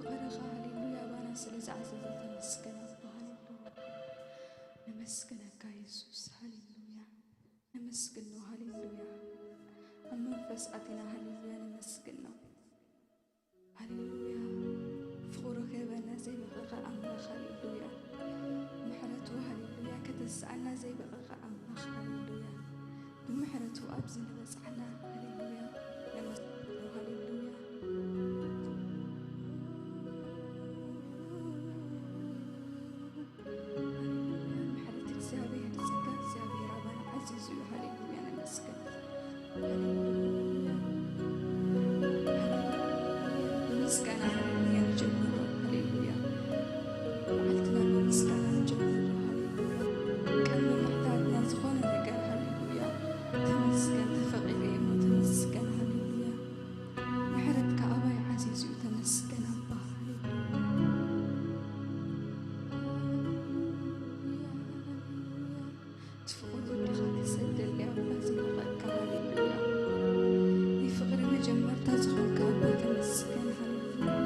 ፍቕርኻ፣ ሃሌሉያ፣ ኣባና ስለ ዝዓዘዘ ተመስገን ኣባ፣ ሃሌሉያ። ነመስግነካ የሱስ፣ ሃሌሉያ። ነመስግኖ፣ ሃሌሉያ። ኣብ መንፈስ ኣቲና፣ ሃሌሉያ፣ ነመስግኖ። ሃሌሉያ። ፍቕሩ ክህበና ዘይበቐቐ ኣምላኽ፣ ሃሌሉያ። ምሕረቱ፣ ሃሌሉያ፣ ከተስኣና ዘይበቐቐ ኣምላኽ፣ ሃሌሉያ። ብምሕረቱ ኣብዚ ንበጻሕና፣ ሃሌሉያ። ነመስግኖ፣ ሃሌሉያ። ሃሌሉያ። ምሕረት እግዚኣብሔር፣ ጸጋ እግዚኣብሔር ኣባና ዓዚዙ እዩ። ሃሌሉያ፣ ነመስግን። ሃሌሉያ። ብምስጋና፣ ሃሌሉያ፣ ንጀምሮ። ሃሌሉያ። መዓልትና ብምስጋና ንጀምሮ። ሃሌሉያ። ቅድሚ ምሕታትና ዝኾነ ነገር፣ ሃሌሉያ፣ ተመስገን፣ ተፈቒሩ እዩ እሞ ተመስገን። ሃሌሉያ። ምሕረትካ ኣባይ ዓዚዙ እዩ፣ ተመስገን ኣባ። ሃሌሉያ። እቲ ፍቑር ወድኻ ክሰደለይ ኣባ ዘይበቐቕካ፣ ሃሌሉያ። ናይ ፍቕሪ መጀመርታ ዝኾንካ ኣባ ተመስገን፣ ሃሌሉያ።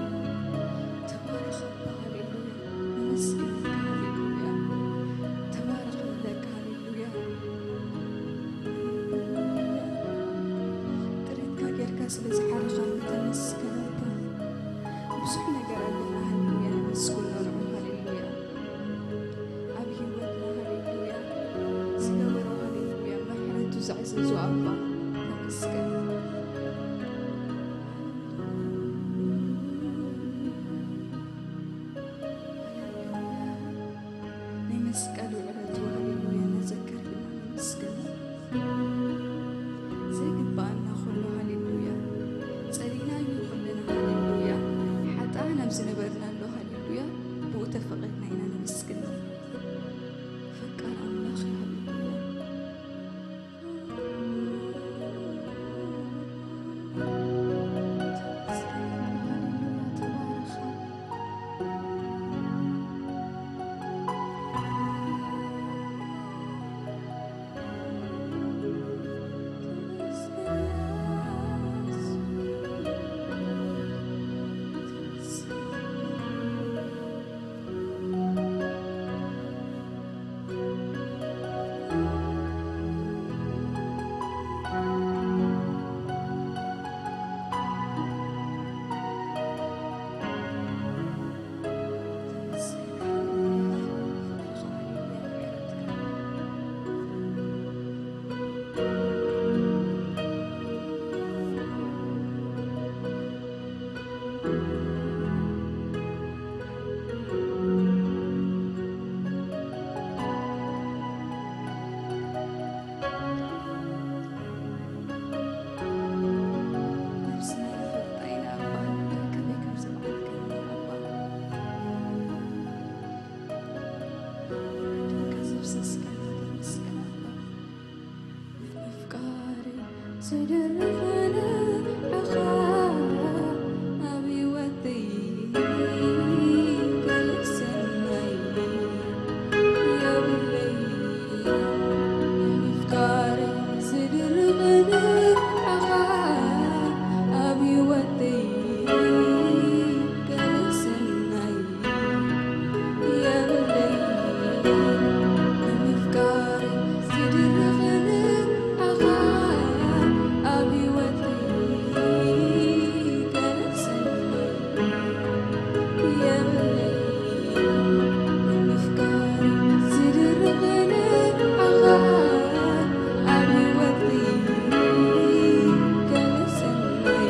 ተባረኽ ኣባ፣ ሃሌሉያ። ነመስግነካ፣ ሃሌሉያ። ተባረኽ ንብለካ፣ ሃሌሉያ። ጥሪትካ ጌርካ ስለ ዝሓረኻና ተመስገን ኣባ። ብዙሕ ነገር ኣለና፣ ሃሌሉያ፣ ነመስግኖ ንዑ፣ ሃሌሉያ። ኣብ ህይወትና፣ ሃሌሉያ፣ ዝገበሮ፣ ሃሌሉያ፣ ምሕረቱ ዘዕዘዞ ኣባ ተመስገን። ናይ መስቀሉ ዕለት፣ ሃሌሉያ፣ እናዘከርና ነመስግኖ። ዘይግብኣና ኩሉ፣ ሃሌሉያ፣ ጸሊእናዮ ኩልና፣ ሃሌሉያ፣ ሓጥኣን ኣብ ዝነበርናሉ፣ ሃሌሉያ፣ ብኡ ተፈቒድና ኢና ነመስግኖ። ፈቃር ኣምላኽ፣ ሃሌሉያ። ምፍቃር ዘይደርፍ ንዓኻ ኣብ ህይወተይ ካልእ ሰናይ የብለይ። ምፍቃር ዘይደርፍ ንዓኻ ኣብ ህይወተይ ካልእ ሰናይ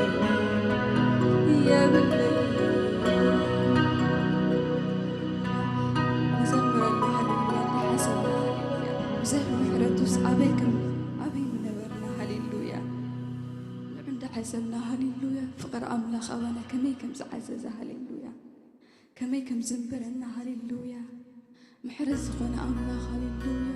ንዘምረሉ፣ ሃሌሉያ፣ እንዳሓሰብና፣ ሃሌሉያ፣ ብዘይ ምሕረቱስ ኣበይ ከም፣ ኣበይ ምነበርና፣ ሃሌሉያ። ንዑ እንዳሓሰብና፣ ሃሌሉያ፣ ፍቕሪ ኣምላኽ ኣባና ከመይ ከም ዝዓዘዘ፣ ሃሌሉያ፣ ከመይ ከም ዘንበረና፣ ሃሌሉያ፣ ምሕረት ዝኾነ ኣምላኽ፣ ሃሌሉያ።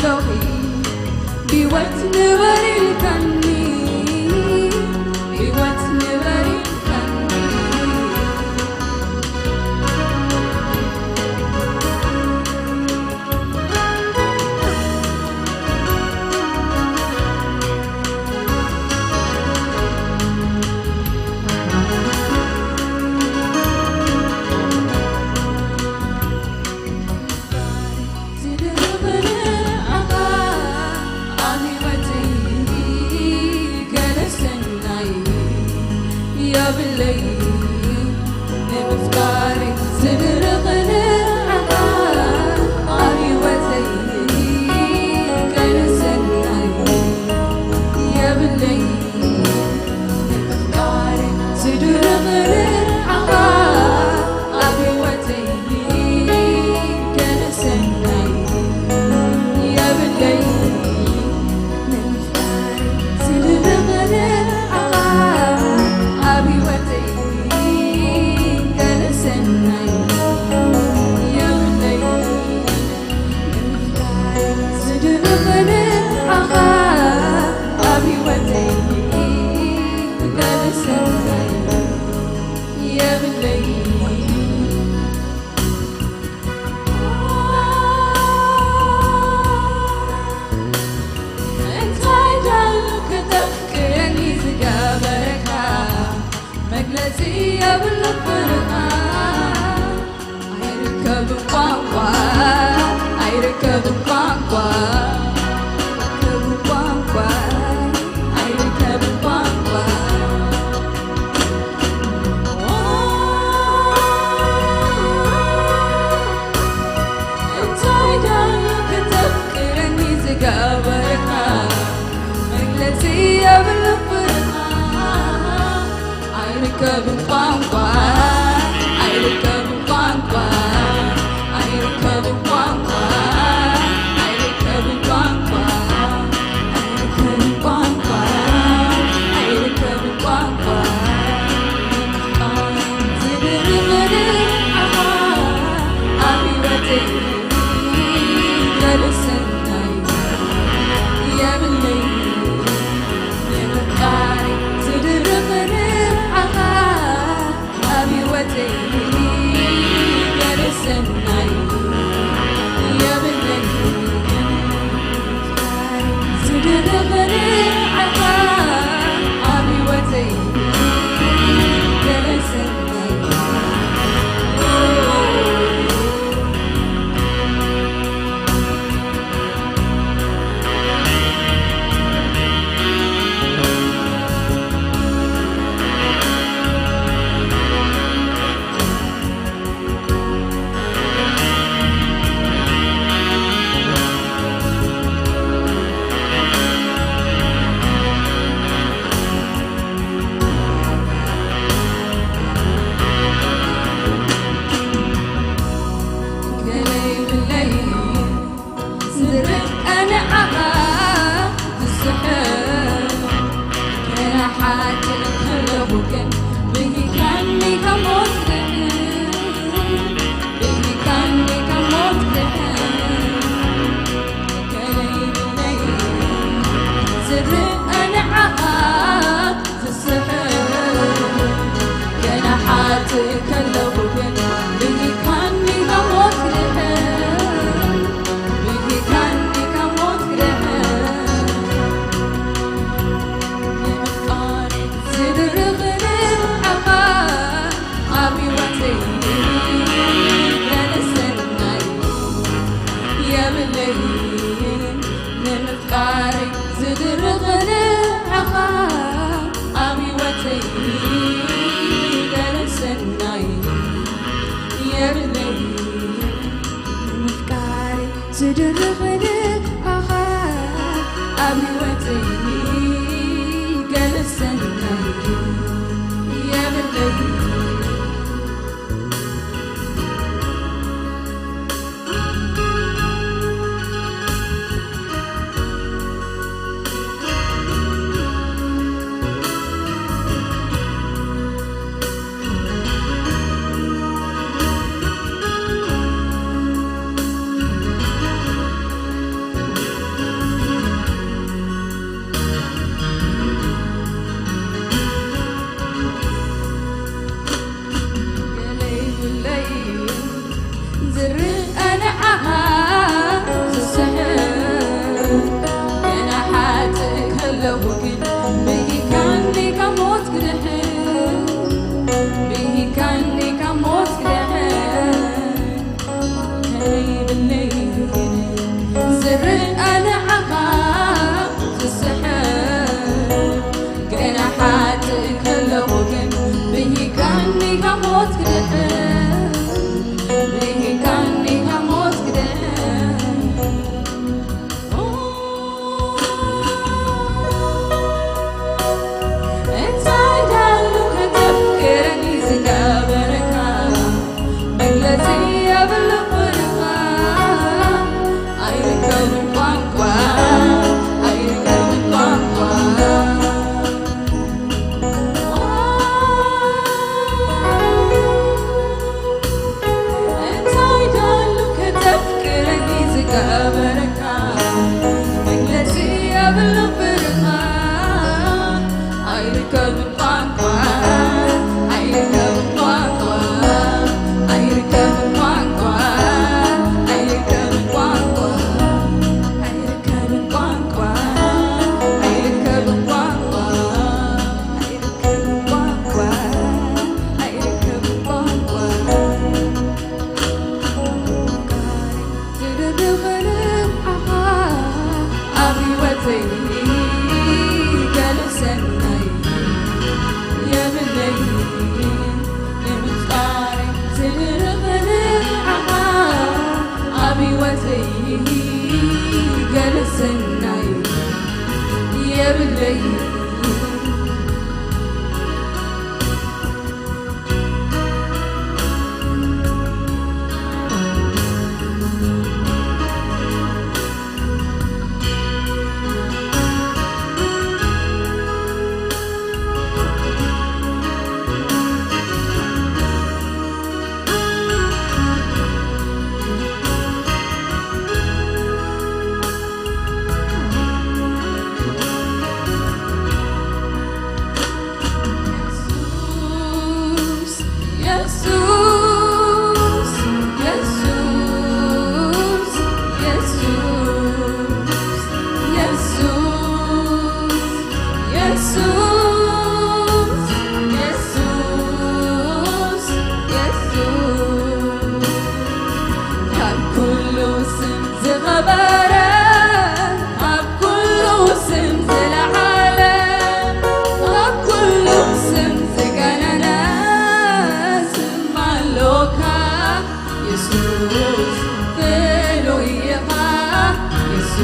ኣለኺ ብህይወት ንበር ኢልካኒ፣ ብህይወት ንበር ኢልካኒ።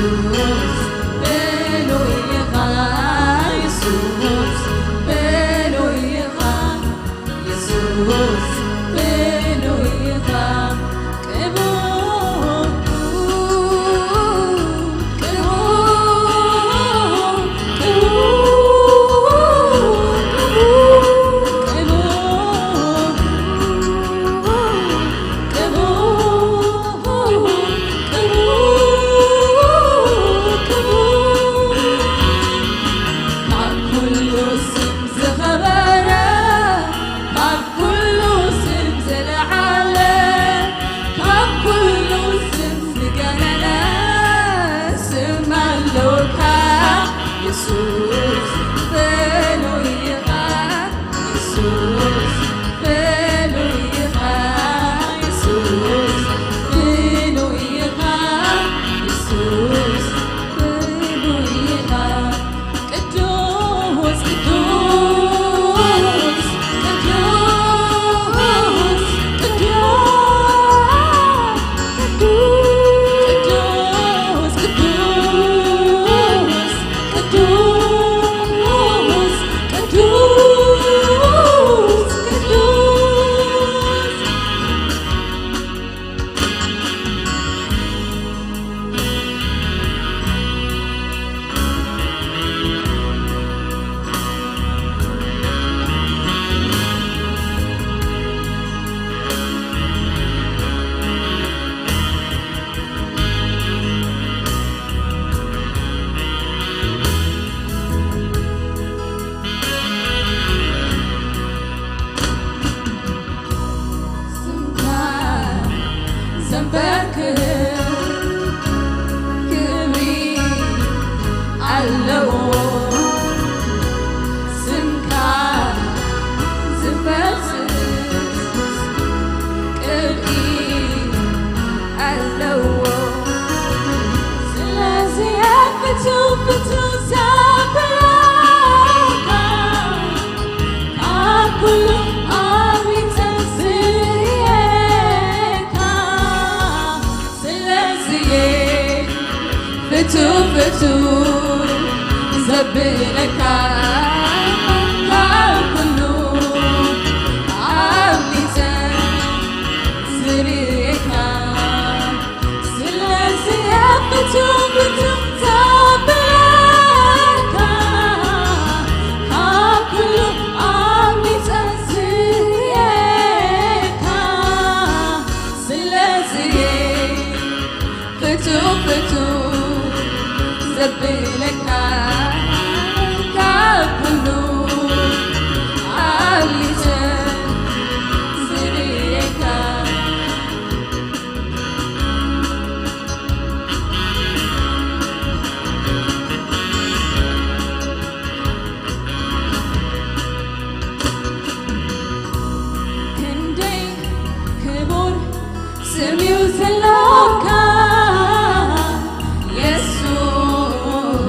የሱስ ብሉይ ኢኻ፣ የሱስ ብሉይ ኢኻ፣ የሱስ ብሉይ ኢኻ። ቅቡል፣ ቅቡል፣ ቅቡል፣ ቅቡል፣ ቅቡል። ካብ ኩሉ ስም ዝኸበረ፣ ካብ ኩሉ ስም ዝለዓለ፣ ካብ ኩሉ ስም ዝገነነ ስም ኣሎካ። የሱስ ብሉይ ኢኻ፣ የሱስ ብሉይ ኢኻ፣ የሱስ ብሉይ ኢኻ፣ የሱስ ብሉይ ኢኻ። ቅዱስ፣ ቅዱስ፣ ቅዱስ፣ ቅዱስ፣ ቅዱስ፣ ቅዱስ፣ ቅዱስ፣ ቅዱስ። ስምካ ዘንበርክኽ ክብሪ ኣለዎ። ስምካ ዝፈስስ ቅብኢ ኣለዎ። ስለዚ ፍቱው ፍቱው ዘብለካ ካብ ኩሉ ኣብሊጸ ዝርእየካ። ስለዚ ፍቱው ፍቱው ዘብለካ ካብ ኩሉ ኣብሊጸ ዝርእየካ። ስለዚ ፍቱው ፍቱው ዘብለካ ካብ ኩሉ ኣብሊጸ ዝርእየካ። ስለዚ ፍቱው ፍቱው ዘብለካ ካብ ኩሉ ኣብሊጸ ዝርእየካ። ክንደይ ክቡር ስም እዩ ዘሎካ የሱስ፣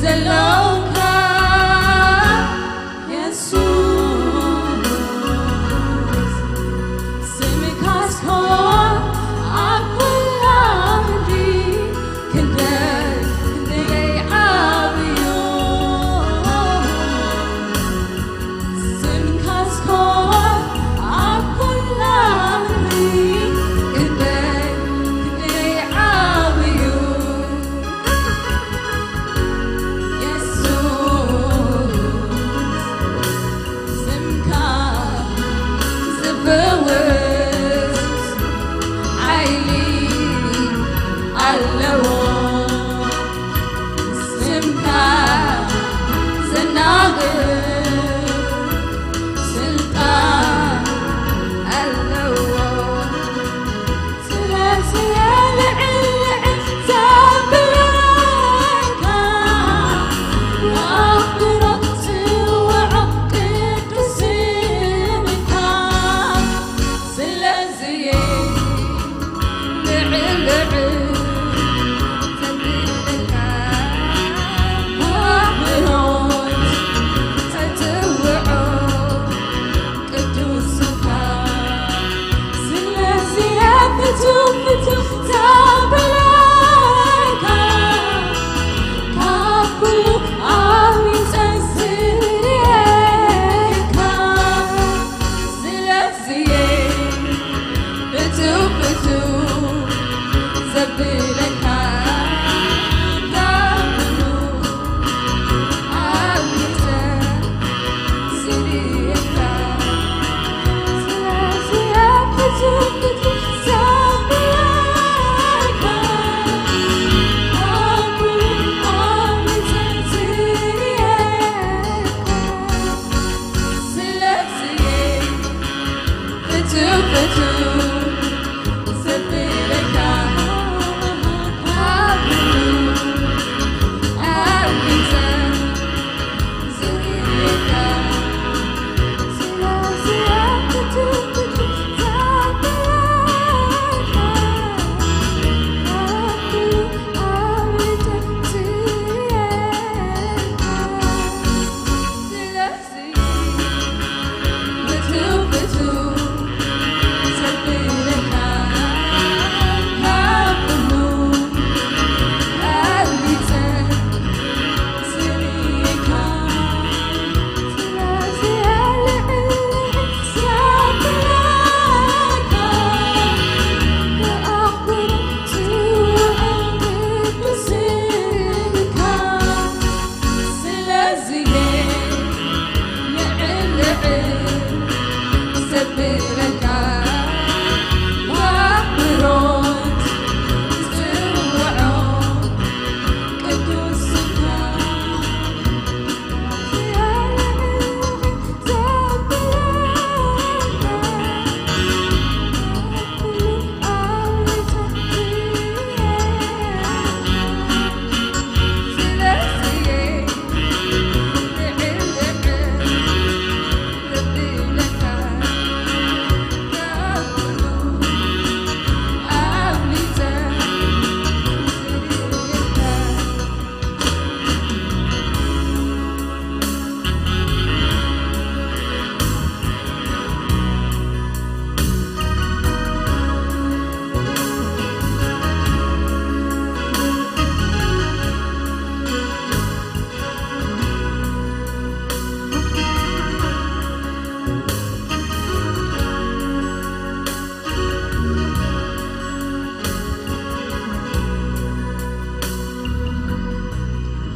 ዘለውካ የሱስ፣ ስምካስ ኮ ኣብ ኩላ ምድሪ ክንደይ ክንደይ ዓብዩ። ስምካስ ኮ ኣብ ኩላ ምድሪ ክንደይ ክንደይ ዓብዩ። የሱስ፣ ስምካ ዝፍውስ ሓይሊ ኣለዎ። ስምካ ዘናግር ስልጣን ኣለዎ። ስለዚ ልዕል ልዕል ዘብለካ ብኣኽብሮት ዝጽውዖ ቅዱስ ስምካ። ስለዚ ልዕል ልዕል ዘብለካ ብኣኽብሮት ዝጽውዖ ቅዱስ ስምካ። ስለዚ ፍቱው ፍቱው ዘብለካ ካብ ኩሉ ኣብሊጸ ዝርእየካ። ስለዚ ፍቱው ፍቱው ዘብለካ ካብ ኩሉ ኣብሊጸ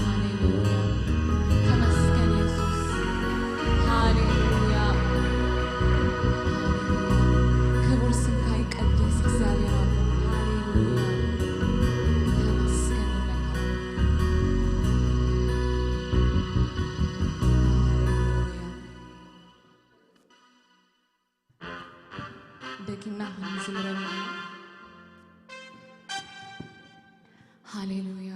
ሃሌሉያ። ተመስገን የሱስ። ሃሌሉያ። ክቡር ስምካ ይቀደስ እግዚኣብሔር ኣቦ። ሃሌሉያ። ተመስገን ኣለካ። ሃሌሉያ። ደጊምና ክንዝምረሉ ኢና። ሃሌሉያ።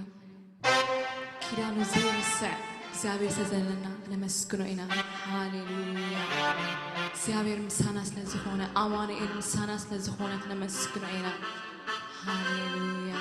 ኪዳኑ ዘይርስዕ እግዚኣብሔር ስለ ዘለና ነመስግኖ ኢና። ሃሌሉያ። እግዚኣብሔር ምሳና ስለ ዝኾነ፣ ኣማኑኤል ምሳና ስለ ዝኾነ ነመስግኖ ኢና። ሃሌሉያ።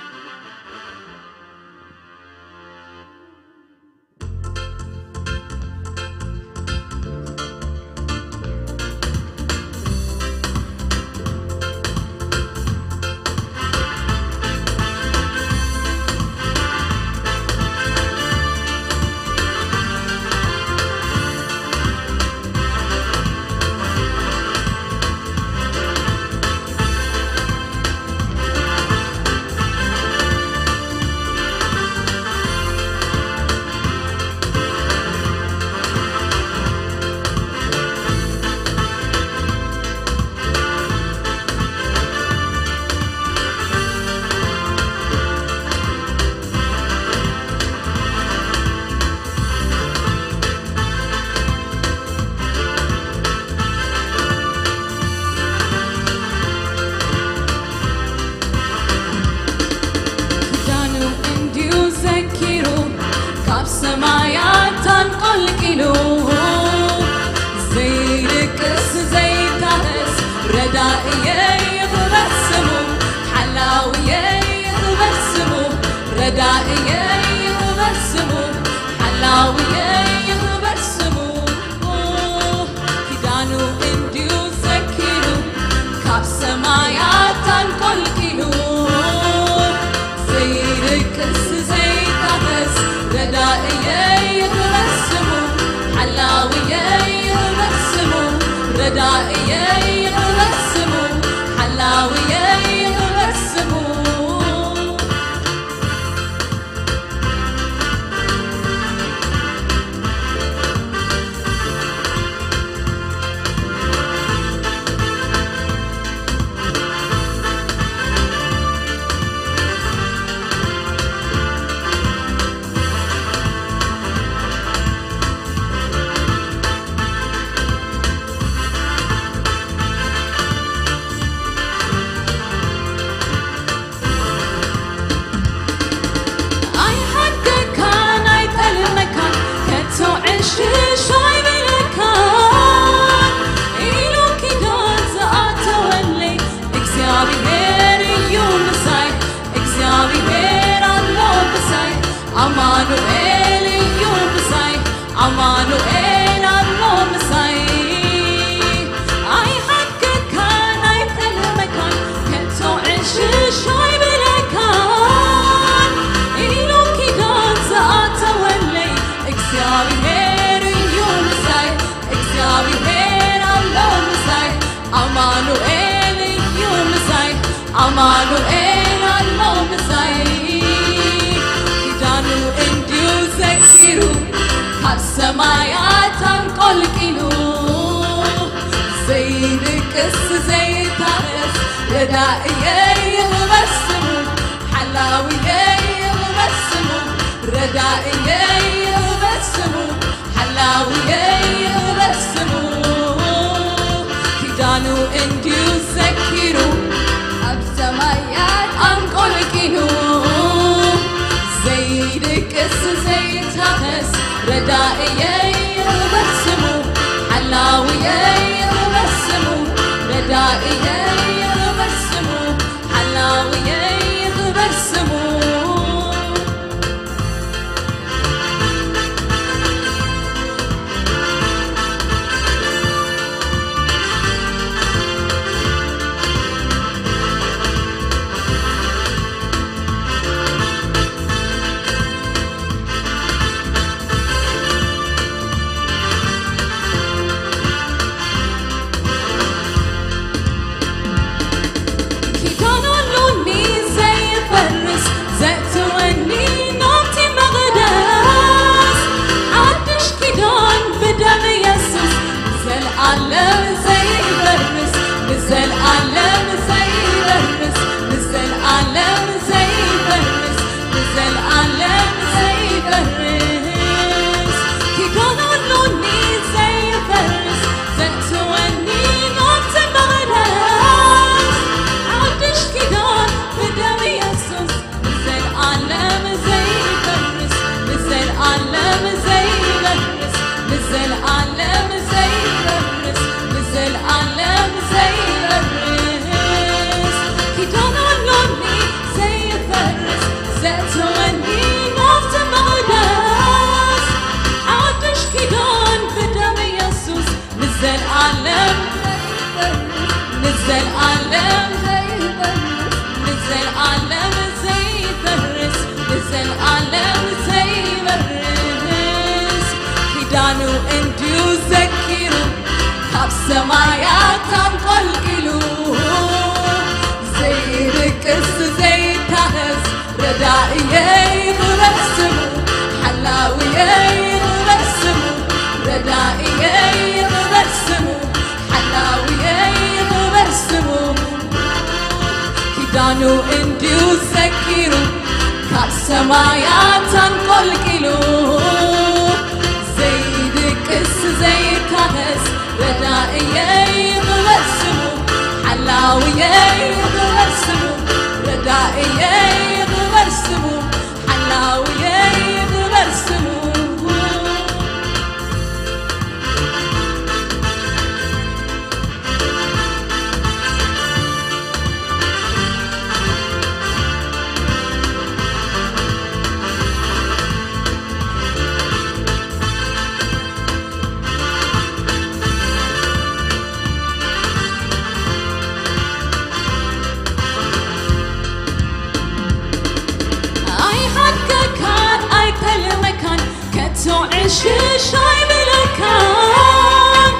ሰማያት ኣንቆልቂሉ ዘይድቅስ ዘይታህስ ረዳእየይ ይኽበር ስሙ፣ ሓላውየይ ይኽበር ስሙ፣ ረዳእየይ ይኽበር ስሙ፣ ሓላውየይ ይኽበር ስሙ። ኪዳኑ እንዲዩ ዘኪሩ ካብ ሰማያት ኣንቆልቂሉ ዘይድቅስ ዘይታኸስ ረዳእየይ ይኽበር ስሙ፣ ሓላውየይ ይኽበር ስሙ፣ ረዳእየይ ይኽበር ስሙ፣ ሓላውየይ ይኽበር ስሙ። ኣይሓድገካን ኣይጠልመካን ከቶ ዕሽሽ ኣይብለካን ኢሉ ኪዳን ዝኣተወለይ እግዚኣብሔር እዩ ምሳይ እግዚኣብሔር ኣሎ ምሳይ ኣማኑኤል እዩ ምሳይ ኣማኑኤል ኣሎ ምሳይ ኣይሓድገካን ኣይጠልመካን ከቶ ዕሽሽ ኣይብለካን ኢሉ ኪዳን ዝኣተወለይ እግዚኣብሔር እዩ ምሳይ እግዚኣብሔር ኣሎ ምሳይ ኣማኑኤል እዩ ምሳይ ኣማኑኤል ኣሎ ምሳይ ኪዳኑ እንዲዩ ዘኪሩ ካብ ሰማያት ኣንቆልቂሉ ዘይድቅስ ዘይታረስ ረዳእየይ ይኽበር ስሙ ሓላውየይ ይኽበር ስሙ ረዳእየይ ይኽበር ስሙ ሓላውየይ ይኽበር ስሙ ኪዳኑ እንዲዩ ዘኪሩ ኣብ ሰማያት ኣንቆልቂሉ ዘይድቅስ ዘይታኸስ ረዳእየይ ይኽበር ስሙ ሓላውየይ ይኽበር ስሙ ረዳእየይ ይኽበር ስሙ ሓላውየይ ይኽበር ስሙ ሽሽ ኣይብለካን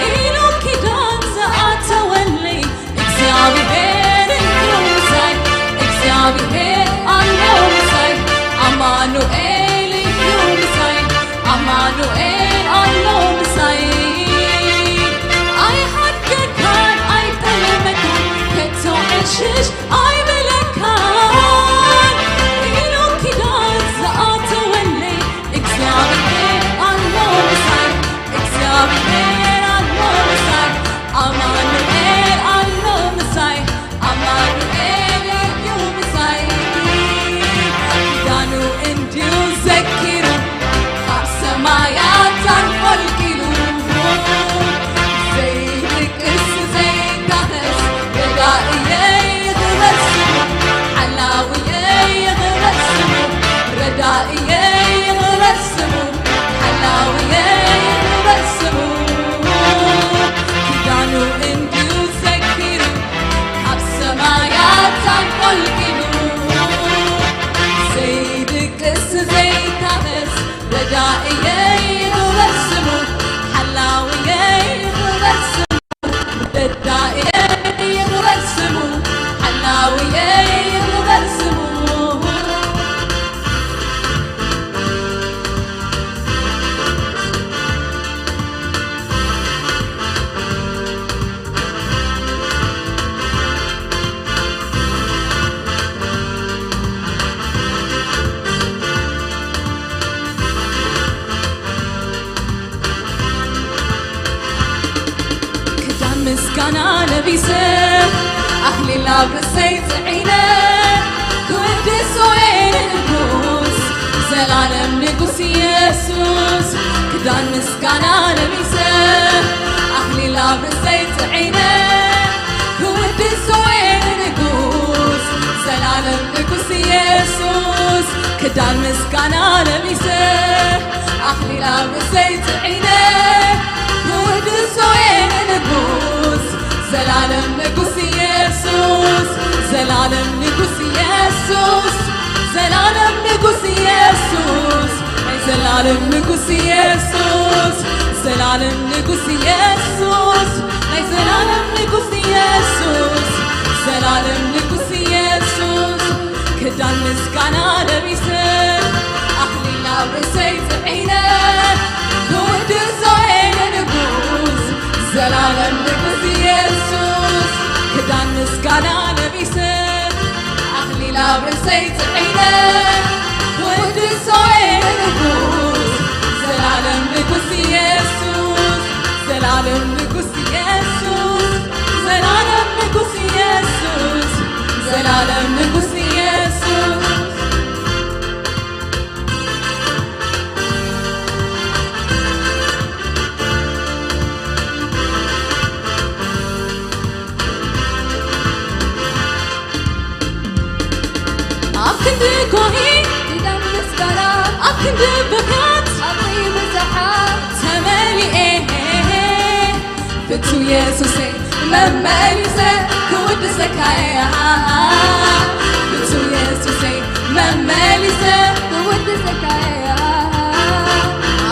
ኢሉ ኪዳን ዝኣተወለይ እግዚኣብሔር እዩ ምሳይ፣ እግዚኣብሔር ኣሎ ምሳይ፣ ኣማኑኤል እዩ ምሳይ፣ ኣማኑኤል ኣሎ ምሳይ። ኣይሓድገካን ኣይጠልመካን ከቶ ዕሽሽ ኣይብለካን ኢሉ ኪዳን ዝኣተወለይ እግዚኣብሔር ኣሎ ምሳይ፣ እግዚኣብሔር ኣሎ ምሳይ፣ ኣማኑኤል ኣሎ ምሳይ፣ ኣማኑኤል እዩ ምሳይ። ኪዳኑ እንዲዩ ዘኪሩ ካብ ሰማያት ኣንቆልቂሉ ዘይድቅስ ዘይታኸስ ረዳእየይ ይኽበር ስሙ፣ ሓላውየይ ይኽበር ስሙ፣ ረዳእየይ ይኽበር ስሙ፣ ሓላውየይ ይኽበር ስሙ። ኪዳኑ እንዲዩ ዘኪሩ ካብ ሰማያት ኣንቆልቂሉ ዘይድቅስ ዘይታኸስ ረዳእየይ ይኽበር ስሙ፣ ሓላውየይ ይኽበር ስሙ፣ ረዳእየይ ይኽበር ስሙ፣ ሓላውየይ ይኽበር ስሙ። ክዳን ምስጋና ለቢሰ ኣኽሊል ኣብ ርእሰይ ጽዒነ ክውድሶ እየ ንንጉስ ዘላለም ንጉስ ኢየሱስ። ክዳን ምስጋና ለቢሰ ኣኽሊል ኣብ ርእሰይ ጽዒነ ክውድሶ እየ ንንጉስ ዘላለም ንጉስ ኢየሱስ። ክዳን ምስጋና ለቢሰ ኣኽሊል ኣብ ርእሰይ ጽዒነ ክውድሶ እየ ንንጉስ ዘላለም ንጉስ ኢየሱስ፣ ዘላለም ንጉስ ኢየሱስ፣ ዘላለም ንጉስ ኢየሱስ፣ ናይ ዘላለም ንጉስ ኢየሱስ፣ ዘላለም ንጉስ ኢየሱስ፣ ናይ ዘላለም ንጉስ ኢየሱስ፣ ዘላለም ንጉስ ኢየሱስ። ክዳን ምስጋና ለቢሰ ኣኽሊል ኣብ ርእሰይ ጽዒነ ክውድሶ እየ ንንጉስ ዘላለም ንጉስ ኢየሱስ። ክዳን ምስጋና ለቢሰ ኣኽሊል ኣብ ርእሰይ ጽዒነ ክውድሶ እየ ንንጉስ ዘላለም ንጉስ ኢየሱስ፣ ዘላለም ንጉስ ኢየሱስ፣ ዘላለም ንጉስ ኢየሱስ፣ ዘላለም ንጉስ ኢየሱስ። ኣብ ክንዲ ጎሂ ኪዳን ምስጋና ኣብ ክንዲ ብኽያት ዓቕሊ ብዝሓት ተመሊኤ ፍቱ የሱሰይ መመሊሰ ክውድሰካ እየ ፍቱ የሱሰይ መመሊሰ ክውድሰካ እየ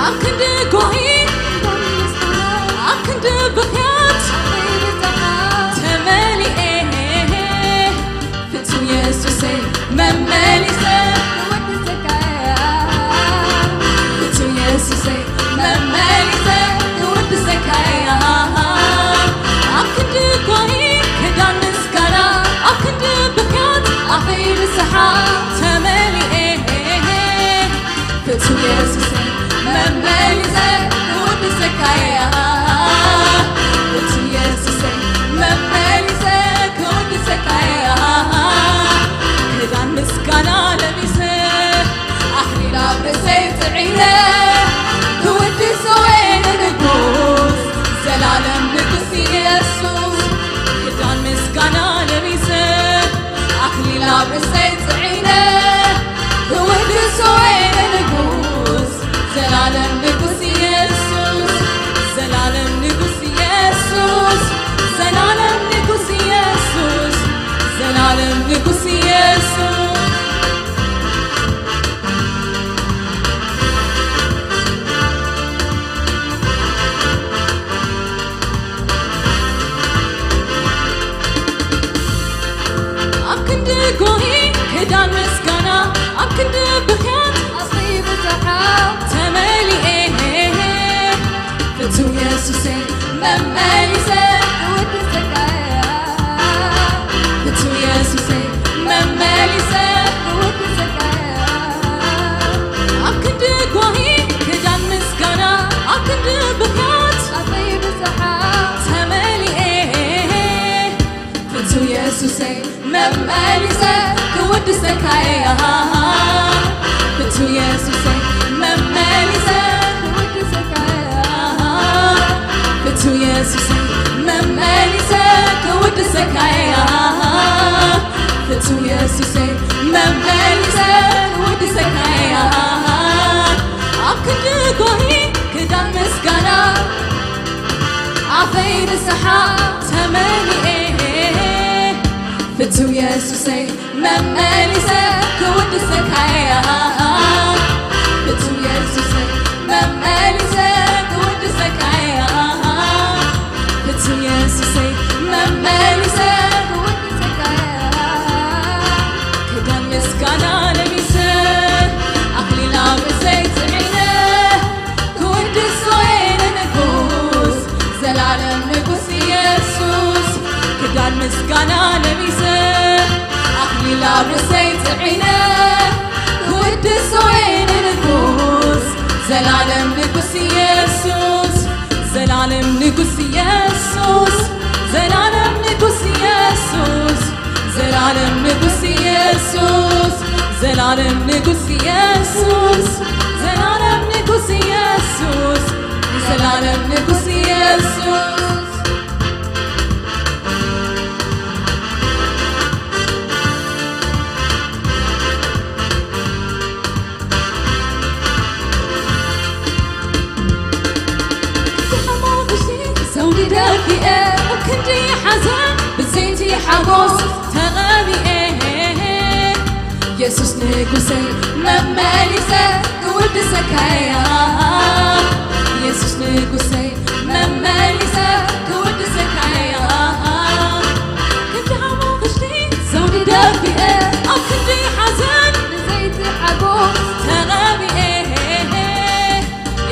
ኣብ ክንዲ ጎሂ ኣብ ክንዲ ብኽያት ተመሊኤ ፍቱ የሱሰይ መመሊሰ ክውድሰካ እየ ፍቱ የሱሰይ መመሊሰ ክውድሰካ እየ ኣብ ክንዲ ጎሂ ክዳን ምስጋና ኣብ ክንዲ ብኽያት ኣኺሉ ሰሓ ተመሊኤ ፍቱ የሱሰይ መመሊሰ ክውድሰካ እየ ፍቱ የሱሰይ መመሊሰ ክውድሰካ እየ ክዳን ምስጋና ለቢሰ ኣኽሊል ኣብ ርእሰይ ጽዒነ ክውድሶ እየ ንንጉስ ዘላለም ንጉስ ኢየሱስ ክዳን ምስጋና ለቢሰ ኣኽሊል ኣብ ርእሰይ ጽዒነ ክውድሶ እየ ንንጉስ ዘላለም ንጉስ ኢየሱስ ዘላለም ንጉስ ኢየሱስ ዘላለም ንጉስ ኢየሱስ ዘላለም ንጉስ ኢየሱስ ኣፈይ ንስሓ ተመሊኤ ፍትው የሱሰይ መመሊሰ ክውድሰካያ ፍትው የሱሰይ መመሊሰ ክውድሰካያ ፍትው የሱሰይ መመሊሰ ክውድሰካያ ክዳን ምስጋና ለቢሰ ኣኽሊላ ብሰይ ጽዒነ ክውድስ ወይን ንጉስ ዘላለም ንጉስ ኢየሱስ ክዳን ምስጋና ለቢሰ ኣኽሊላ ብሰይ ጽዒነ ክውድስ ወይን ንጉስ ዘላለም ንጉስ ኢየሱስ ዘላለም ንጉስ ኢየሱስ ዘላለም ንጉስ ኢየሱስ ዘላለም ንጉስ ኢየሱስ ዘላለም ንጉስ ኢየሱስ ዘላለም ንጉስ ኢየሱስ ዘላለም ንጉስ ኢየሱስ ዘውዲ ደፊኤ ኣብ ክንዲ ሓዘን ብዘይቲ ሓጎስ ተቐቢኤ የሱስ ንጉሰይ መመሊሰ ክውድሰካያ የሱስ ንጉሰይ መመሊሰ ክውድሰካያ ክንዲ ሓሙኽሽቲ ዘውዲ ደፊኤ ኣብ ክንዲ ሓዘን ብዘይቲ ሓጎስ ተቐቢኤ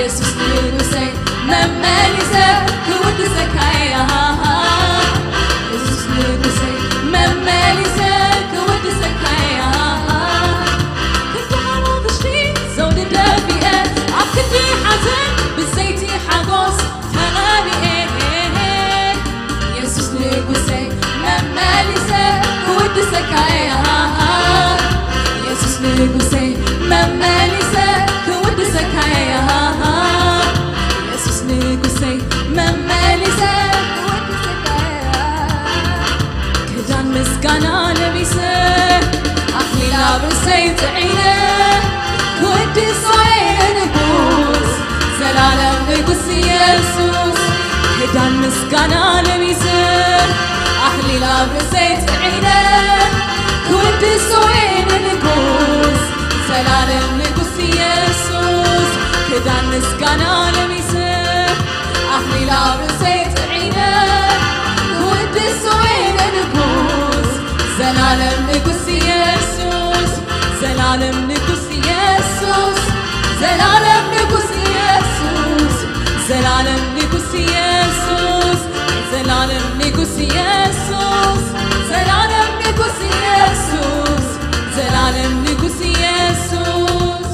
የሱስ ንጉሰይ መመሊሰ ክውድሰካያ የሱስ ንጉሰይ መመሊሰ ክውድሰካያ ክንዲ ሓሙኽሽቲ ዘውዲ ደፊኤ ኣብ ክንዲ ሓዘን ብዘይቲ ሓጎስ ተቐቢኤ የሱስ ንጉሰይ መመሊሰ ክውድሰካያ የሱስ ንጉሰይ መመሊሰ ክውድሰካያ የሱስ ንጉሰይ መመሊሰ ክውድሰካያ ክዳን ምስጋና ለቢሰ ኣኽሊላ ብሰይ ጽዒነ ክውድስ ወይነ ንጉስ ዘላለም ንጉስ ኢየሱስ ክዳን ምስጋና ለቢሰ ኣኽሊላ ብሰይ ጽዒነ ክውድስ ወይነ ንጉስ ዘላለም ንጉስ ኢየሱስ ክዳን ምስጋና ለቢሰ ኣኽሊላ ብሰይ ጽዒነ ክውድስ ወይነ ንጉስ ዘላለም ንጉስ ኢየሱስ ዘላለም ንጉስ ኢየሱስ ዘላለም ንጉስ ኢየሱስ ዘላለም ንጉስ ኢየሱስ ዘላለም ንጉስ ኢየሱስ ዘላለም ንጉስ ኢየሱስ ዘላለም ንጉስ ኢየሱስ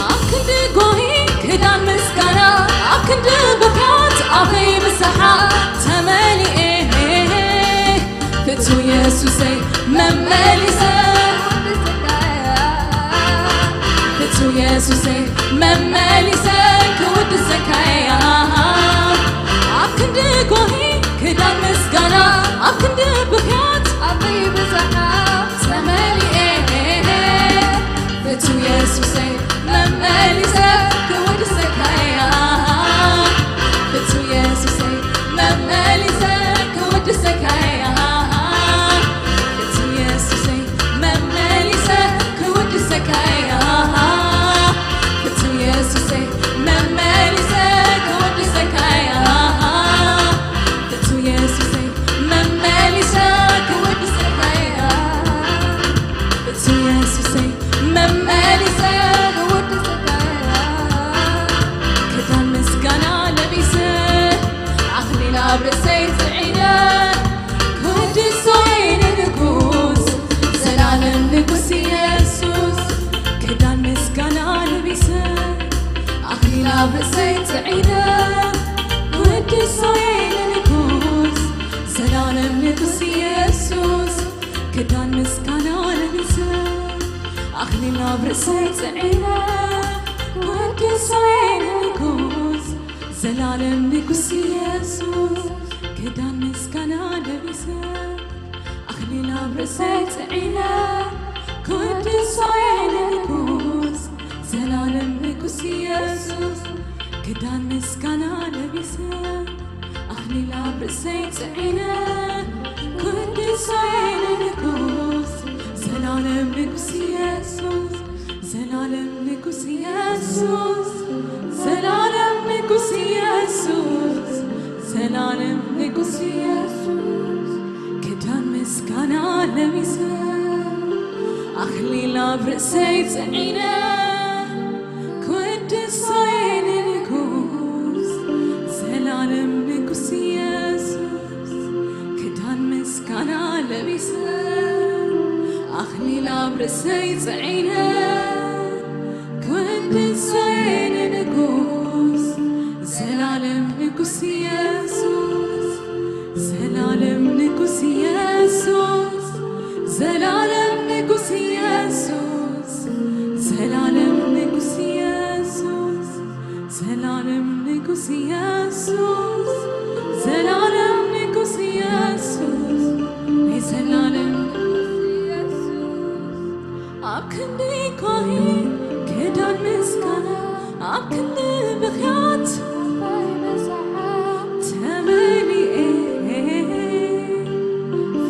ኣብ ክንዲ ጓሂ ክዳን ምስጋና ኣብ ክንዲ ብርሃት ኣፈይ ብሰሓ ተመሊኤ ፍቱ የሱሰይ መመሊሰ ፍቱ የሱሰይ መመሊሰ ክውድሰካያ ኣብ ክንዲ ጓሂ ክዳን ምስጋና ኣብ ክንዲ ብኽያት ኣበይ ብዝሓ ተመሊኤ ፍቱ የሱሰይ መመሊሰ ክውድሰካያ ፍቱ የሱሰይ መመሊሰ ክውድሰካያ ፍቱ የሱሰይ መመሊሰ ክውድሰካያ ፍቱ የሱሰይ መመሊሰ ክውድሰካያ ፍቱ የሱሰይ መመሊሰ ክውድሰካያ ፍቱ የሱሰይ መመሊሰ ክውድሰካያ ክዳን ምስጋና ለቢሰ ኣኽሊል ኣብ ርእሰይ ጽዒነ ክውድሶ ንንጉስ ዘላለም ንጉስ ኢየሱስ ክዳን ምስጋና ለቢሰ ኣኽሊል ኣብ ርእሰይ ጽዒነ ክውድሶ ንንጉስ ዘላለም ንጉስ ኢየሱስ ክዳን ምስጋና ለቢሰ ኣኽሊል ናብ ርእሰይ ጽዒነ፣ ቅዱስ ንጉስ፣ ዘላለም ንጉስ የሱስ፣ ክዳን ምስጋና ለቢሰ፣ ኣኽሊል ኣብ ርእሰይ ጽዒነ፣ ቅዱስ ንጉስ፣ ዘላለም ንጉስ የሱስ፣ ክዳን ምስጋና ለቢሰ፣ ኣኽሊል ኣብ ርእሰይ ጽዒነ፣ ቅዱስ ንጉስ፣ ዘላለም ንጉስ የሱስ፣ ዘላለም ንጉስ የሱስ፣ ዘላለም ንጉስ የሱስ፣ ዘላለም ንጉስ የሱስ፣ ክዳን ምስጋና ለቢሰ፣ ኣኽሊል ኣብ ርእሰይ ጽዒነ፣ ቅዱስ ንጉስ፣ ዘላለም ንጉስ የሱስ፣ ክዳን ምስጋና ለቢሰ፣ ኣኽሊል ኣብ ርእሰይ ጽዒነ፣ ቅዱስ ንጉስ፣ ዘላለም ንጉስ የሱስ፣ ዘላለም ንጉስ የሱስ፣ ዘላለም ንጉስ የሱስ፣ ዘላለም ንጉስ የሱስ፣ ዘላለም ንጉስ የሱስ፣ ዘላለም ንጉስ የሱስ፣ ናይ ዘላለም ንጉስ የሱስ። ኣብ ክንዲ ኳሂ ክዳን ምስጋና፣ ኣብ ክንዲ ብኽያት ተመሊኤ፣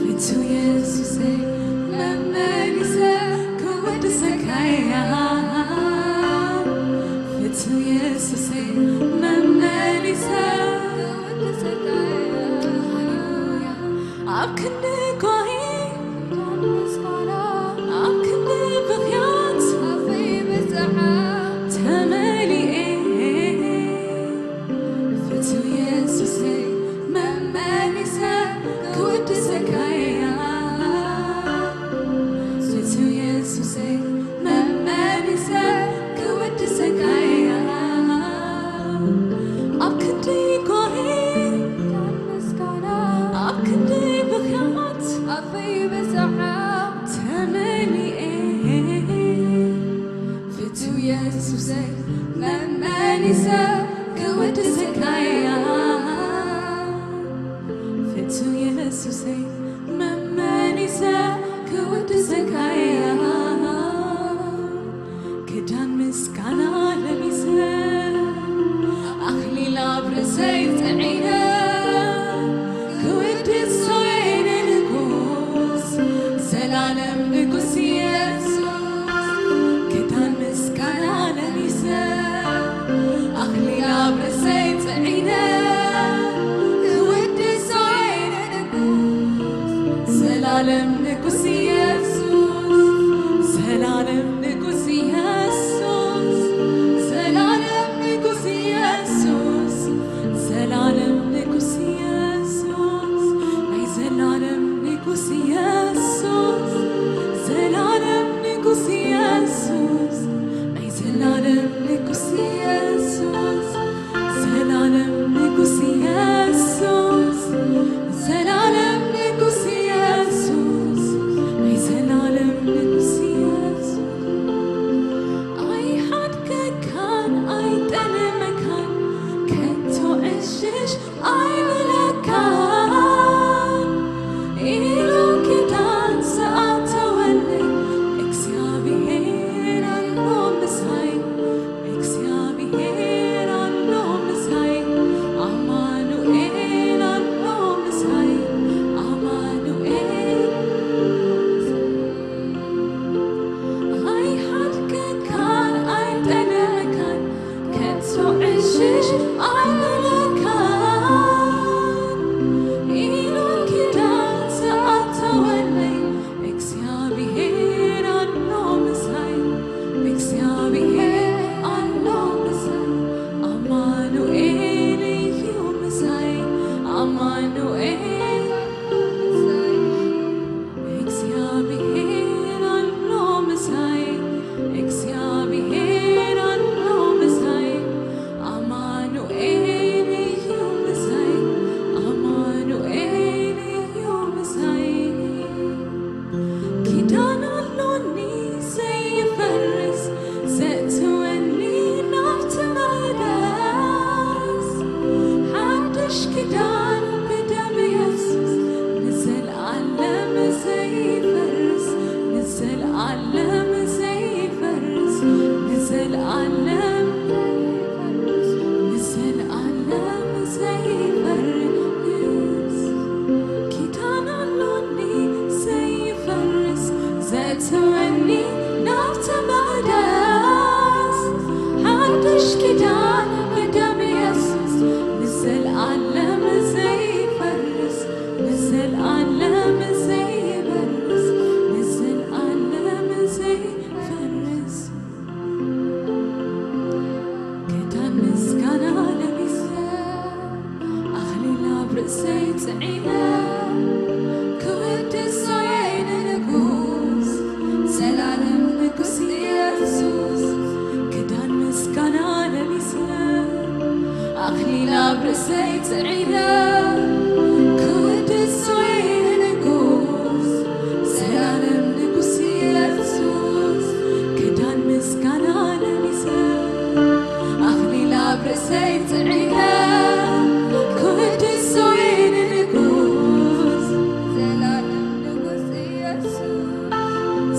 ፍቱ የሱሰይ መመሊሰ ክወድሰካያ፣ ፍቱ የሱሰይ መመሊሰ ክወድሰካያ። ሃሌሉያ። ኣብ ክንዲ ጓሂ፣ ኣብ ክንዲ ብኽያት ተመሊኤ፣ ፍቱ የሱሰይ መመሊሰ ክውድሰካያ፣ ፍቱ የሱሰይ መመሊሰ ክውድሰካያ። ኣብ ክንዲ ጓሂ፣ ኣብ ክንዲ ብኽያት ተመሊኤ፣ ፍቱ የሱሰይ መመሊሰ ክውድሰካያ፣ ፍቱ የሱሰይ መመሊሰ ክውድሰካያ። ክዳን ምስጋና ለቢሰ፣ ኣኽሊል ኣብ ርእሰይ ጽዒነ፣ ክውድሶ ንንጉስ፣ ዘላለም ንጉስ የሱስ። ክዳን ምስጋና ለቢሰ፣ ኣኽሊል ኣብ ርእሰይ ጽዒነ፣ ክውድሶ ንንጉስ፣ ዘላለም ንጉስ የሱስ፣ ዘላለም ንጉስ የሱስ፣ ዘላለም ንጉስ የሱስ፣ ዘላለም ንጉስ የሱስ፣ ናይ ዘላለም ንጉስ የሱስ፣ ዘላለም ንጉስ የሱስ፣ ናይ ዘላለም ንጉስ የሱስ፣ ዘላለም ንጉስ የሱስ፣ ዘላለም ንጉስ የሱስ፣ ናይ ዘላለም ንጉስ የሱስ።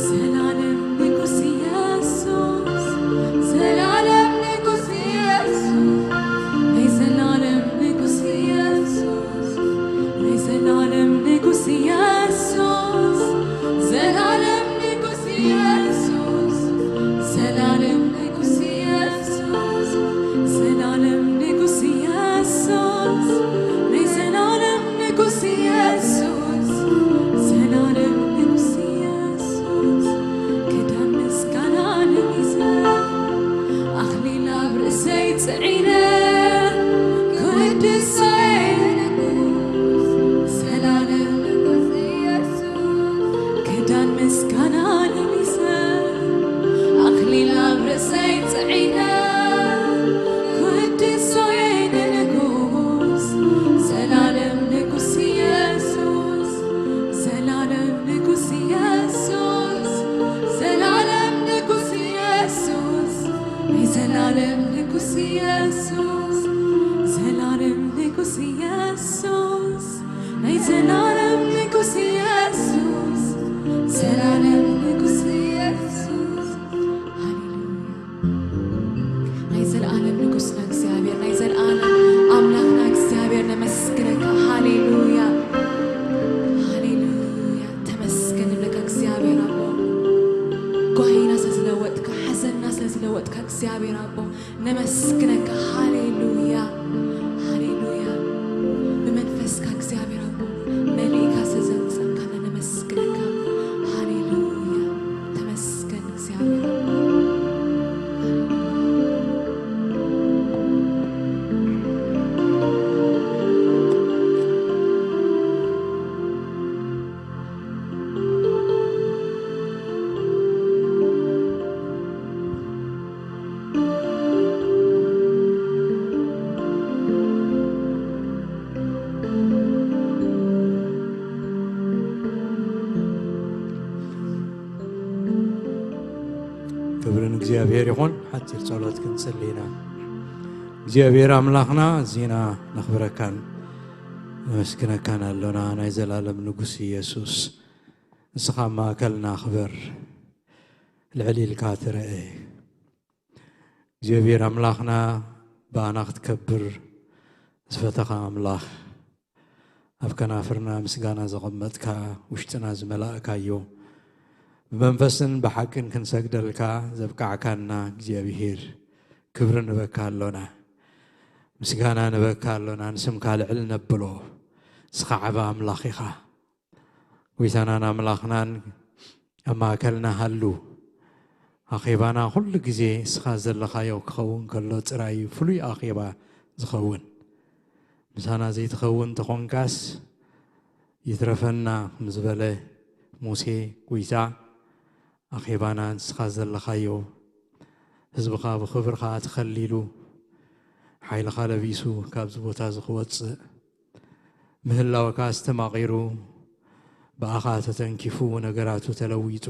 ዘላለም ንጉስ ኢየሱስ፣ ዘላለም ንጉስ ኢየሱስ፣ ናይ ዘላለም ንጉስ ኢየሱስ፣ ናይ ዘላለም ንጉስ ኢየሱስ፣ ዘላለም ንጉስ ኢየሱስ፣ ዘላለም ንጉስ ኢየሱስ፣ ዘላለም ንጉስ ኢየሱስ፣ ናይ ዘላለም ንጉስ ኢየሱስ፣ ዘላለም ንጉስ ኢየሱስ፣ ክዳን ምስጋና ለቢሰ፣ ኣኽሊል ኣብ ርእሰይ ጽዒነ፣ ክወድሶ እየ ንጉስ፣ ዘላለም ንጉስ ኢየሱስ፣ ክዳን ምስጋና ለቢሰ፣ ኣኽሊል ኣብ ርእሰይ ጽዒነ፣ ክወድሶ እየ ንጉስ፣ ዘላለም ንጉስ ኢየሱስ፣ ዘላለም ንጉስ ኢየሱስ፣ ዘላለም ንጉስ ኢየሱስ፣ ናይ ዘላለም ንጉስ ኢየሱስ፣ ዘላለም ንጉስ ኢየሱስ፣ ናይ ዘላለም ንጉስ ኢየሱስ፣ ዘላለም ንጉስ ኢየሱስ። ሃሌሉያ። ናይ ዘላለም ንጉስና እግዚኣብሔር፣ ናይ ዘላለም ኣምላኽና እግዚኣብሔር ነመስግነካ። ሃሌሉያ፣ ሃሌሉያ። ተመስገን ንብለካ እግዚኣብሔር ኣቦ፣ ጓሂና ስለ ዝለወጥካ፣ ሓዘንና ስለ ዝለወጥካ እግዚኣብሔር ኣቦ ነመስግነካ። ሃሌሉያ፣ ሃሌሉያ። ብመንፈስካ እግዚኣብሔር ኣቦ መሊእካ ስለ ዘንጸካና ነመስግነካ። ሃሌሉያ። ተመስገን እግዚኣብሔር ኣቦ። ክብሪ ንእግዚኣብሔር ይኹን። ሓጺር ጸሎት ክንጽሊ ኢና። እግዚኣብሔር ኣምላኽና፣ እዚና ነኽብረካን ነመስግነካን ኣሎና። ናይ ዘላለም ንጉስ ኢየሱስ፣ ንስኻ ኣብ ማእከልና ክበር፣ ልዕል ኢልካ ትረአ። እግዚኣብሔር ኣምላኽና፣ ብኣና ክትከብር ዝፈተኻ ኣምላኽ፣ ኣብ ከናፍርና ምስጋና ዘቐመጥካ፣ ውሽጥና ዝመላእካዮ፣ ብመንፈስን ብሓቅን ክንሰግደልካ ዘብቃዕካና እግዚኣብሔር፣ ክብሪ ንበካ ኣሎና፣ ምስጋና ንበካ ኣሎና፣ ንስምካ ልዕል ነብሎ። ንስኻ ዓቢ ኣምላኽ ኢኻ። ጎይታናን ኣምላኽናን ኣብ ማእከልና ሃሉ። ኣኼባና ኩሉ ግዜ ንስኻ ዘለኻዮ ክኸውን ከሎ ጥራይ እዩ ፍሉይ ኣኼባ ዝኸውን። ምሳና ዘይትኸውን ተኾንካስ ይትረፈና፣ ምስ በለ ሙሴ፣ ጎይታ፣ ኣኼባና ንስኻ ዘለኻዮ፣ ህዝብኻ ብኽብርኻ ተኸሊሉ፣ ሓይልኻ ለቢሱ ካብዚ ቦታ እዚ ክወጽእ፣ ምህላውካ ኣስተማቒሩ፣ ብኣኻ ተተንኪፉ፣ ነገራቱ ተለዊጡ፣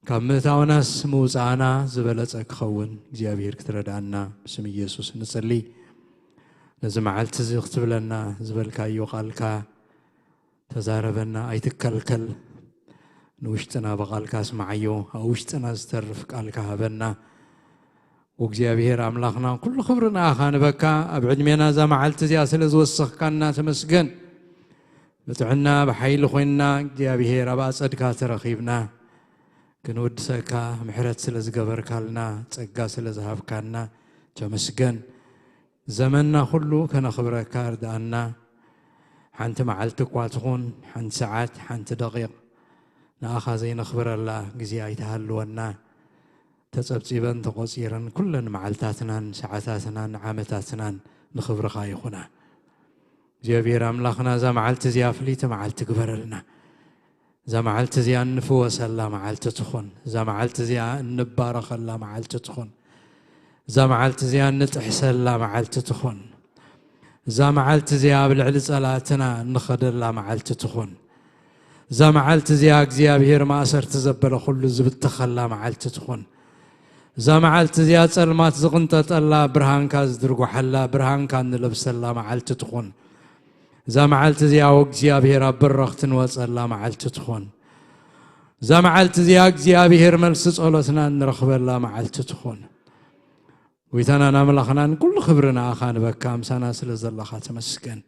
ካብ ምእታውናስ ምውጻእና ዝበለጸ ክኸውን እግዚኣብሔር ክትረድኣና ብስም ኢየሱስ ንጽሊ። ነዚ መዓልቲ እዚ ክትብለና ዝበልካዮ ቃልካ ተዛረበና፣ ኣይትከልከል። ንውሽጥና ብቃልካ ኣስምዓዮ፣ ኣብ ውሽጥና ዝተርፍ ቃልካ ሃበና። ወእግዚኣብሔር ኣምላኽና፣ ኩሉ ክብሪ ንኣኻ ንበካ። ኣብ ዕድሜና እዛ መዓልቲ እዚኣ ስለ ዝወሰኽካና ተመስገን። ብጥዕና ብሓይሊ ኮይንና፣ እግዚኣብሔር፣ ኣብ ኣጸድካ ተረኺብና ክንውድሰካ፣ ምሕረት ስለ ዝገበርካልና፣ ጸጋ ስለ ዝሃብካና ተመስገን። ዘመንና ኩሉ ከነኽብረካ ርድኣና። ሓንቲ መዓልቲ እኳ ትኹን፣ ሓንቲ ሰዓት፣ ሓንቲ ደቂቕ ንኣኻ ዘይነኽብረላ ግዜ ኣይትሃልወና። ተጸብጺበን ተቖጺረን ኩለን መዓልታትናን ሰዓታትናን ዓመታትናን ንኽብርኻ ይኹና። እግዚኣብሔር ኣምላኽና፣ እዛ መዓልቲ እዚኣ ፍልይቲ መዓልቲ ግበረልና። እዛ መዓልቲ እዚኣ እንፍወሰላ መዓልቲ ትኹን። እዛ መዓልቲ እዚኣ እንባረኸላ መዓልቲ ትኹን። እዛ መዓልቲ እዚኣ እንጥሕሰላ መዓልቲ ትኹን። እዛ መዓልቲ እዚኣ ኣብ ልዕሊ ጸላእትና እንኸደላ መዓልቲ ትኹን። እዛ መዓልቲ እዚኣ እግዚኣብሔር ማእሰርቲ ዘበለ ኩሉ ዝብተኸላ መዓልቲ ትኹን። እዛ መዓልቲ እዚኣ ጸልማት ዝቕንጠጠላ፣ ብርሃንካ ዝድርጓሓላ፣ ብርሃንካ እንለብሰላ መዓልቲ ትኹን። እዛ መዓልቲ እዚኣ፣ ወእግዚኣብሔር፣ ኣብ በረኽቲ ንወጸላ መዓልቲ ትኹን። እዛ መዓልቲ እዚኣ እግዚኣብሔር መልሲ ጸሎትና እንረኽበላ መዓልቲ ትኹን። ጎይታናን ኣምላኽናን ኩሉ ክብሪ ንኣኻ ንበካ፣ ምሳና ስለ ዘለኻ ተመስገን።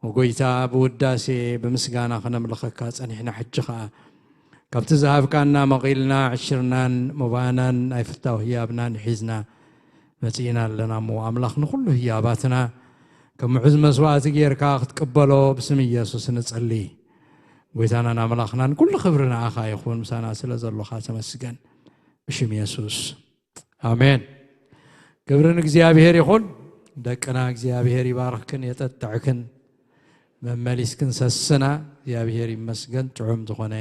ወጎይታ ብውዳሴ ብምስጋና ክነምልኸካ ጸኒሕና፣ ሕጂ ኸኣ ካብቲ ዝሃብካና መቒልና ዕሽርናን መባእናን ናይ ፍታው ህያብናን ሒዝና መጺእና ኣለና እሞ ኣምላኽ ንኹሉ ህያባትና ከም ምዑዝ መስዋእቲ ጌርካ ክትቅበሎ ብስም ኢየሱስ ንጸሊ። ጎይታናን ኣምላኽናን ኩሉ ክብሪ ንኣኻ ይኹን፣ ምሳና ስለ ዘሎኻ ተመስገን። ብሽም የሱስ ኣሜን። ክብሪ ንእግዚኣብሔር ይኹን። ደቅና እግዚኣብሔር ይባርኽክን የጠጥዕክን። መመሊስክን ሰስና እግዚኣብሔር ይመስገን። ጥዑም ዝኾነ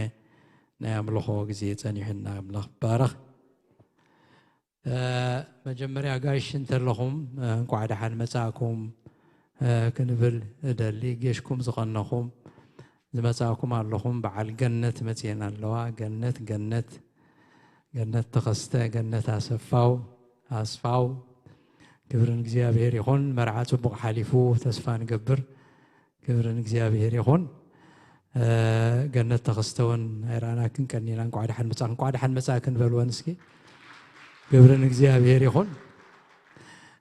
ናይ ኣምልኾ ግዜ ጸኒሑና ኣምላኽ ይባረኽ። እ፣ መጀመርያ ጋሽ እንተለኹም፣ እ፣ እንኳዕ ደሓን መጻእኩም፣ እ፣ ክንብል እደሊ። ጌሽኩም ዝቐነኹም ዝመጻእኩም ኣለኹም። በዓል ገነት መጽኤን ኣለዋ። ገነት፣ ገነት፣ ገነት ተኸስተ፣ ገነት ኣሰፋው፣ ኣስፋው። ክብሪ ንእግዚኣብሔር ይኹን። መርዓ ጽቡቕ ሓሊፉ ተስፋ ንገብር። ክብሪ ንእግዚኣብሔር ይኹን። እ፣ ገነት ተኸስተ እውን ኣይረኣናክን ቀኒና። እንኳዕ ደሓን መጻእክን፣ እንኳዕ ደሓን መጻእክን በልወን እስኪ። ክብሪ ንእግዚኣብሔር ይኹን።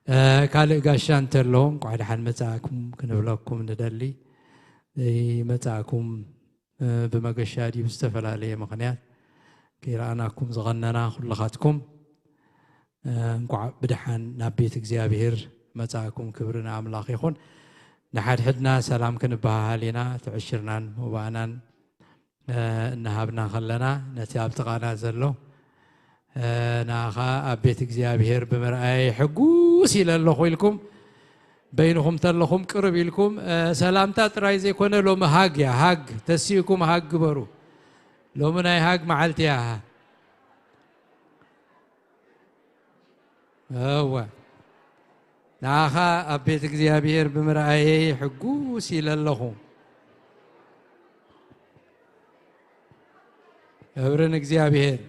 እ፣ ካልእ ጋሻ እንተሎ እንኳዕ ደሓን መጻእኩም ክንብለኩም ንደሊ። ዘይመጻእኩም፣ እ፣ ብመገሻ ድዩ ብዝተፈላለየ ምኽንያት ከይረኣናኩም ዝቐነና ኩልኻትኩም፣ እ፣ እንኳዕ ብደሓን ናብ ቤት እግዚኣብሔር መጻእኩም። ክብሪ ንኣምላኽ ይኹን። ንሓድሕድና ሰላም ክንበሃሃል ኢና። ትዕሽርናን መባእናን፣ እ፣ እናሃብና ከለና ነቲ ኣብ ጥቓና ዘሎ፣ እ፣ ንኣኻ ኣብ ቤት እግዚኣብሔር ብምርኣየይ ሕጉስ ኢለ ኣለኹ ኢልኩም በይንኹም ተለኹም ቅርብ ኢልኩም፣ እ፣ ሰላምታ ጥራይ ዘይኮነ ሎሚ ሃግ እያ። ሃግ ተሲእኩም ሃግ ግበሩ። ሎሚ ናይ ሃግ መዓልቲ እያ። እወ፣ ንኣኻ ኣብ ቤት እግዚኣብሔር ብምርኣየይ ሕጉስ ኢለ ኣለኹ። ክብሪ ንእግዚኣብሔር።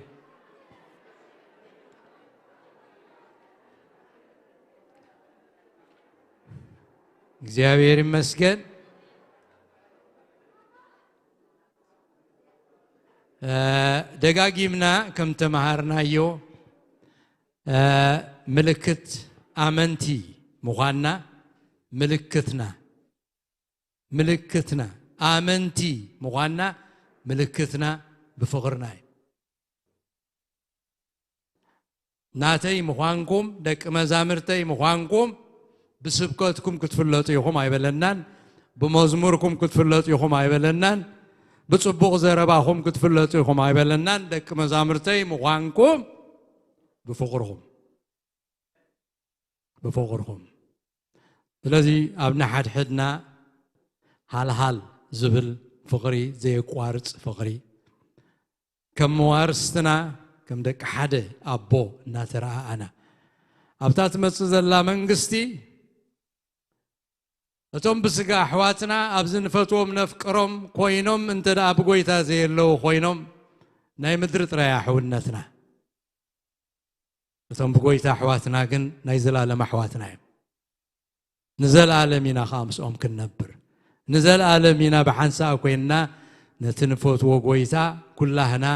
እግዚኣብሔር ይመስገን። እ፣ ደጋጊምና ከም ተመሃርናዮ፣ እ፣ ምልክት ኣመንቲ ምዃንና ምልክትና፣ ምልክትና፣ ኣመንቲ ምዃንና ምልክትና ብፍቕርና እዩ። ናተይ ምዃንኩም፣ ደቂ መዛምርተይ ምዃንኩም ብስብከትኩም ክትፍለጡ ኢኹም ኣይበለናን፣ ብመዝሙርኩም ክትፍለጡ ኢኹም ኣይበለናን፣ ብጽቡቕ ዘረባኹም ክትፍለጡ ኢኹም ኣይበለናን። ደቂ መዛምርተይ ምዃንኩም ብፍቕርኹም፣ ብፍቕርኹም። ስለዚ ኣብ ንሓድሕድና ሃልሃል ዝብል ፍቕሪ፣ ዘየቋርጽ ፍቕሪ፣ ከም መዋርስትና፣ ከም ደቂ ሓደ ኣቦ እናተረኣኣና፣ ኣብታ ትመጽእ ዘላ መንግስቲ፣ እቶም ብስጋ ኣሕዋትና ኣብዚ ንፈትዎም ነፍቅሮም ኮይኖም እንተ ደኣ ብጎይታ ዘየለዉ ኮይኖም፣ ናይ ምድሪ ጥራይ ኣሕውነትና። እቶም ብጎይታ ኣሕዋትና ግን ናይ ዘላለም ኣሕዋትና እዮም። ንዘላለም ኢና ኸኣ ምስኦም ክንነብር። ንዘላለም ኢና ብሓንሳእ ኮይንና ነቲ ንፈትዎ ጎይታ ኩላህና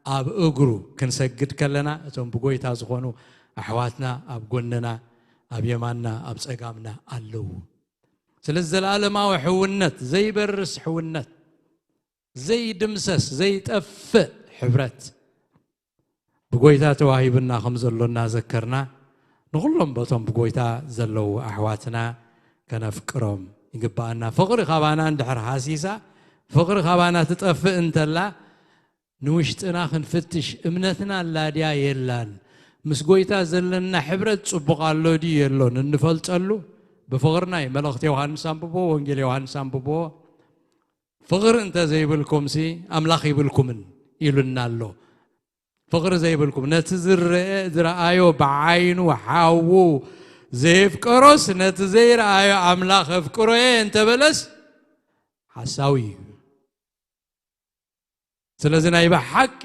ኣብ እግሩ ክንሰግድ ከለና፣ እቶም ብጎይታ ዝኾኑ ኣሕዋትና ኣብ ጎንና፣ ኣብ የማንና፣ ኣብ ጸጋምና ኣለዉ። ስለዚ ዘላለማዊ ሕውነት፣ ዘይበርስ ሕውነት፣ ዘይድምሰስ፣ ዘይጠፍእ ሕብረት ብጎይታ ተዋሂብና ከም ዘሎና ዘከርና፣ ንኹሎም በቶም ብጎይታ ዘለዉ ኣሕዋትና ከነፍቅሮም ይግብኣና። ፍቕሪ ካባና እንድሕር ሃሲሳ፣ ፍቕሪ ካባና ትጠፍእ እንተላ፣ ንውሽጥና ክንፍትሽ፣ እምነትና ኣላ ድያ የላን? ምስ ጎይታ ዘለና ሕብረት ጽቡቕ ኣሎ ድዩ የሎን? እንፈልጠሉ ብፍቕርና እዩ። መልእኽቲ ዮሃንስ ኣንብቦ፣ ወንጌል ዮሃንስ ኣንብቦ። ፍቕሪ እንተ ዘይብልኩምሲ ኣምላኽ ይብልኩምን ኢሉና ኣሎ። ፍቕሪ ዘይብልኩም፣ ነቲ ዝረአ፣ ዝረኣዮ ብዓይኑ ሓዉ ዘየፍቀሮስ፣ ነቲ ዘይረኣዮ ኣምላኽ ኣፍቅሮ እየ እንተበለስ ሓሳዊ እዩ። ስለዚ ናይ ብሓቂ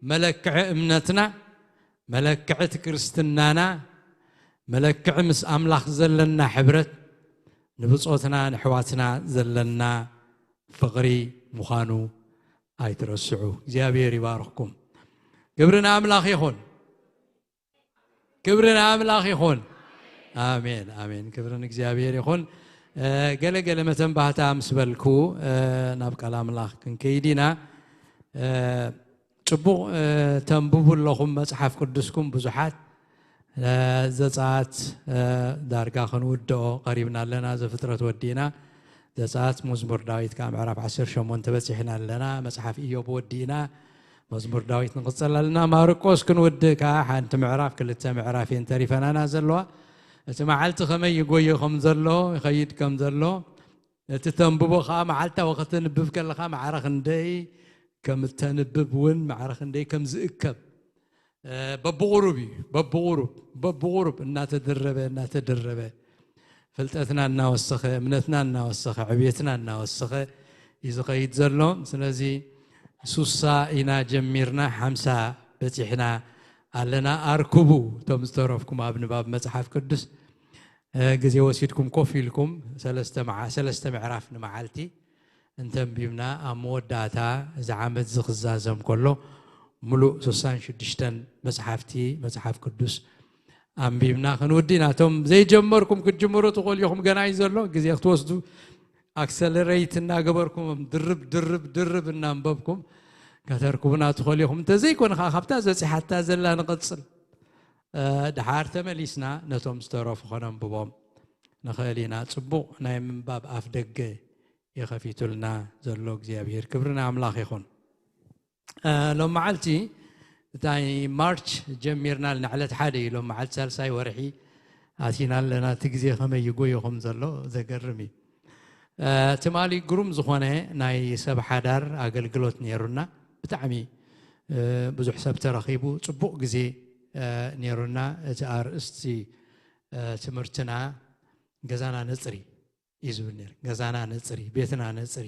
መለክዒ እምነትና፣ መለክዒ እቲ ክርስትናና፣ መለክዒ ምስ ኣምላኽ ዘለና ሕብረት፣ ንብጾትና ንሕዋትና ዘለና ፍቕሪ ምዃኑ ኣይትረስዑ። እግዚኣብሔር ይባርኽኩም። ክብሪ ንኣምላኽ ይኹን። ክብሪ ንኣምላኽ ይኹን። ኣሜን፣ ኣሜን። ክብሪ ንእግዚኣብሔር ይኹን። እ፣ ገለ ገለ መተንባህታ ምስ በልኩ፣ እ፣ ናብ ቃል ኣምላኽ ክንከይድ ኢና። እ፣ ጽቡቕ፣ እ፣ ተንብቡ ኣለኹም መጽሓፍ ቅዱስኩም ብዙሓት። እ፣ ዘጸኣት፣ እ፣ ዳርጋ ክንውድኦ ቀሪብና ኣለና። ዘፍጥረት ወዲእና። ዘጸኣት፣ መዝሙር ዳዊት ከኣ ምዕራፍ ዓሰርተ ሸሞንተ በጺሕና ኣለና። መጽሓፍ ኢዮብ ወዲእና። መዝሙር ዳዊት ንቕጽል ኣለና። ማርቆስ ክንውድእ ከኣ ሓንቲ ምዕራፍ፣ ክልተ ምዕራፍ እየን ተሪፈናና ዘለዋ። እቲ መዓልቲ ከመይ ይጎዮ ከም ዘሎ፣ ይኸይድ ከም ዘሎ፣ እቲ ተንብቦ ከኣ መዓልታዊ ከተንብብ ከለኻ ማዕረ ክንደይ ከም እተንብብ እውን ማዕረ ክንደይ ከም ዝእከብ፣ እ፣ በብቑሩብ እዩ። በብቑሩብ፣ በብቑሩብ እናተደረበ፣ እናተደረበ፣ ፍልጠትና እናወሰኸ፣ እምነትና እናወሰኸ፣ ዕብየትና እናወሰኸ እዩ ዝኸይድ ዘሎ። ስለዚ ሱሳ ኢና ጀሚርና፣ ሓምሳ በጺሕና ኣለና። ኣርክቡ፣ እቶም ዝተረፍኩም ኣብ ንባብ መጽሓፍ ቅዱስ፣ እ፣ ግዜ ወሲድኩም ኮፍ ኢልኩም ሰለስተ መዓ-፣ ሰለስተ ምዕራፍ ንመዓልቲ እንተንቢብና፣ ኣብ መወዳእታ እዚ ዓመት እዚ ክዛዘም ከሎ፣ ምሉእ ስሳን ሽዱሽተን መጽሓፍቲ መጽሓፍ ቅዱስ ኣንቢብና ክንውዲ ኢና። እቶም ዘይጀመርኩም ክትጅምሩ ትኽእሉ ኢኹም፣ ገና እዩ ዘሎ። ግዜ ክትወስዱ፣ ኣክሰለሬት እናገበርኩም፣ ድርብ፣ ድርብ፣ ድርብ እናንበብኩም ከተርክቡና ትኽእሉ ኢኹም። እንተዘይኮነ ከዓ፣ ካብታ ዘጺሓታ ዘላ ንቐጽል። እ፣ ድሓር ተመሊስና ነቶም ዝተረፉ ከነንብቦም ንኽእል ኢና። ጽቡቕ ናይ ምንባብ ኣፍ ደገ የኸፊቱልና ዘሎ እግዚኣብሔር። ክብሪ ንኣምላኽ ይኹን። እ፣ ሎም መዓልቲ እታይ ማርች ጀሚርና፣ ንዕለት ሓደ እዩ። ሎም መዓልቲ ሳልሳይ ወርሒ ኣቲና ኣለና። እቲ ግዜ ከመይ ይጎዮ ከም ዘሎ ዘገርም እዩ። እ፣ ትማሊ ግሩም ዝኾነ ናይ ሰብ ሓዳር ኣገልግሎት ነይሩና። ብጣዕሚ፣ እ፣ ብዙሕ ሰብ ተረኺቡ፣ ጽቡቕ ግዜ፣ እ፣ ነይሩና። እቲ ኣርእስቲ፣ እ፣ ትምህርትና ገዛና ነጽሪ እዩ ዝብል ነይሩ። ገዛና ነጽሪ፣ ቤትና ነጽሪ።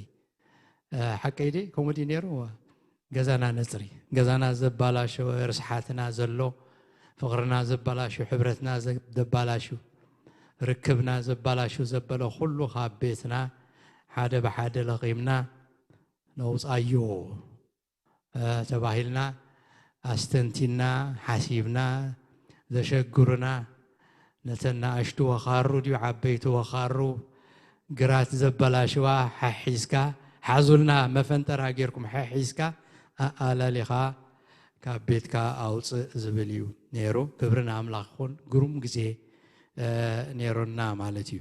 እ፣ ሓቀይ ድየ? ከምኡ ድዩ ነይሩ? ገዛና ነጽሪ። ገዛና ዘባላሸወ፣ ርስሓትና ዘሎ፣ ፍቕርና ዘባላሹ፣ ሕብረትና ዘ-፣ ዘባላሹ፣ ርክብና ዘባላሹ ዘበለ ኩሉ ካብ ቤትና ሓደ ብሓደ ለቒምና ነውጻዮ፣ እ፣ ተባሂልና ኣስተንቲና፣ ሓሲብና፣ ዘሸግሩና፣ ነተን ንኣሽቱ ወኻሩ ድዩ ዓበይቲ ወኻሩ ግራት ዘበላሽዋ ሓሒዝካ፣ ሓዙልና፣ መፈንጠራ ጌርኩም ሓሒዝካ፣ ኣኣላሊኻ ካብ ቤትካ ኣውጽእ ዝብል እዩ ነይሩ። ክብሪ ንኣምላኽ ይኹን። ግሩም ግዜ፣ እ፣ ነይሩና ማለት እዩ።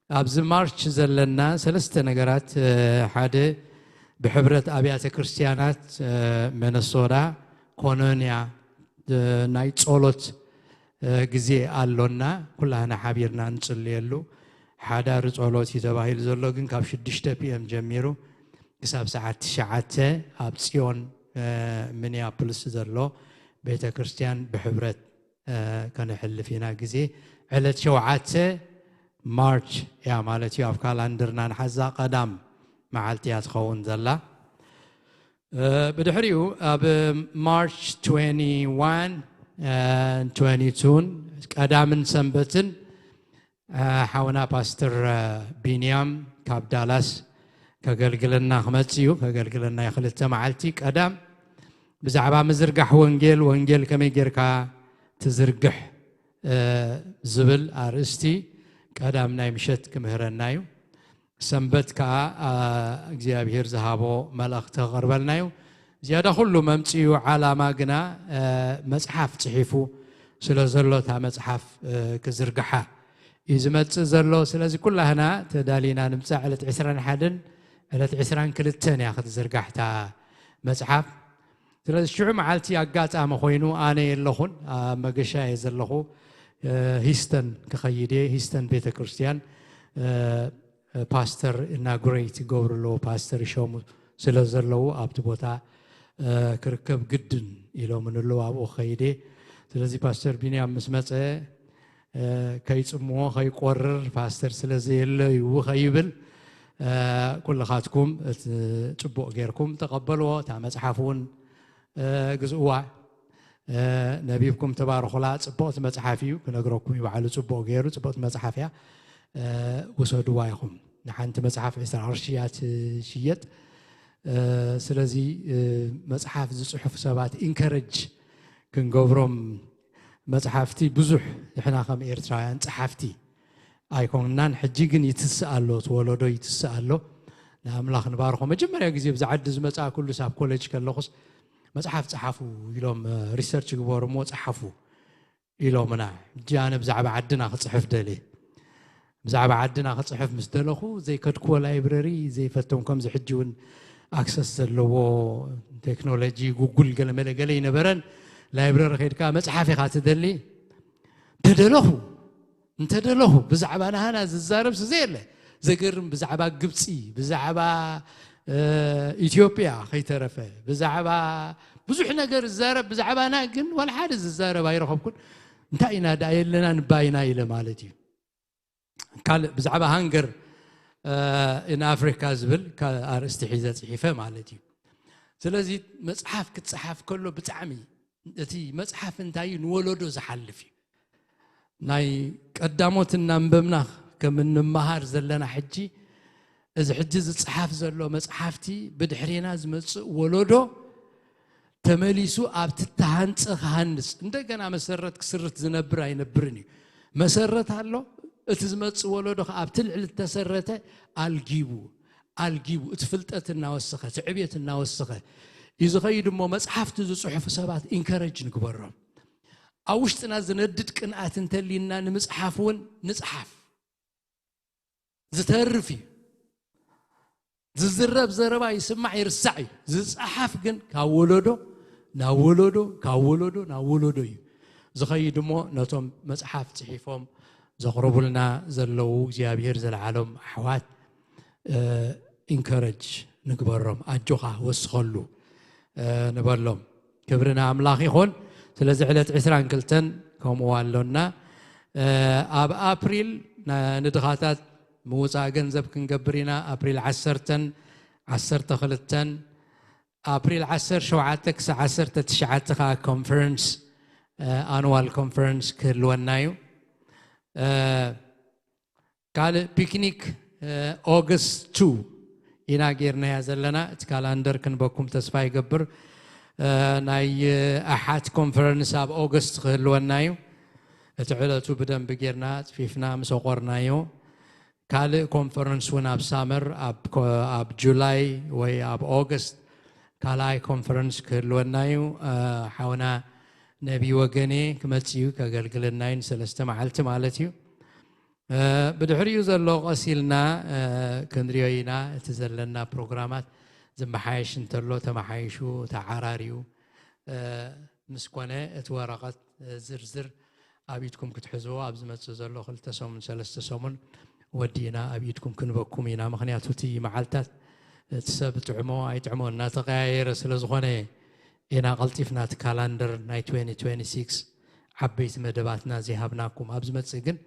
ኣብዚ ማርች ዘለና ሰለስተ ነገራት፣ እ፣ ሓደ ብሕብረት ኣብያተ ክርስቲያናት፣ እ፣ ሚነሶታ ኮኖንያ፣ እ፣ ናይ ጸሎት፣ እ፣ ግዜ ኣሎና። ኩላህና ሓቢርና ንጽልየሉ። ሓዳሪ ጸሎት እዩ ተባሂሉ ዘሎ፣ ግን ካብ ሽዱሽተ ፒ ኤም ጀሚሩ ክሳብ ሰዓት ትሽዓተ ኣብ ጽዮን፣ እ፣ ሚኒያፖሊስ ዘሎ ቤተ ክርስቲያን ብሕብረት፣ እ፣ ከነሕልፍ ኢና ግዜ። ዕለት ሸውዓተ ማርች እያ ማለት እዩ። ኣብ ካላንደርና ንሓዛ ቀዳም መዓልቲ እያ ትኸውን ዘላ። እ፣ ብድሕሪኡ ኣብ ማርች ትዌንቲ ዋን፣ እ፣ ትዌንቲ ቱን ቀዳምን ሰንበትን፣ እ፣ ሓውና ፓስተር፣ እ፣ ቢንያም ካብ ዳላስ ከገልግለና ክመጽእ እዩ። ከገልግለና እዩ ክልተ መዓልቲ። ቀዳም ብዛዕባ ምዝርጋሕ ወንጌል፣ ወንጌል ከመይ ጌርካ ትዝርግሕ፣ እ፣ ዝብል ኣርእስቲ ቀዳም ናይ ምሸት ክምህረና እዩ። ሰንበት ከኣ፣ ኣ፣ እግዚኣብሔር ዝሃቦ መልእኽቲ ከቕርበልና እዩ። ዝያዳ ኩሉ መምጽኡ ዓላማ ግና፣ እ፣ መጽሓፍ ጽሒፉ ስለ ዘሎ፣ እታ መጽሓፍ፣ እ፣ ክዝርግሓ እዩ ዝመጽእ ዘሎ። ስለዚ ኩላህና ተዳሊና ንምጻእ። ዕለት ዕስራን ሓደን ዕለት ዕስራን ክልተን እያ ክትዝርጋሕ እታ መጽሓፍ። ስለዚ ሽዑ መዓልቲ ኣጋጣሚ ኮይኑ ኣነ የለኹን፣ ኣብ መገሻ እየ ዘለኹ። እ፣ ሂስተን ክኸይድ እየ። ሂስተን ቤተ ክርስቲያን፣ እ፣ ፓስተር ኢናጉሬት ይገብሩ ኣለዉ፣ ፓስተር ይሸሙ ስለ ዘለዉ ኣብቲ ቦታ፣ እ፣ ክርከብ ግድን ኢሎምን ኣለዉ፣ ኣብኡ ክኸይድ እየ። ስለዚ ፓስተር ቢንያም ምስ መጸ፣ እ፣ ከይጽምዎ ከይቆርር ፓስተር ስለ ዘየለ እዩ ከይብል፣ እ፣ ኩልኻትኩም እቲ ጽቡቕ ጌርኩም ተቐበልዎ። እታ መጽሓፍ እውን፣ እ፣ ግዝእዋ፣ እ፣ ነቢብኩም ተባርኹላ። ጽቡቕቲ መጽሓፍ እዩ፣ ክነግረኩም እዩ ባዕሉ ጽቡቕ ገይሩ። ጽቡቕቲ መጽሓፍ እያ፣ እ፣ ውሰድዋ ኢኹም። ንሓንቲ መጽሓፍ ዕስራ ቅርሺ እያ ትሽየጥ። ስለዚ መፅሓፍ ዝፅሑፍ ሰባት ኢንከረጅ ክንገብሮም፣ መፅሓፍቲ ብዙሕ ንሕና ከም ኤርትራውያን ፀሓፍቲ ኣይኮንናን። ሕጂ ግን ይትስእ ኣሎ፣ እቲ ወለዶ ይትስእ ኣሎ። ንኣምላኽ ንባርኾ። መጀመርያ ግዜ ብዛ ዓዲ ዝመፅኣ ኩሉስ ኣብ ኮሌጅ ከለኹስ መፅሓፍ ፀሓፉ ኢሎም ሪሰርች ግበሩ እሞ ፀሓፉ ኢሎምና። ሕጂ ኣነ ብዛዕባ ዓድና ክፅሕፍ ደልየ። ብዛዕባ ዓድና ክፅሕፍ ምስ ደለኹ ዘይከድክዎ ላይብረሪ ዘይፈቶም፣ ከምዚ ሕጂ እውን ኣክሰስ ዘለዎ ቴክኖሎጂ ጉጉል ገለመለ ገለ ይነበረን። ላይብረሪ ከይድካ መፅሓፍ ኢኻ ትደሊ። እንተደለኹ እንተደለኹ ብዛዕባ ናህና ዝዛረብ ስዘ የለ። ዘገርም፣ ብዛዕባ ግብፂ፣ ብዛዕባ ኢትዮጵያ ከይተረፈ፣ ብዛዕባ ብዙሕ ነገር ዝዛረብ፣ ብዛዕባና ግን ዋላ ሓደ ዝዛረብ ኣይረኸብኩን። እንታይ ኢና ደኣ የለና ንባይና ኢለ ማለት እዩ። ካልእ ብዛዕባ ሃንገር ኢን ኣፍሪካ ዝብል ኣርእስቲ ሒዘ ፅሒፈ ማለት እዩ። ስለዚ መፅሓፍ ክፀሓፍ ከሎ ብጣዕሚ እቲ መፅሓፍ እንታይ እዩ ንወለዶ ዝሓልፍ እዩ። ናይ ቀዳሞት እናንበብና ከም እንመሃር ዘለና ሕጂ፣ እዚ ሕጂ ዝፀሓፍ ዘሎ መፅሓፍቲ ብድሕሬና ዝመፅእ ወለዶ ተመሊሱ ኣብቲ ተሃንፀ ክሃንፅ፣ እንደገና መሰረት ክስርት ዝነብር ኣይነብርን እዩ። መሰረት ኣሎ። እቲ ዝመፅእ ወለዶ ከዓ ኣብቲ ልዕሊ ዝተሰረተ ኣልጊቡ ኣልጊቡ እቲ ፍልጠት እናወሰኸ፣ እቲ ዕብየት እናወሰኸ እዩ ዝኸይድ። እሞ መፅሓፍቲ ዝፅሑፉ ሰባት ኢንከረጅ ንግበሮም። ኣብ ውሽጥና ዝነድድ ቅንኣት እንተልዩና ንምፅሓፍ እውን ንፅሓፍ። ዝተርፍ እዩ። ዝዝረብ ዘረባ ይስማዕ ይርሳዕ እዩ። ዝፀሓፍ ግን ካብ ወለዶ ናብ ወለዶ፣ ካብ ወለዶ ናብ ወለዶ እዩ ዝኸይድ። እሞ ነቶም መፅሓፍ ፅሒፎም ዘቕርቡልና ዘለዉ እግዚኣብሔር ዘለዓሎም ኣሕዋት ኢንከረጅ ንግበሮም። ኣጆኻ ወስኸሉ ንበሎም። ክብሪ ንኣምላኽ ይኹን። ስለዚ ዕለት ዕስራን ክልተን ከምኡ ኣሎና። ኣብ ኣፕሪል ንድኻታት ምውፃእ ገንዘብ ክንገብር ኢና። ኣፕሪል ዓሰርተን ዓሰርተ ክልተን፣ ኣፕሪል ዓሰርተ ሸውዓተ ክሳብ ዓሰርተ ትሽዓተ ከዓ ኮንፈረንስ፣ ኣኑዋል ኮንፈረንስ ክህልወና እዩ። ካልእ ፒክኒክ ኦገስት ቱ ኢና ጌርናያ ዘለና። እቲ ካላንደር ክንበኩም ተስፋ ይገብር። ናይ ኣሓት ኮንፈረንስ ኣብ ኦገስት ክህልወና እዩ። እቲ ዕለቱ ብደንቢ ጌርና ኣፅፊፍና ምስ ኣቆርናዮ፣ ካልእ ኮንፈረንስ እውን ኣብ ሳመር ኣብ ጁላይ ወይ ኣብ ኦገስት ካልኣይ ኮንፈረንስ ክህልወና እዩ። ሓውና ነቢ ወገኔ ክመፅእ እዩ፣ ከገልግለና እዩ፣ ንሰለስተ መዓልቲ ማለት እዩ። ብድሕሪኡ ዘሎ ቀስ ኢልና ክንሪኦ ኢና። እቲ ዘለና ፕሮግራማት ዝመሓየሽ እንተሎ ተመሓይሹ ተዓራርዩ ምስ ኮነ፣ እቲ ወረቐት ዝርዝር ኣብ ኢድኩም ክትሕዝዎ ኣብ ዝመፅእ ዘሎ ክልተ ሰሙን ሰለስተ ሰሙን ወዲእና ኣብ ኢድኩም ክንበኩም ኢና። ምክንያቱ እቲ መዓልታት እቲ ሰብ ጥዕሞ ኣይጥዕሞ እናተቀያየረ ስለ ዝኾነ ኢና ቀልጢፍና እቲ ካላንደር ናይ ዓበይቲ መደባትና ዘይሃብናኩም። ኣብ ዝመፅእ ግን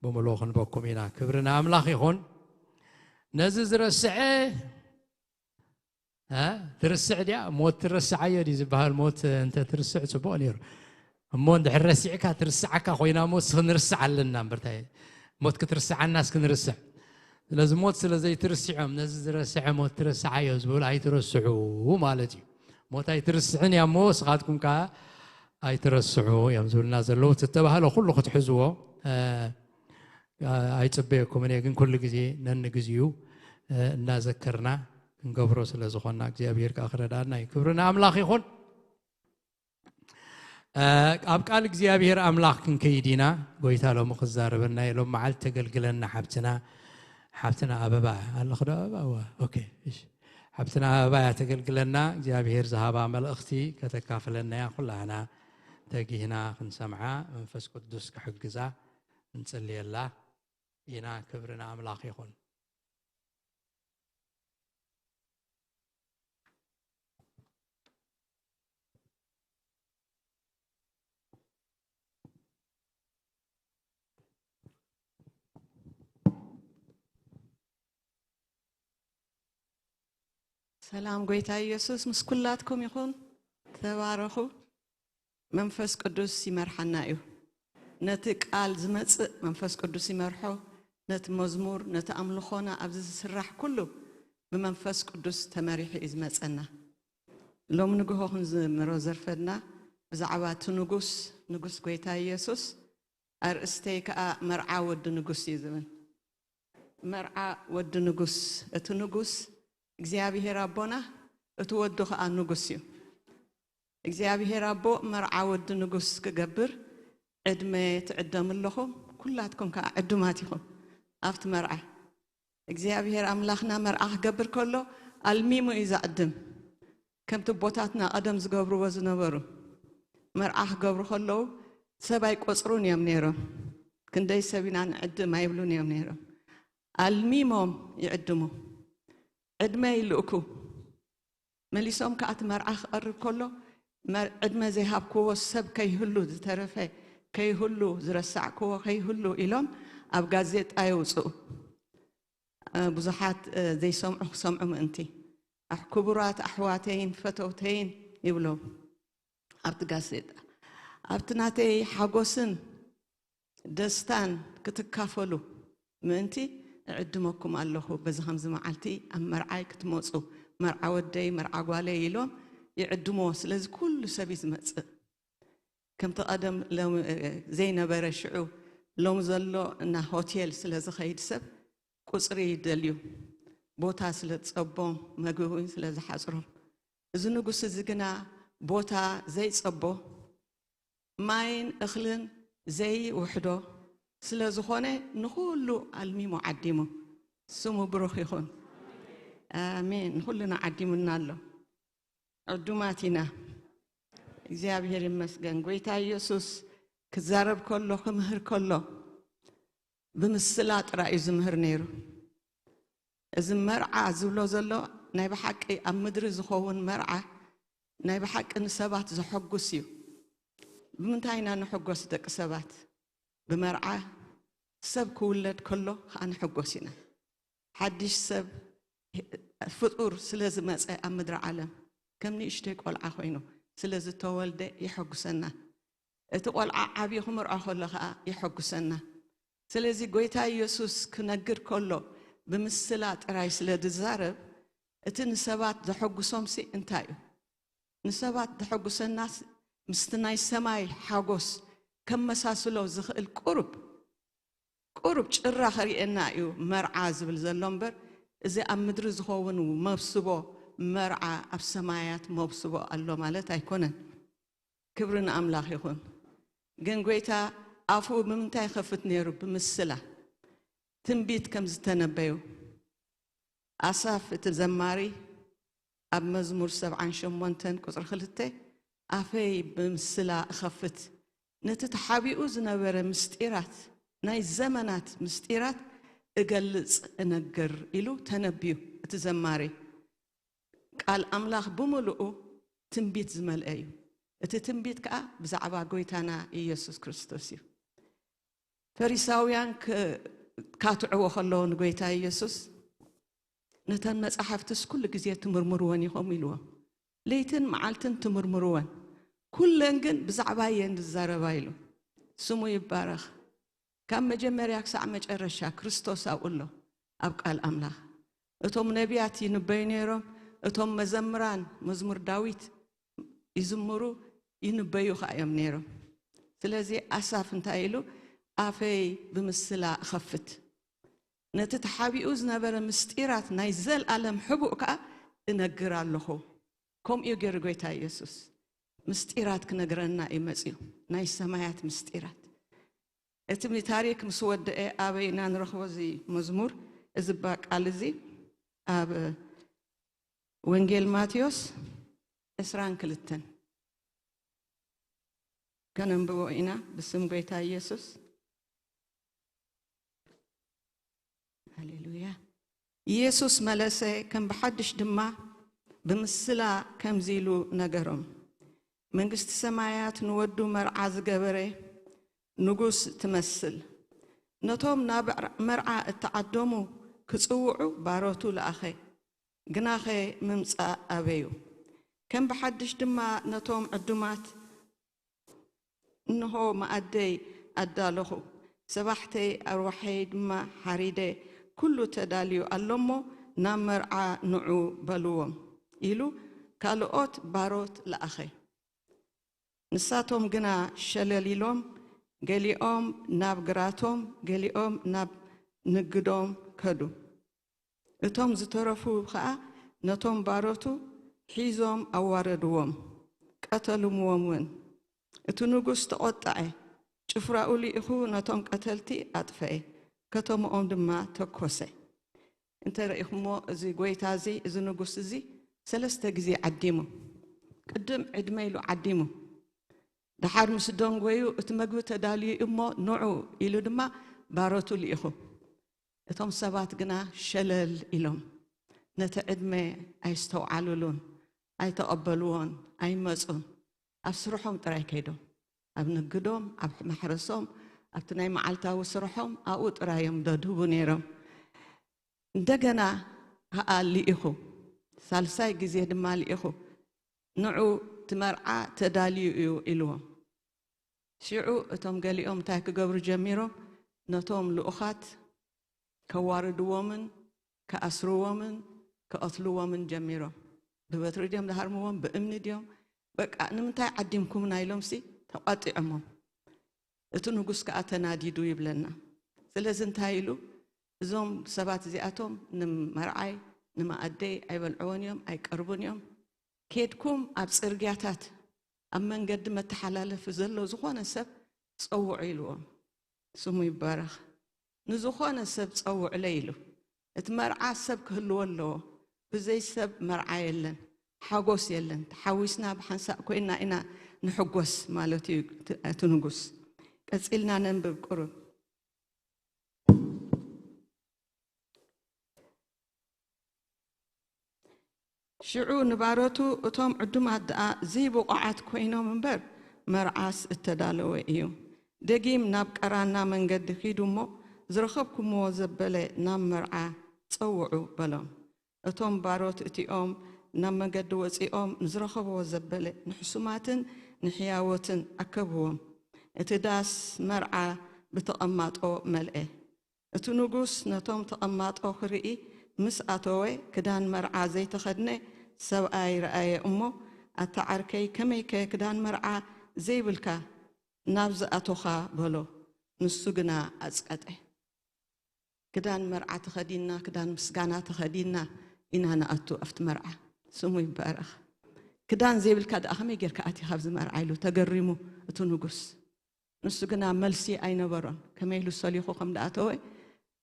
ብምልኦ ክንበኩም ኢና። ክብሪ ንኣምላኽ ይኹን። ነዚ ዝረስዐ ትርስዕ ድያ ሞት ትረስዓዮ ድዩ ዝበሃል? ሞት እንተ ትርስዕ ፅቡቕ ነይሩ። እሞ እንድሕር ረሲዕካ ትርስዓካ ኮይና ሞት ክንርስዕ ኣለና እምበርታይ ሞት ክትርስዓናስ ክንርስዕ። ስለዚ ሞት ስለ ዘይትርስዖም ነዚ ዝረስዐ ሞት ትረስዓዮ ዝብል ኣይትረስዑ ማለት እዩ። ሞት ኣይትርስዕን እያ እሞ ስኻትኩም ከዓ ኣይትረስዑ እዮም ዝብልና ዘለዉ። እቲ ተባህለ ኩሉ ክትሕዝዎ ኣይፅበየኩምን እየ፣ ግን ኩሉ ግዜ ነንግዚኡ እናዘከርና ክንገብሮ ስለ ዝኾንና እግዚኣብሔር ከዓ ክረዳእና እዩ። ክብሪ ንኣምላኽ ይኹን። ኣብ ቃል እግዚኣብሔር ኣምላኽ ክንከይድ ኢና። ጎይታ ሎሚ ክዛረበና እየ። ሎም መዓልቲ ተገልግለና ሓብትና ሓብትና ኣበባ ኣለኽ ዶ ኣበባ? እዋ፣ ኦኬ፣ እሺ። ሓብትና ኣበባ እያ ተገልግለና። እግዚኣብሔር ዝሃባ መልእኽቲ ከተካፍለና እያ። ኩላህና ተጊህና ክንሰምዓ መንፈስ ቅዱስ ክሕግዛ እንጽልየላ ኢና። ክብሪ ንኣምላኽ ይኹን። ሰላም ጎይታ ኢየሱስ ምስ ኩላትኩም ይኹን። ተባረኹ። መንፈስ ቅዱስ ይመርሓና እዩ። ነቲ ቃል ዝመጽእ መንፈስ ቅዱስ ይመርሖ። ነቲ መዝሙር፣ ነቲ ኣምልኾና ኣብዚ ዝስራሕ ኩሉ ብመንፈስ ቅዱስ ተመሪሑ እዩ ዝመጸና። ሎም ንግሆ ክንዝምሮ ዘርፈድና ብዛዕባ እቲ ንጉስ፣ ንጉስ ጎይታ ኢየሱስ፣ ኣርእስተይ ከኣ መርዓ ወዲ ንጉስ እዩ ዝብል። መርዓ ወዲ ንጉስ፣ እቲ ንጉስ እግዚኣብሔር ኣቦና፣ እቲ ወዱ ከኣ ንጉስ እዩ። እግዚኣብሔር ኣቦ መርዓ ወዲ ንጉስ ክገብር ዕድመ ትዕደሙ ኣለኹም። ኩላትኩም ከኣ ዕዱማት ኢኹም ኣብቲ መርዓ። እግዚኣብሔር ኣምላኽና መርዓ ክገብር ከሎ ኣልሚሙ እዩ ዘዕድም። ከምቲ ኣቦታትና ቀደም ዝገብርዎ ዝነበሩ፣ መርዓ ክገብሩ ከለዉ ሰብ ኣይቆጽሩን እዮም ነይሮም። ክንደይ ሰብ ኢና ንዕድም ኣይብሉን እዮም ነይሮም። ኣልሚሞም ይዕድሙ። ዕድመ ይልእኩ። መሊሶም ከኣ እቲ መርዓ ክቐርብ ከሎ መር-፣ ዕድመ ዘይሃብክዎ ሰብ ከይህሉ፣ ዝተረፈ ከይህሉ፣ ዝረሳዕክዎ ከይህሉ ኢሎም ኣብ ጋዜጣ የውፅኡ። እ፣ ብዙሓት፣ እ፣ ዘይሰምዑ ክሰምዑ ምእንቲ። ኣሕ-፣ ክቡራት ኣሕዋተይን ፈተውተይን ይብሎም ኣብቲ ጋዜጣ። ኣብቲ ናተይ ሓጎስን ደስታን ክትካፈሉ ምእንቲ እዕድመኩም ኣለኹ። በዚ ከምዚ መዓልቲ ኣብ መርዓይ ክትመጹ፣ መርዓ ወደይ፣ መርዓ ጓለይ ኢሎም ይዕድምዎ። ስለዚ ኩሉ ሰብ እዩ ዝመጽእ። ከምቲ ቀደም ሎም-፣ ዘይነበረ ሽዑ ሎም ዘሎ እና ሆቴል ስለ ዝኸይድ ሰብ ቁጽሪ ይደልዩ። ቦታ ስለ ዝጸቦም፣ መግቢ እውን ስለ ዝሓጽሮም። እዚ ንጉስ እዚ ግና ቦታ ዘይጸቦ፣ ማይን እኽልን ዘይውሕዶ ስለ ዝኾነ ንኹሉ ኣልሚሙ ዓዲሙ። ስሙ ብሩኽ ይኹን። ኣሜን። ንኹልና ዓዲሙና ኣሎ። ዕዱማት ኢና። እግዚኣብሔር ይመስገን። ጎይታ ኢየሱስ ክዛረብ ከሎ፣ ክምህር ከሎ፣ ብምስላ ጥራይ እዩ ዝምህር ነይሩ። እዚ መርዓ ዝብሎ ዘሎ ናይ ብሓቂ ኣብ ምድሪ ዝኸውን መርዓ ናይ ብሓቂ ንሰባት ዘሐጉስ እዩ። ብምንታይ ኢና ንሕጎስ ደቂ ሰባት? ብመርዓ። ሰብ ክውለድ ከሎ ከኣ ንሕጎስ ኢና። ሓድሽ ሰብ ፍጡር ስለ ዝመጸ ኣብ ምድሪ ዓለም ከም ንእሽተይ ቆልዓ ኮይኑ ስለ ዝተወልደ የሐጉሰና። እቲ ቆልዓ ዓብዩ ክምርዖ ከሎ ከኣ የሐጉሰና። ስለዚ ጎይታ ኢየሱስ ክነግር ከሎ ብምስላ ጥራይ ስለ ዝዛረብ፣ እቲ ንሰባት ዘሐጉሶምሲ እንታይ እዩ? ንሰባት ዘሐጉሰናስ ምስቲ ናይ ሰማይ ሓጎስ ከመሳስሎ ዝኽእል ቁሩብ፣ ቁሩብ ጭራ ከርእየና እዩ መርዓ ዝብል ዘሎ እምበር፣ እዚ ኣብ ምድሪ ዝኸውን መብስቦ መርዓ ኣብ ሰማያት መብስቦ ኣሎ ማለት ኣይኮነን። ክብሪ ንኣምላኽ ይኹን። ግን ጎይታ ኣፉ ብምንታይ ይኸፍት ነይሩ? ብምስላ። ትንቢት ከም ዝተነበዩ። ኣሳፍ እቲ ዘማሪ ኣብ መዝሙር ሰብዓን ሸሞንተን ቁጽሪ ክልተ፣ "ኣፈይ ብምስላ እኸፍት፣ ነቲ ተሓቢኡ ዝነበረ ምስጢራት፣ ናይ ዘመናት ምስጢራት እገልጽ እነግር" ኢሉ ተነብዩ እቲ ዘማሪ። ቃል ኣምላኽ ብምሉኡ ትንቢት ዝመልአ እዩ። እቲ ትንቢት ከኣ ብዛዕባ ጎይታና ኢየሱስ ክርስቶስ እዩ። ፈሪሳውያን ክ-፣ ካትዕዎ ከለዉ ንጎይታ ኢየሱስ፣ "ነተን መጻሕፍትስ ኩሉ ግዜ ትምርምርወን ኢኹም" ኢልዎም። "ለይትን መዓልትን ትምርምርወን፣ ኩለን ግን ብዛዕባ እየን ዝዛረባ" ኢሉ። ስሙ ይባረኽ። ካብ መጀመርያ ክሳዕ መጨረሻ ክርስቶስ ኣብኡ ኣሎ፣ ኣብ ቃል ኣምላኽ። እቶም ነቢያት ይንበዩ ነይሮም፣ እቶም መዘምራን መዝሙር ዳዊት ይዝምሩ፣ ይንበዩ ከኣ እዮም ነይሮም። ስለዚ ኣሳፍ እንታይ ኢሉ? "ኣፈይ ብምስላ እኸፍት፣ ነቲ ተሓቢኡ ዝነበረ ምስጢራት ናይ ዘልኣለም ሕቡእ ከኣ እነግር ኣለኹ።" ከምኡ እዩ ገይሩ ጎይታ ኢየሱስ። ምስጢራት ክነግረና እዩ መጺኡ፣ ናይ ሰማያት ምስጢራት። እቲ ሚ-፣ ታሪክ ምስ ወደአ ኣበይ ኢና ንረኽቦ እዚ መዝሙር? እዚ እባ ቃል እዚ ኣብ ወንጌል ማቴዎስ ዕስራን ክልተን ከነንብቦ ኢና፣ ብስም ጎይታ ኢየሱስ። ሃሌሉያ። ኢየሱስ መለሰ፣ ከም ብሓድሽ ድማ ብምስላ ከምዚ ኢሉ ነገሮም፣ "መንግስቲ ሰማያት ንወዱ መርዓ ዝገበረ ንጉስ ትመስል። ነቶም ናብ መርዓ እተዓደሙ ክጽውዑ ባሮቱ ለኣኸ፣ ግናኸ ምምጻእ ኣበዩ። ከም ብሓድሽ ድማ ነቶም ዕዱማት እንሆ መኣደይ ኣዳለኹ፣ ሰባሕተይ ኣርዋሐይ ድማ ሓሪደ፣ ኩሉ ተዳልዩ ኣሎ እሞ ናብ መርዓ ንዑ በልዎም ኢሉ ካልኦት ባሮት ለኣኸ። ንሳቶም ግና ሸለል ኢሎም፣ ገሊኦም ናብ ግራቶም፣ ገሊኦም ናብ ንግዶም ከዱ። እቶም ዝተረፉ ኸኣ ነቶም ባሮቱ ሒዞም ኣዋረድዎም፣ ቀተልምዎም እውን። እቲ ንጉስ ተቖጥዐ፣ ጭፍራኡ ልኢኹ ነቶም ቀተልቲ ኣጥፈኤ፣ ከተማኦም ድማ ተኮሰ። እንተ ርኢኹሞ፣ እዚ ጎይታ እዚ፣ እዚ ንጉስ እዚ ሰለስተ ግዜ ዓዲሙ። ቅድም ዕድመ ኢሉ ዓዲሙ። ደሓር ምስ ደንጎዩ፣ እቲ መግቢ ተዳልዩ እዩ እሞ ንዑ ኢሉ ድማ ባሮቱ ልኢኹ። እቶም ሰባት ግና ሸለል ኢሎም፣ ነቲ ዕድመ ኣይስተውዓሉሉን፣ ኣይተቐበልዎን፣ ኣይመጹን። ኣብ ስርሖም ጥራይ ከይዶም፣ ኣብ ንግዶም፣ ኣብ ማሕረሶም፣ ኣብቲ ናይ መዓልታዊ ስርሖም ኣብኡ ጥራይ እዮም ደድህቡ ነይሮም። እንደገና ከኣ ልኢኹ፣ ሳልሳይ ግዜ ድማ ልኢኹ፣ ንዑ እቲ መርዓ ተዳልዩ እዩ ኢልዎም። ሽዑ እቶም ገሊኦም እንታይ ክገብሩ ጀሚሮም? ነቶም ልኡኻት ከዋርድዎምን ክኣስርዎምን ክቐትልዎምን ጀሚሮም። ብበትሪ ድዮም ዝሃርምዎም? ብእምኒ ድዮም? በቃ ንምንታይ ዓዲምኩምና ኢሎምሲ ተቋጢዖሞም። እቲ ንጉስ ከኣ ተናዲዱ ይብለና። ስለዚ እንታይ ኢሉ? እዞም ሰባት እዚኣቶም ንመርዓይ ንመኣደይ ኣይበልዕዎን እዮም፣ ኣይቀርቡን እዮም። ኬድኩም ኣብ ጽርግያታት ኣብ መንገዲ መተሓላለፊ ዘሎ ዝኾነ ሰብ ጸውዑ ኢልዎም። ስሙ ይባረኽ። ንዝኾነ ሰብ ጸውዕለይ ኢሉ። እቲ መርዓ ሰብ ክህልዎ ኣለዎ። ብዘይ ሰብ መርዓ የለን፣ ሓጎስ የለን። ተሓዊስና ብሓንሳእ ኮይና ኢና ንሕጎስ ማለት እዩ እቲ ንጉስ። ቀጺልና ነንብብ ቁሩብ። ሽዑ ንባሮቱ፣ እቶም ዕዱማት ደኣ ዘይብቑዓት ኮይኖም እምበር፣ መርዓስ እተዳለወ እዩ። ደጊም ናብ ቀራና መንገዲ ኺዱ እሞ፣ ዝረኸብኩምዎ ዘበለ ናብ መርዓ ጸውዑ በሎም። እቶም ባሮት እቲኦም ናብ መገዲ ወጺኦም ንዝረኸብዎ ዘበለ ንሕሱማትን ንሕያዎትን ኣከብዎም። እቲ ዳስ መርዓ ብተቐማጦ መልአ። እቲ ንጉስ ነቶም ተቐማጦ ክርኢ ምስ ኣተወ፣ ክዳን መርዓ ዘይተኸድነ ሰብኣይ ረኣየ እሞ፣ ኣታ ዓርከይ፣ ከመይከ ክዳን መርዓ ዘይብልካ ናብዚ ኣቶኻ? በሎ። ንሱ ግና ኣጽቀጠ። ክዳን መርዓ ተኸዲንና፣ ክዳን ምስጋና ተኸዲንና ኢና ንኣቱ ኣብቲ መርዓ። ስሙ ይባረኽ። ክዳን ዘይብልካ ደኣ ከመይ ጌርካ ኣቲኻ ኣብዚ መርዓ? ኢሉ ተገሪሙ እቲ ንጉስ። ንሱ ግና መልሲ ኣይነበሮን። ከመይ ኢሉ ሰሊኹ ከም ደኣተወ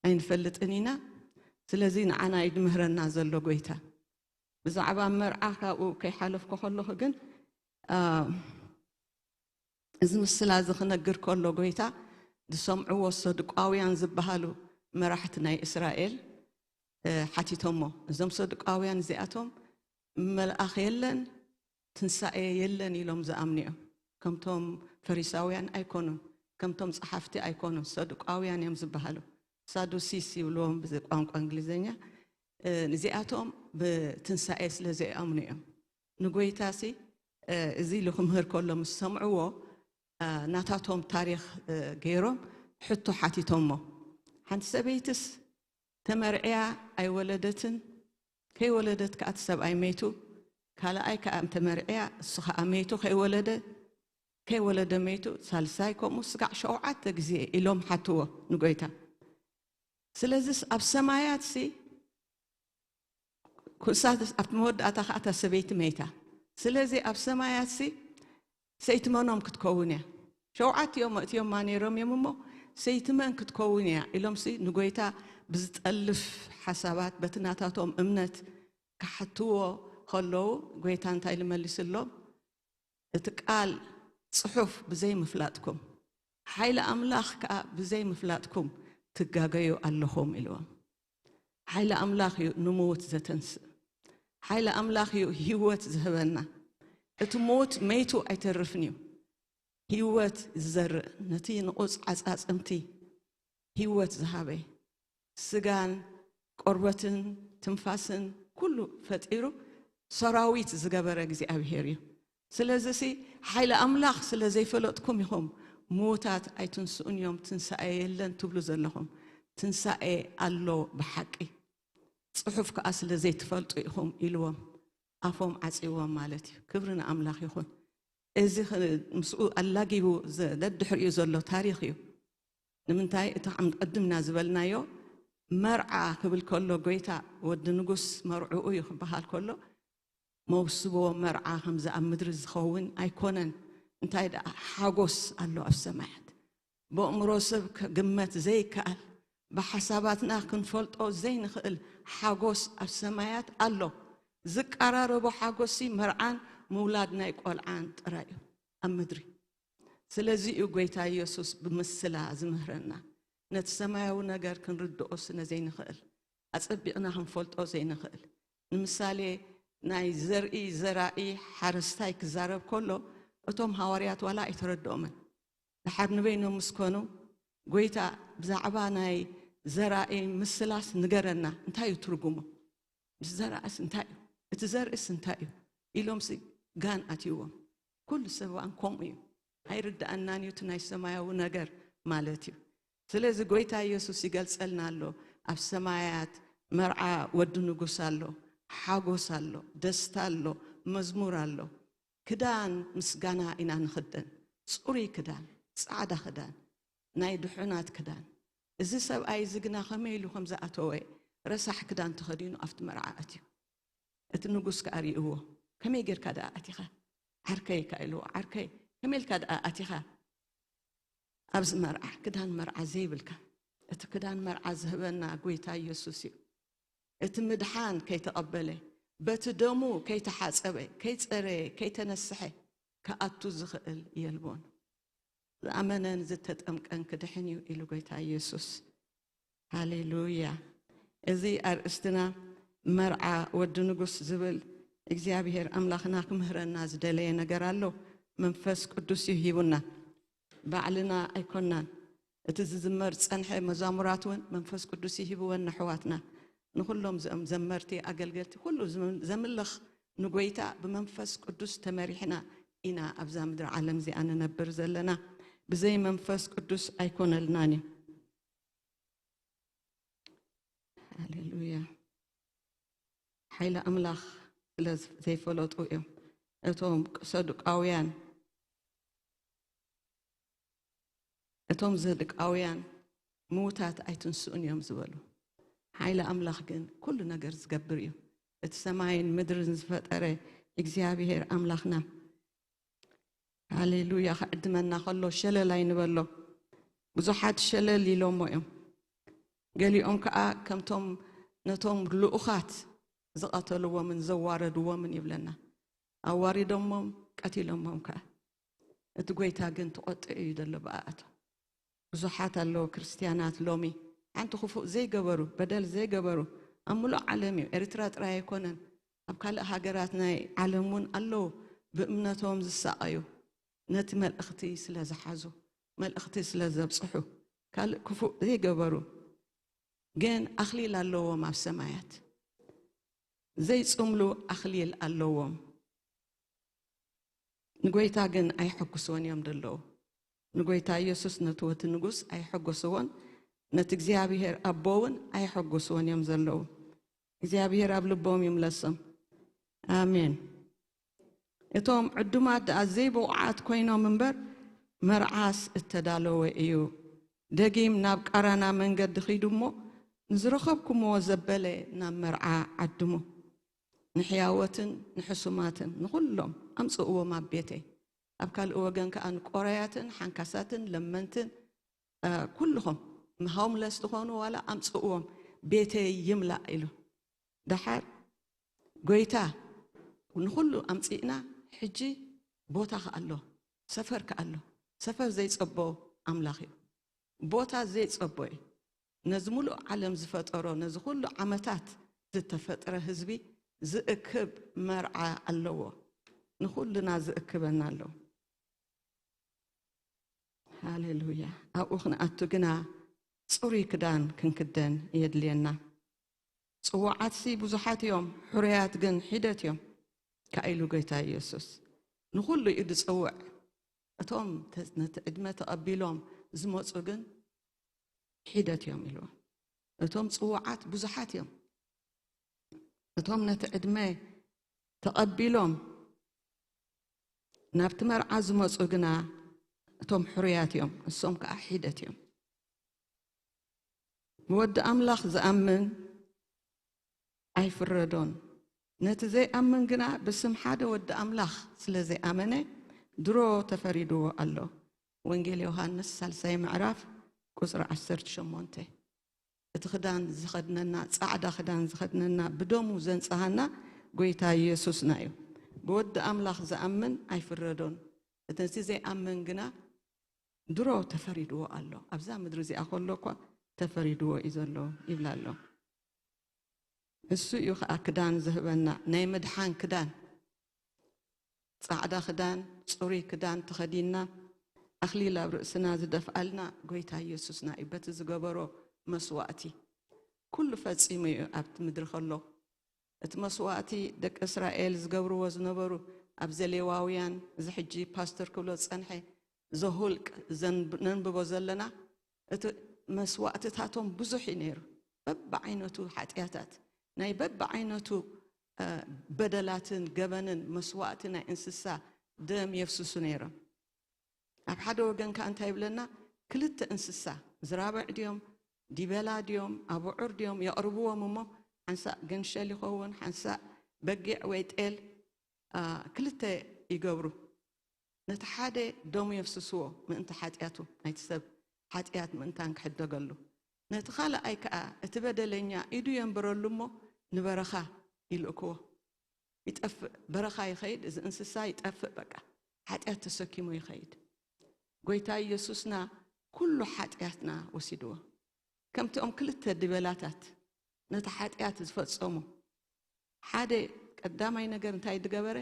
ኣይንፈልጥን ኢና። ስለዚ ንዓና እዩ ድምህረና ዘሎ ጎይታ። ብዛዕባ መርዓ ካብኡ ከይሓለፍኩ ከለኹ ግን፣ አ፣ እዚ ምስላ እዚ ክነግር ከሎ ጎይታ ዝሰምዕዎ ሰዱቃውያን ዝበሃሉ መራሕቲ ናይ እስራኤል፣ እ፣ ሓቲቶሞ። እዞም ሰዱቃውያን እዚኣቶም መልኣኽ የለን፣ ትንሳኤ የለን ኢሎም ዝኣምኑ እዮም። ከምቶም ፈሪሳውያን ኣይኮኑን፣ ከምቶም ጸሓፍቲ ኣይኮኑን፣ ሰዱቃውያን እዮም ዝበሃሉ። ሳዱሲስ ይብልዎም ብቋንቋ እንግሊዝኛ። እ፣ እዚኣቶም ብትንሳኤ ስለ ዘይኣምኑ እዮም። ንጎይታሲ፣ እ፣ እዚ ኢሉ ክምህር ከሎ ምስ ሰምዕዎ፣ እ፣ ናታቶም ታሪኽ፣ እ፣ ገይሮም ሕቶ ሓቲቶሞ። ሓንቲ ሰበይትስ ተመርዕያ ኣይወለደትን፣ ከይወለደት ከኣ እቲ ሰብኣይ መይቱ፣ ካልኣይ ከኣ ተመርዕያ፣ እሱ ከኣ መይቱ፣ ከይወለደ፣ ከይወለደ መይቱ፣ ሳልሳይ ከምኡ ስጋዕ ሸውዓተ ግዜ ኢሎም ሓትዎ ንጎይታ። ስለዚስ ኣብ ሰማያትሲ፣ ኩሳት ኣብቲ መወዳእታ ከኣ እታ ሰበይቲ መይታ። ስለዚ ኣብ ሰማያትሲ ሰይትመኖም ክትከውን እያ። ሸውዓቲኦም መእትዮማ ነይሮም እዮም እሞ፣ ሰይትመን ክትከውን እያ ኢሎምሲ ንጎይታ ብዝጠልፍ ሓሳባት በቲ ናታቶም እምነት ክሓትዎ ከለዉ፣ ጎይታ እንታይ ኢሉ መሊስሎም? እቲ ቃል ጽሑፍ ብዘይ ምፍላጥኩም፣ ሓይሊ ኣምላኽ ከኣ ብዘይ ምፍላጥኩም ትጋገዩ ኣለኹም ኢልዎም። ሓይሊ ኣምላኽ እዩ ንምዉት ዘተንስእ። ሓይሊ ኣምላኽ እዩ ህይወት ዝህበና። እቲ ምዉት መይቱ ኣይተርፍን እዩ። ህይወት ዝዘርእ፣ ነቲ ንቑጽ ዓጻጽምቲ ህይወት ዝሃበ፣ ስጋን ቆርበትን ትንፋስን ኩሉ ፈጢሩ ሰራዊት ዝገበረ እግዚኣብሄር እዩ። ስለዚሲ ሓይሊ ኣምላኽ ስለ ዘይፈለጥኩም ኢኹም ምዉታት ኣይትንስኡን እዮም፣ ትንሳኤ የለን ትብሉ ዘለኹም። ትንሳኤ ኣሎ ብሓቂ። ጽሑፍ ከኣ ስለ ዘይትፈልጡ ኢኹም ኢልዎም ኣፎም ዓጽይዎም ማለት እዩ። ክብሪ ንኣምላኽ ይኹን። እዚ ኽ- ምስኡ ኣላጊቡ ዘ- ደድሕሪኡ ዘሎ ታሪኽ እዩ። ንምንታይ እቲ ከም ቅድምና ዝበልናዮ መርዓ ክብል ከሎ ጎይታ ወዲ ንጉስ መርዕኡ እዩ ክበሃል ከሎ መውስቦ መርዓ ከምዚ ኣብ ምድሪ ዝኸውን ኣይኮነን። እንታይ ደኣ ሓጎስ ኣሎ ኣብ ሰማያት። ብእምሮ ሰብ ክግመት ዘይከኣል ብሓሳባትና ክንፈልጦ ዘይንኽእል ሓጎስ ኣብ ሰማያት ኣሎ። ዝቀራረቦ ሓጎሲ መርዓን ምውላድ ናይ ቆልዓን ጥራይ እዩ ኣብ ምድሪ። ስለዚ እዩ ጎይታ ኢየሱስ ብምስላ ዝምህረና። ነቲ ሰማያዊ ነገር ክንርድኦ ስነ ዘይንኽእል ኣጸቢቕና ክንፈልጦ ዘይንኽእል። ንምሳሌ ናይ ዘርኢ ዘራኢ ሓረስታይ ክዛረብ ከሎ እቶም ሃዋርያት ዋላ ኣይተረድኦምን። ድሓር ንበይኖም ምስ ኮኑ ጎይታ ብዛዕባ ናይ ዘራኢ ምስላስ ንገረና፣ እንታይ እዩ ትርጉሙ? ዝዘራእስ እንታይ እዩ? እቲ ዘርእስ እንታይ እዩ? ኢሎምሲ ጋን ኣትይዎም። ኩሉ ሰብ እዋን ከምኡ እዩ። ኣይርድኣናን እዩ እቲ ናይ ሰማያዊ ነገር ማለት እዩ። ስለዚ ጎይታ ኢየሱስ ይገልጸልና ኣሎ። ኣብ ሰማያት መርዓ ወዲ ንጉስ ኣሎ፣ ሓጎስ ኣሎ፣ ደስታ ኣሎ፣ መዝሙር ኣሎ። ክዳን ምስጋና ኢና ንኽደን፣ ጽሩይ ክዳን፣ ጻዕዳ ክዳን፣ ናይ ድሑናት ክዳን። እዚ ሰብኣይ እዚ ግና ከመይ ኢሉ ከም ዝኣተወ ረሳሕ ክዳን ተኸዲኑ ኣብቲ መርዓ ኣትዩ። እቲ ንጉስ ከኣ ርእይዎ፣ ከመይ ጌርካ ደኣ ኣቲኻ ዓርከይ ከኣ ኢልዎ፣ ዓርከይ ከመይ ኢልካ ደኣ ኣቲኻ ኣብዚ መርዓ ክዳን መርዓ ዘይብልካ? እቲ ክዳን መርዓ ዝህበና ጎይታ ኢየሱስ እዩ። እቲ ምድሓን ከይተቐበለ፣ በቲ ደሙ ከይተሓጸበ፣ ከይጸረየ፣ ከይተነስሐ ክኣቱ ዝኽእል የልቦን። ዝኣመነን ዝተጠምቀን ክድሕን እዩ ኢሉ ጎይታ ኢየሱስ። ሃሌሉያ። እዚ ኣርእስትና መርዓ ወዲ ንጉስ ዝብል እግዚኣብሔር ኣምላኽና ክምህረና ዝደለየ ነገር ኣሎ። መንፈስ ቅዱስ እዩ ሂቡና። ባዕልና ኣይኮናን። እቲ ዝዝመር ጸንሐ መዛሙራት እውን መንፈስ ቅዱስ ይሂብወን ነሕዋትና። ንኹሎም ዘም ዘመርቲ ኣገልገልቲ ኩሉ ዘምልኽ ንጎይታ ብመንፈስ ቅዱስ ተመሪሕና ኢና ኣብዛ ምድሪ ዓለም እዚኣ ንነብር ዘለና። ብዘይ መንፈስ ቅዱስ ኣይኮነልናን እዩ። ሃሌሉያ። ሓይሊ ኣምላኽ ስለ ዘይፈለጡ እዮም እቶም ሰዱቃውያን፣ እቶም ዘዱቃውያን ምዉታት ኣይትንስኡን እዮም ዝበሉ። ሓይሊ ኣምላኽ ግን ኩሉ ነገር ዝገብር እዩ። እቲ ሰማይን ምድርን ዝፈጠረ እግዚኣብሔር ኣምላኽና ሃሌሉያ ክዕድመና ከሎ ሸለል ኣይንበሎ። ብዙሓት ሸለል ኢሎሞ እዮም። ገሊኦም ከዓ ከምቶም ነቶም ልኡኻት ዝቐተልዎምን ዘዋረድዎምን ይብለና። ኣዋሪዶሞም ቀቲሎሞም ከዓ። እቲ ጎይታ ግን ተቖጢዑ እዩ ዘሎ ብኣኣቶም። ብዙሓት ኣለዉ ክርስትያናት ሎሚ ሓንቲ ክፉእ ዘይገበሩ፣ በደል ዘይገበሩ፣ ኣብ ምሉእ ዓለም እዩ። ኤርትራ ጥራይ ኣይኮነን፣ ኣብ ካልእ ሃገራት ናይ ዓለም እውን ኣለዉ ብእምነቶም ዝሳቐዩ፣ ነቲ መልእኽቲ ስለ ዝሓዙ፣ መልእኽቲ ስለ ዘብጽሑ፣ ካልእ ክፉእ ዘይገበሩ፣ ግን ኣኽሊል ኣለዎም ኣብ ሰማያት። ዘይጽምሉ ኣኽሊል ኣለዎም። ንጎይታ ግን ኣይሐጉስዎን እዮም ዘለዉ። ንጎይታ ኢየሱስ ነቲ ወቲ ንጉስ ኣይሐጎስዎን፣ ነቲ እግዚኣብሔር ኣቦ እውን ኣይሐጎስዎን እዮም ዘለዉ። እግዚኣብሔር ኣብ ልቦም ይምለሶም። ኣሜን። እቶም ዕዱማት ደኣ ዘይብቑዓት ኮይኖም እምበር፣ መርዓስ እተዳለወ እዩ። ደጊም ናብ ቃራና መንገዲ ኺዱ እሞ፣ ንዝረኸብኩምዎ ዘበለ ናብ መርዓ ዓድሙ። ንሕያወትን ንሕሱማትን ንኹሎም ኣምጽእዎም ኣብ ቤተይ። ኣብ ካልእ ወገን ከኣ ንቆረያትን ሓንካሳትን ለመንትን፣ እ፣ ኩልኹም ሆምለስ ዝኾኑ ዋላ ኣምጽእዎም፣ ቤተይ ይምላእ ኢሉ። ደሓር ጎይታ ንኹሉ ኣምጺእና፣ ሕጂ ቦታ ከኣ ኣሎ፣ ሰፈር ከኣ ኣሎ። ሰፈር ዘይጸቦ ኣምላኽ እዩ። ቦታ ዘይጸቦ እዩ። ነዚ ምሉእ ዓለም ዝፈጠሮ፣ ነዚ ኩሉ ዓመታት ዝተፈጥረ ህዝቢ ዝእክብ መርዓ ኣለዎ። ንኹልና ዝእክበና ኣሎ። ሃሌሉያ። ኣብኡ ክንኣቱ ግና ጽሩይ ክዳን ክንክደን የድልየና። ጽዉዓትሲ ብዙሓት እዮም፣ ሕሩያት ግን ሒደት እዮም፣ ከኣ ኢሉ ጎይታ ኢየሱስ። ንኹሉ እዩ ዝጽውዕ። እቶም ተ-፣ ነቲ ዕድመ ተቐቢሎም ዝመጹ ግን ሒደት እዮም ኢልዎም። እቶም ጽዉዓት ብዙሓት እዮም፣ እቶም ነቲ ዕድመ ተቐቢሎም ናብቲ መርዓ ዝመጹ ግና እቶም ሕሩያት እዮም፣ እሶም ከኣ ሒደት እዮም። ብወዲ ኣምላኽ ዝኣምን ኣይፍረዶን። ነቲ ዘይኣምን ግና ብስም ሓደ ወዲ ኣምላኽ ስለ ዘይኣመነ ድሮ ተፈሪድዎ ኣሎ። ወንጌል ዮሃንስ ሳልሳይ ምዕራፍ ቁጽሪ ዓሰርተ ሸሞንተ። እቲ ክዳን ዝኸድነና፣ ጻዕዳ ክዳን ዝኸድነና፣ ብደሙ ዘንጽሃና ጎይታ ኢየሱስና እዩ። ብወዲ ኣምላኽ ዝኣምን ኣይፍረዶን። እቲ ዘይኣምን ግና ድሮ ተፈሪድዎ ኣሎ። ኣብዛ ምድሪ እዚኣ ከሎ እኳ ተፈሪድዎ እዩ ዘሎ ይብላ ኣሎ። እሱ እዩ ኸኣ ክዳን ዝህበና፣ ናይ ምድሓን ክዳን። ጻዕዳ ክዳን፣ ጽሩይ ክዳን ተኸዲንና፣ ኣኽሊል ኣብ ርእስና ዝደፍኣልና ጎይታ ኢየሱስና እዩ። በቲ ዝገበሮ መስዋእቲ ኩሉ ፈጺሙ እዩ ኣብቲ ምድሪ ከሎ። እቲ መስዋእቲ ደቂ እስራኤል ዝገብርዎ ዝነበሩ ኣብ ዘሌዋውያን፣ እዚ ሕጂ ፓስተር ክብሎ ዝጸንሐ ዘሁልቅ ዘንብ-፣ ነንብቦ ዘለና፣ እቲ መስዋእትታቶም ብዙሕ እዩ ነይሩ። በብዓይነቱ ሓጢኣታት፣ ናይ በብዓይነቱ፣ እ፣ በደላትን ገበንን መስዋእቲ ናይ እንስሳ ደም የፍስሱ ነይሮም። ኣብ ሓደ ወገን ከኣ እንታይ ይብለና? ክልተ እንስሳ፣ ዝራብዕ ድዮም፣ ዲበላ ድዮም፣ ኣቡዑር ድዮም የቕርብዎም እሞ፣ ሓንሳእ ገንሸል ይኸውን፣ ሓንሳእ በጊዕ ወይ ጤል፣ አ፣ ክልተ ይገብሩ። ነቲ ሓደ ደሙ የፍስስዎ ምእንቲ ሓጢኣቱ፣ ናይቲ ሰብ ሓጢኣት ምእንታን ክሕደገሉ። ነቲ ካልኣይ ከኣ፣ እቲ በደለኛ ኢዱ የንብረሉ እሞ ንበረኻ ይልእክዎ። ይጠፍእ፣ በረኻ ይኸይድ፣ እዚ እንስሳ ይጠፍእ፣ በቃ ሓጢኣት ተሰኪሙ ይኸይድ። ጎይታ ኢየሱስና ኩሉ ሓጢኣትና ወሲድዎ። ከምቲኦም ክልተ ድበላታት ነቲ ሓጢኣት ዝፈጸሙ፣ ሓደ ቀዳማይ ነገር እንታይ ዝገበረ?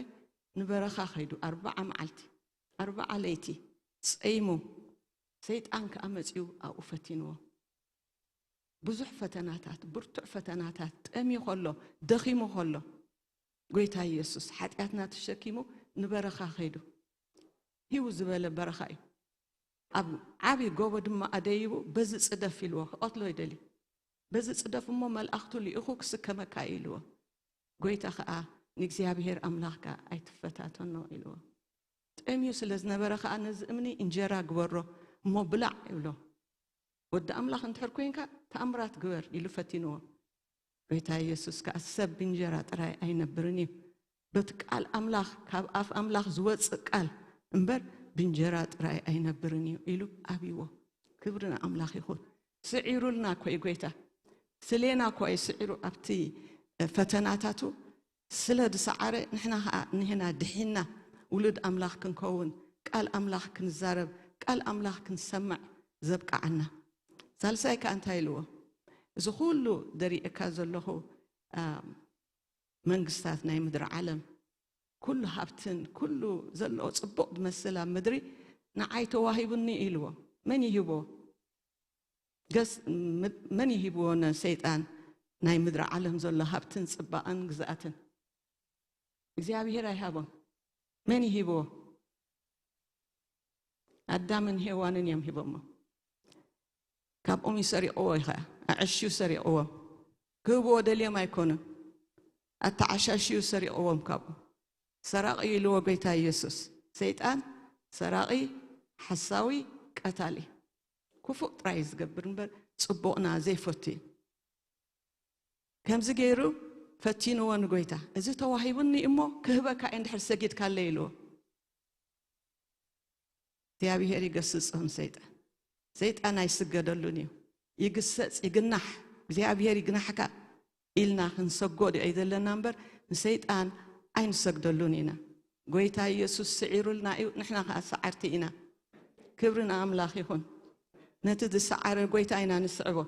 ንበረኻ ኸይዱ ኣርባዓ መዓልቲ፣ ኣርባዓ ለይቲ ጸይሙ፣ ሰይጣን ከኣ መጺኡ ኣብኡ ፈቲንዎ። ብዙሕ ፈተናታት፣ ብርቱዕ ፈተናታት፣ ጠምዩ ከሎ፣ ደኺሙ ከሎ፣ ጎይታ ኢየሱስ ሓጢኣትና ተሸኪሙ ንበረኻ ኸይዱ። ህው ዝበለ በረኻ እዩ። ኣብ ዓቢ ጎቦ ድማ ኣደይቡ፣ በዚ ጽደፍ ኢልዎ፣ ክቐትሎ ይደሊ። በዚ ጽደፍ እሞ መልኣኽቱ ልኢኹ ክስከመካ እዩ ኢልዎ። ጎይታ ኸኣ ንእግዚኣብሔር ኣምላኽካ ኣይትፈታተኖ ኢልዎ። ጠምዩ ስለ ዝነበረ ኸኣ ነዚ እምኒ እንጀራ ግበሮ እሞ ብላዕ ይብሎ። ወዲ ኣምላኽ እንድሕር ኮይንካ ተኣምራት ግበር ኢሉ ፈቲንዎ። ጎይታ ኢየሱስ ከኣ ሰብ ብእንጀራ ጥራይ ኣይነብርን እዩ፣ በቲ ቃል ኣምላኽ፣ ካብ ኣፍ ኣምላኽ ዝወጽእ ቃል እምበር ብእንጀራ ጥራይ ኣይነብርን እዩ ኢሉ ኣብይዎ። ክብሪ ንኣምላኽ ይኹን። ስዒሩልና እኮ እዩ ጎይታ። ስሌና እኮ እዩ ስዒሩ ኣብቲ ፈተናታቱ ስለ ዝሰዓረ፣ ንሕና ኸኣ እኒሄና ድሒና ውሉድ ኣምላኽ ክንከውን፣ ቃል ኣምላኽ ክንዛረብ፣ ቃል ኣምላኽ ክንሰምዕ ዘብቃዓና። ሳልሳይ ከኣ እንታይ ኢልዎ? እዚ ኩሉ ደሪኤካ ዘለኹ፣ አ፣ መንግስታት ናይ ምድሪ ዓለም፣ ኩሉ ሃብትን ኩሉ ዘለዎ ጽቡቕ ዝመስል ኣብ ምድሪ ንዓይ ተዋሂቡኒ ኢልዎ። መን ይሂቦ? ገስ-፣ ም-፣ መን ይሂብዎ ንሰይጣን ናይ ምድሪ ዓለም ዘሎ ሃብትን ጽባቐን ግዝኣትን? እግዚኣብሔር ኣይሃቦን። መን ይሂብዎ? ኣዳምን ሄዋንን እዮም ሂቦሞ። ካብኦም እዩ ሰሪቕዎ እዩ ኸዓ። ኣዕሽዩ ሰሪቕዎም። ክህብዎ ደልዮም ኣይኮኑን። ኣተዓሻሽዩ ሰሪቕዎም ካብኡ። ሰራቒ እዩ ኢልዎ ጎይታ ኢየሱስ። ሰይጣን ሰራቒ፣ ሓሳዊ፣ ቀታሊ። ክፉእ ጥራይ እዩ ዝገብር እምበር ጽቡቕና ዘይፈቱ እዩ። ከምዚ ገይሩ ፈቲንዎ ንጎይታ። እዚ ተዋሂቡኒ እሞ ክህበካ እየ እንድሕር ሰጊድካለይ ኢልዎ። እግዚኣብሔር ይገስጾ ንሰይጣን። ሰይጣን ኣይስገደሉን እዩ። ይግሰጽ፣ ይግናሕ፣ እግዚኣብሔር ይግናሕካ ኢልና ክንሰጎድ እዩ ዘለና እምበር ንሰይጣን ኣይንሰግደሉን ኢና። ጎይታ ኢየሱስ ስዒሩልና እዩ፣ ንሕና ከኣ ሰዓርቲ ኢና። ክብሪ ንኣምላኽ ይኹን። ነቲ ዝሰዓረ ጎይታ ኢና ንስዕቦ።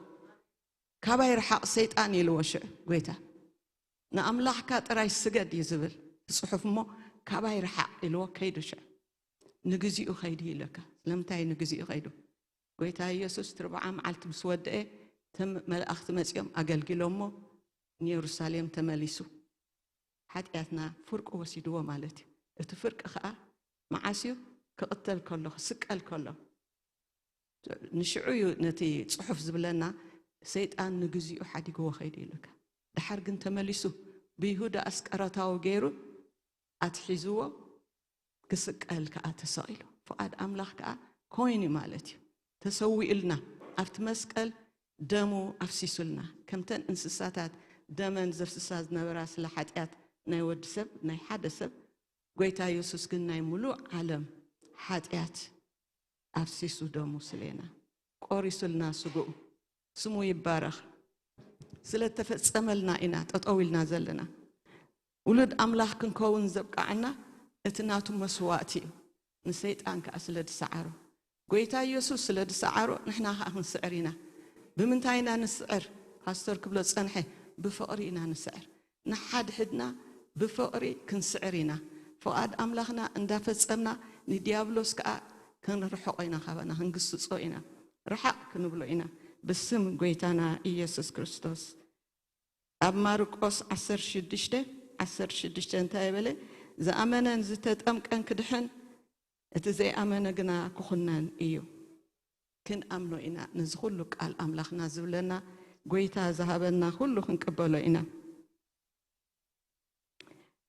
ካባይ ርሓቕ ሰይጣን ኢልዎ ሽዕ ጎይታ። ንኣምላኽካ ጥራይ ስገድ እዩ ዝብል እቲ ጽሑፍ እሞ ካባይ ርሓቕ ኢልዎ ከይዱ ሽዕ። ንግዚኡ ከይዱ ይብለካ። ስለምንታይ ንግዚኡ ከይዱ? ጎይታ ኢየሱስ እቲ ኣርብዓ መዓልቲ ምስ ወድአ እቶም መላእኽቲ መጺኦም ኣገልጊሎሞ ንየሩሳሌም ተመሊሱ። ሓጢኣትና ፍርቁ ወሲድዎ ማለት እዩ። እቲ ፍርቂ ኸኣ መዓስ እዩ? ክቕተል ከሎ፣ ክስቀል ከሎ። ንሽዑ እዩ ነቲ ጽሑፍ ዝብለና፣ ሰይጣን ንግዚኡ ሓዲግዎ ኸይዱ ኢሉካ። ደሓር ግን ተመሊሱ ብይሁዳ ኣስቀረታዊ ገይሩ ኣትሒዝዎ፣ ክስቀል ከኣ ተሰቒሉ። ፍቓድ ኣምላኽ ከኣ ኮይኑ ማለት እዩ። ተሰዊኡልና፣ ኣብቲ መስቀል ደሙ ኣፍሲሱልና። ከምተን እንስሳታት ደመን ዘፍስሳ ዝነበራ ስለ ሓጢኣት ናይ ወዲ ሰብ፣ ናይ ሓደ ሰብ፣ ጎይታ የሱስ ግን ናይ ምሉእ ዓለም ሓጢኣት ኣፍሲሱ ደሙ ስሌና፣ ቆሪሱልና ስግኡ። ስሙ ይባረኽ። ስለ ተፈጸመልና ኢና ጠጠው ኢልና ዘለና። ውሉድ ኣምላኽ ክንከውን ዘብቃዓና እቲ ናቱ መስዋእቲ እዩ። ንሰይጣን ከኣ ስለ ዝሰዓሮ፣ ጎይታ ኢየሱስ ስለ ዝሰዓሮ ንሕና ከኣ ክንስዕር ኢና። ብምንታይ ኢና ንስዕር? ፓስተር ክብሎ ዝጸንሐ፣ ብፍቕሪ ኢና ንስዕር። ንሓድሕድና ብፍቕሪ ክንስዕር ኢና። ፍቓድ ኣምላኽና እንዳፈጸምና ንዲያብሎስ ከኣ ክንርሕቆ ኢና፣ ካባና ክንግስጾ ኢና፣ ርሓቕ ክንብሎ ኢና፣ ብስም ጎይታና ኢየሱስ ክርስቶስ። ኣብ ማርቆስ ዓሰርተ ሽዱሽተ፣ ዓሰርተ ሽዱሽተ እንታይ በለ? ዝኣመነን ዝተጠምቀን ክድሕን፣ እቲ ዘይኣመነ ግና ክኹነን እዩ። ክንኣምኖ ኢና፣ ነዚ ኩሉ ቃል ኣምላኽና ዝብለና፣ ጎይታ ዝሃበና ኩሉ ክንቅበሎ ኢና።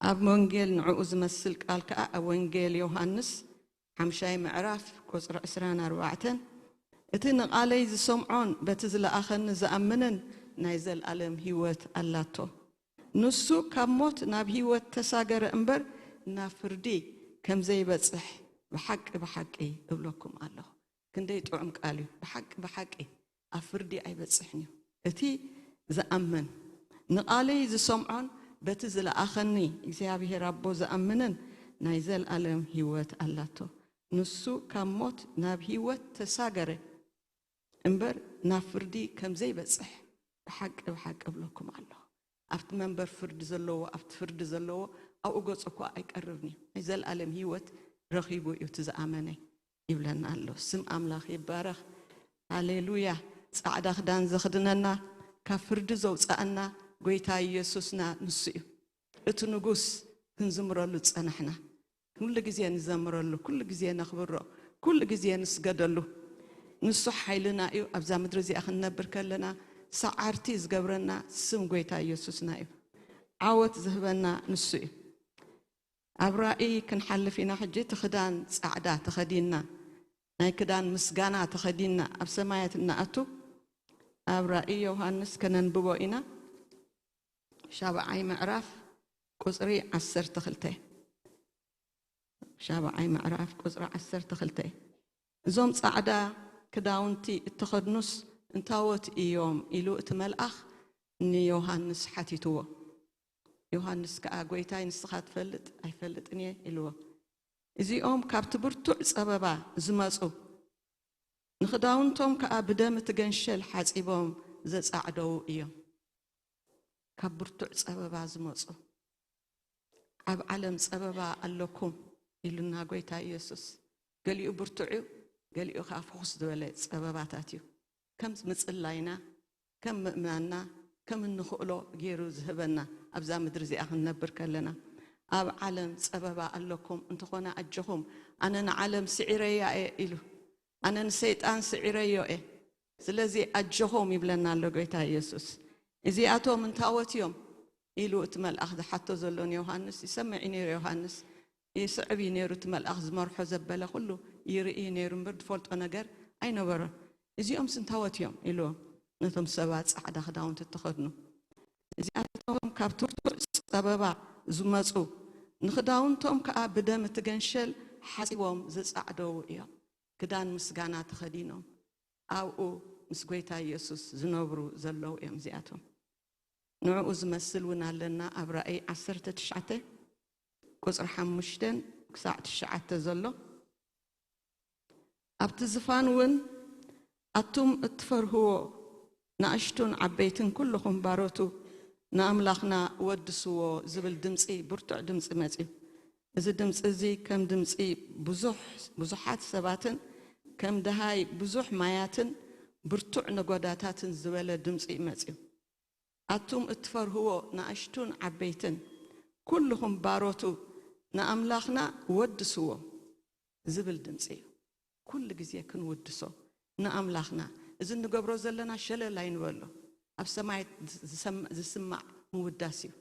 ኣብ ወንጌል ንዕኡ ዝመስል ቃል ከኣ ኣብ ወንጌል ዮሃንስ ሓምሻይ ምዕራፍ ቁጽሪ ዕስራን ኣርባዕተን፣ እቲ ንቓለይ ዝሰምዖን በቲ ዝለኣኸኒ ዝኣምንን ናይ ዘልኣለም ህይወት ኣላቶ። ንሱ ካብ ሞት ናብ ህይወት ተሳገረ እምበር ናብ ፍርዲ ከም ዘይበጽሕ ብሓቂ ብሓቂ እብለኩም ኣለኹ። ክንደይ ጥዑም ቃል እዩ። ብሓቂ ብሓቂ ኣብ ፍርዲ ኣይበጽሕን እዩ። እቲ ዝኣምን ንቓለይ ዝሰምዖን በቲ ዝለኣኸኒ እግዚኣብሔር ኣቦ ዝኣምንን ናይ ዘልኣለም ህይወት ኣላቶ። ንሱ ካብ ሞት ናብ ህይወት ተሳገረ እምበር ናብ ፍርዲ ከም ዘይበጽሕ ብሓቂ ብሓቂ እብለኩም ኣለኹ። ኣብቲ መንበር ፍርዲ ዘለዎ፣ ኣብቲ ፍርዲ ዘለዎ ኣብኡ ገጹ እኳ ኣይቀርብን እዩ። ናይ ዘልኣለም ህይወት ረኺቡ እዩ እቲ ዝኣመነ ይብለና ኣሎ። ስም ኣምላኽ ይባረኽ። ሃሌሉያ። ጻዕዳ ክዳን ዘኽድነና፣ ካብ ፍርዲ ዘውጽኣና ጎይታ ኢየሱስና ንሱ እዩ። እቲ ንጉስ ክንዝምረሉ ዝጸናሕና፣ ኩሉ ግዜ ንዘምረሉ፣ ኩሉ ግዜ ነኽብሮ፣ ኩሉ ግዜ ንስገደሉ። ንሱ ሓይልና እዩ። ኣብዛ ምድሪ እዚኣ ክንነብር ከለና ሰዓርቲ ዝገብረና ስም ጎይታ ኢየሱስና እዩ። ዓወት ዝህበና ንሱ እዩ። ኣብ ራእይ ክንሓልፍ ኢና። ሕጂ እቲ ክዳን ጻዕዳ ተኸዲንና፣ ናይ ክዳን ምስጋና ተኸዲንና ኣብ ሰማያት እንኣቱ፣ ኣብ ራእይ ዮሃንስ ከነንብቦ ኢና። ሻብዓይ ምዕራፍ ቁጽሪ ዓሰርተ ክልተ። ሻብዓይ ምዕራፍ ቁጽሪ ዓሰርተ ክልተ። እዞም ጻዕዳ ክዳውንቲ እተኸድኑስ እንታዎት እዮም? ኢሉ እቲ መልኣኽ ንዮሃንስ ሓቲትዎ። ዮሃንስ ከኣ፣ "ጎይታይ፣ ንስኻ ትፈልጥ?" "ኣይፈልጥን እየ" ኢልዎ። "እዚኦም ካብቲ ብርቱዕ ጸበባ ዝመጹ፣ ንኽዳውንቶም ከኣ ብደም እቲ ገንሸል ሓጺቦም ዘጻዕደዉ እዮም።" ካብ ብርቱዕ ጸበባ ዝመጹ። ኣብ ዓለም ጸበባ ኣለኩም ኢሉና ጎይታ ኢየሱስ። ገሊኡ ብርቱዕ እዩ፣ ገሊኡ ከኣ ፍኹስ ዝበለ ጸበባታት እዩ። ከም ምጽላይና፣ ከም ምእማንና፣ ከም እንኽእሎ ገይሩ ዝህበና ኣብዛ ምድሪ እዚኣ ክንነብር ከለና። ኣብ ዓለም ጸበባ ኣለኩም፣ እንተኾነ ኣጆኹም፣ ኣነ ንዓለም ስዒረያ እየ ኢሉ። ኣነ ንሰይጣን ስዒረዮ እየ። ስለዚ ኣጆኹም ይብለና ኣሎ ጎይታ ኢየሱስ። እዚኣቶም እንታዎት እዮም? ኢሉ እቲ መልኣኽ ዝሓቶ ዘሎ ንዮሃንስ ይሰምዕ እዩ ነይሩ። ዮሃንስ ይስዕብ እዩ ነይሩ፣ እቲ መልኣኽ ዝመርሖ ዘበለ ኩሉ ይርኢ እዩ ነይሩ እምበር ዝፈልጦ ነገር ኣይነበሮን። "እዚኦም ስንታዎት እዮም?" ኢሉ ነቶም ሰባት ጻዕዳ ክዳውንቲ እተኸድኑ። "እዚኣቶም ካብ ብርቱዕ ጸበባ ዝመጹ፣ ንኽዳውንቶም ከኣ ብደም እቲ ገንሸል ሓጺቦም ዝጻዕደዉ እዮም። ክዳን ምስጋና ተኸዲኖም ኣብኡ ምስ ጎይታ ኢየሱስ ዝነብሩ ዘለዉ እዮም እዚኣቶም።" ንዕኡ ዝመስል እውን ኣለና። ኣብ ራእይ ዓሰርተ ትሽዓተ ቁጽሪ ሓሙሽተ ክሳዕ ትሽዓተ ዘሎ፣ ኣብቲ ዝፋን እውን፣ "ኣቱም እትፈርህዎ ንኣሽቱን ዓበይትን ኩልኹም ባሮቱ፣ ንኣምላኽና ወድስዎ" ዝብል ድምጺ፣ ብርቱዕ ድምጺ መጺኡ። እዚ ድምጺ እዚ ከም ድምጺ ብዙሕ፣ ብዙሓት ሰባትን ከም ደሃይ ብዙሕ ማያትን ብርቱዕ ነጎዳታትን ዝበለ ድምጺ መጺኡ። "ኣቱም እትፈርህዎ ንኣሽቱን ዓበይትን ኩልኹም ባሮቱ፣ ንኣምላኽና ወድስዎ" ዝብል ድምጺ እዩ። ኩሉ ግዜ ክንውድሶ ንኣምላኽና። እዚ እንገብሮ ዘለና ሸለል ኣይንበሎ። ኣብ ሰማይ ዝሰም-፣ ዝስማዕ ምውዳስ እዩ።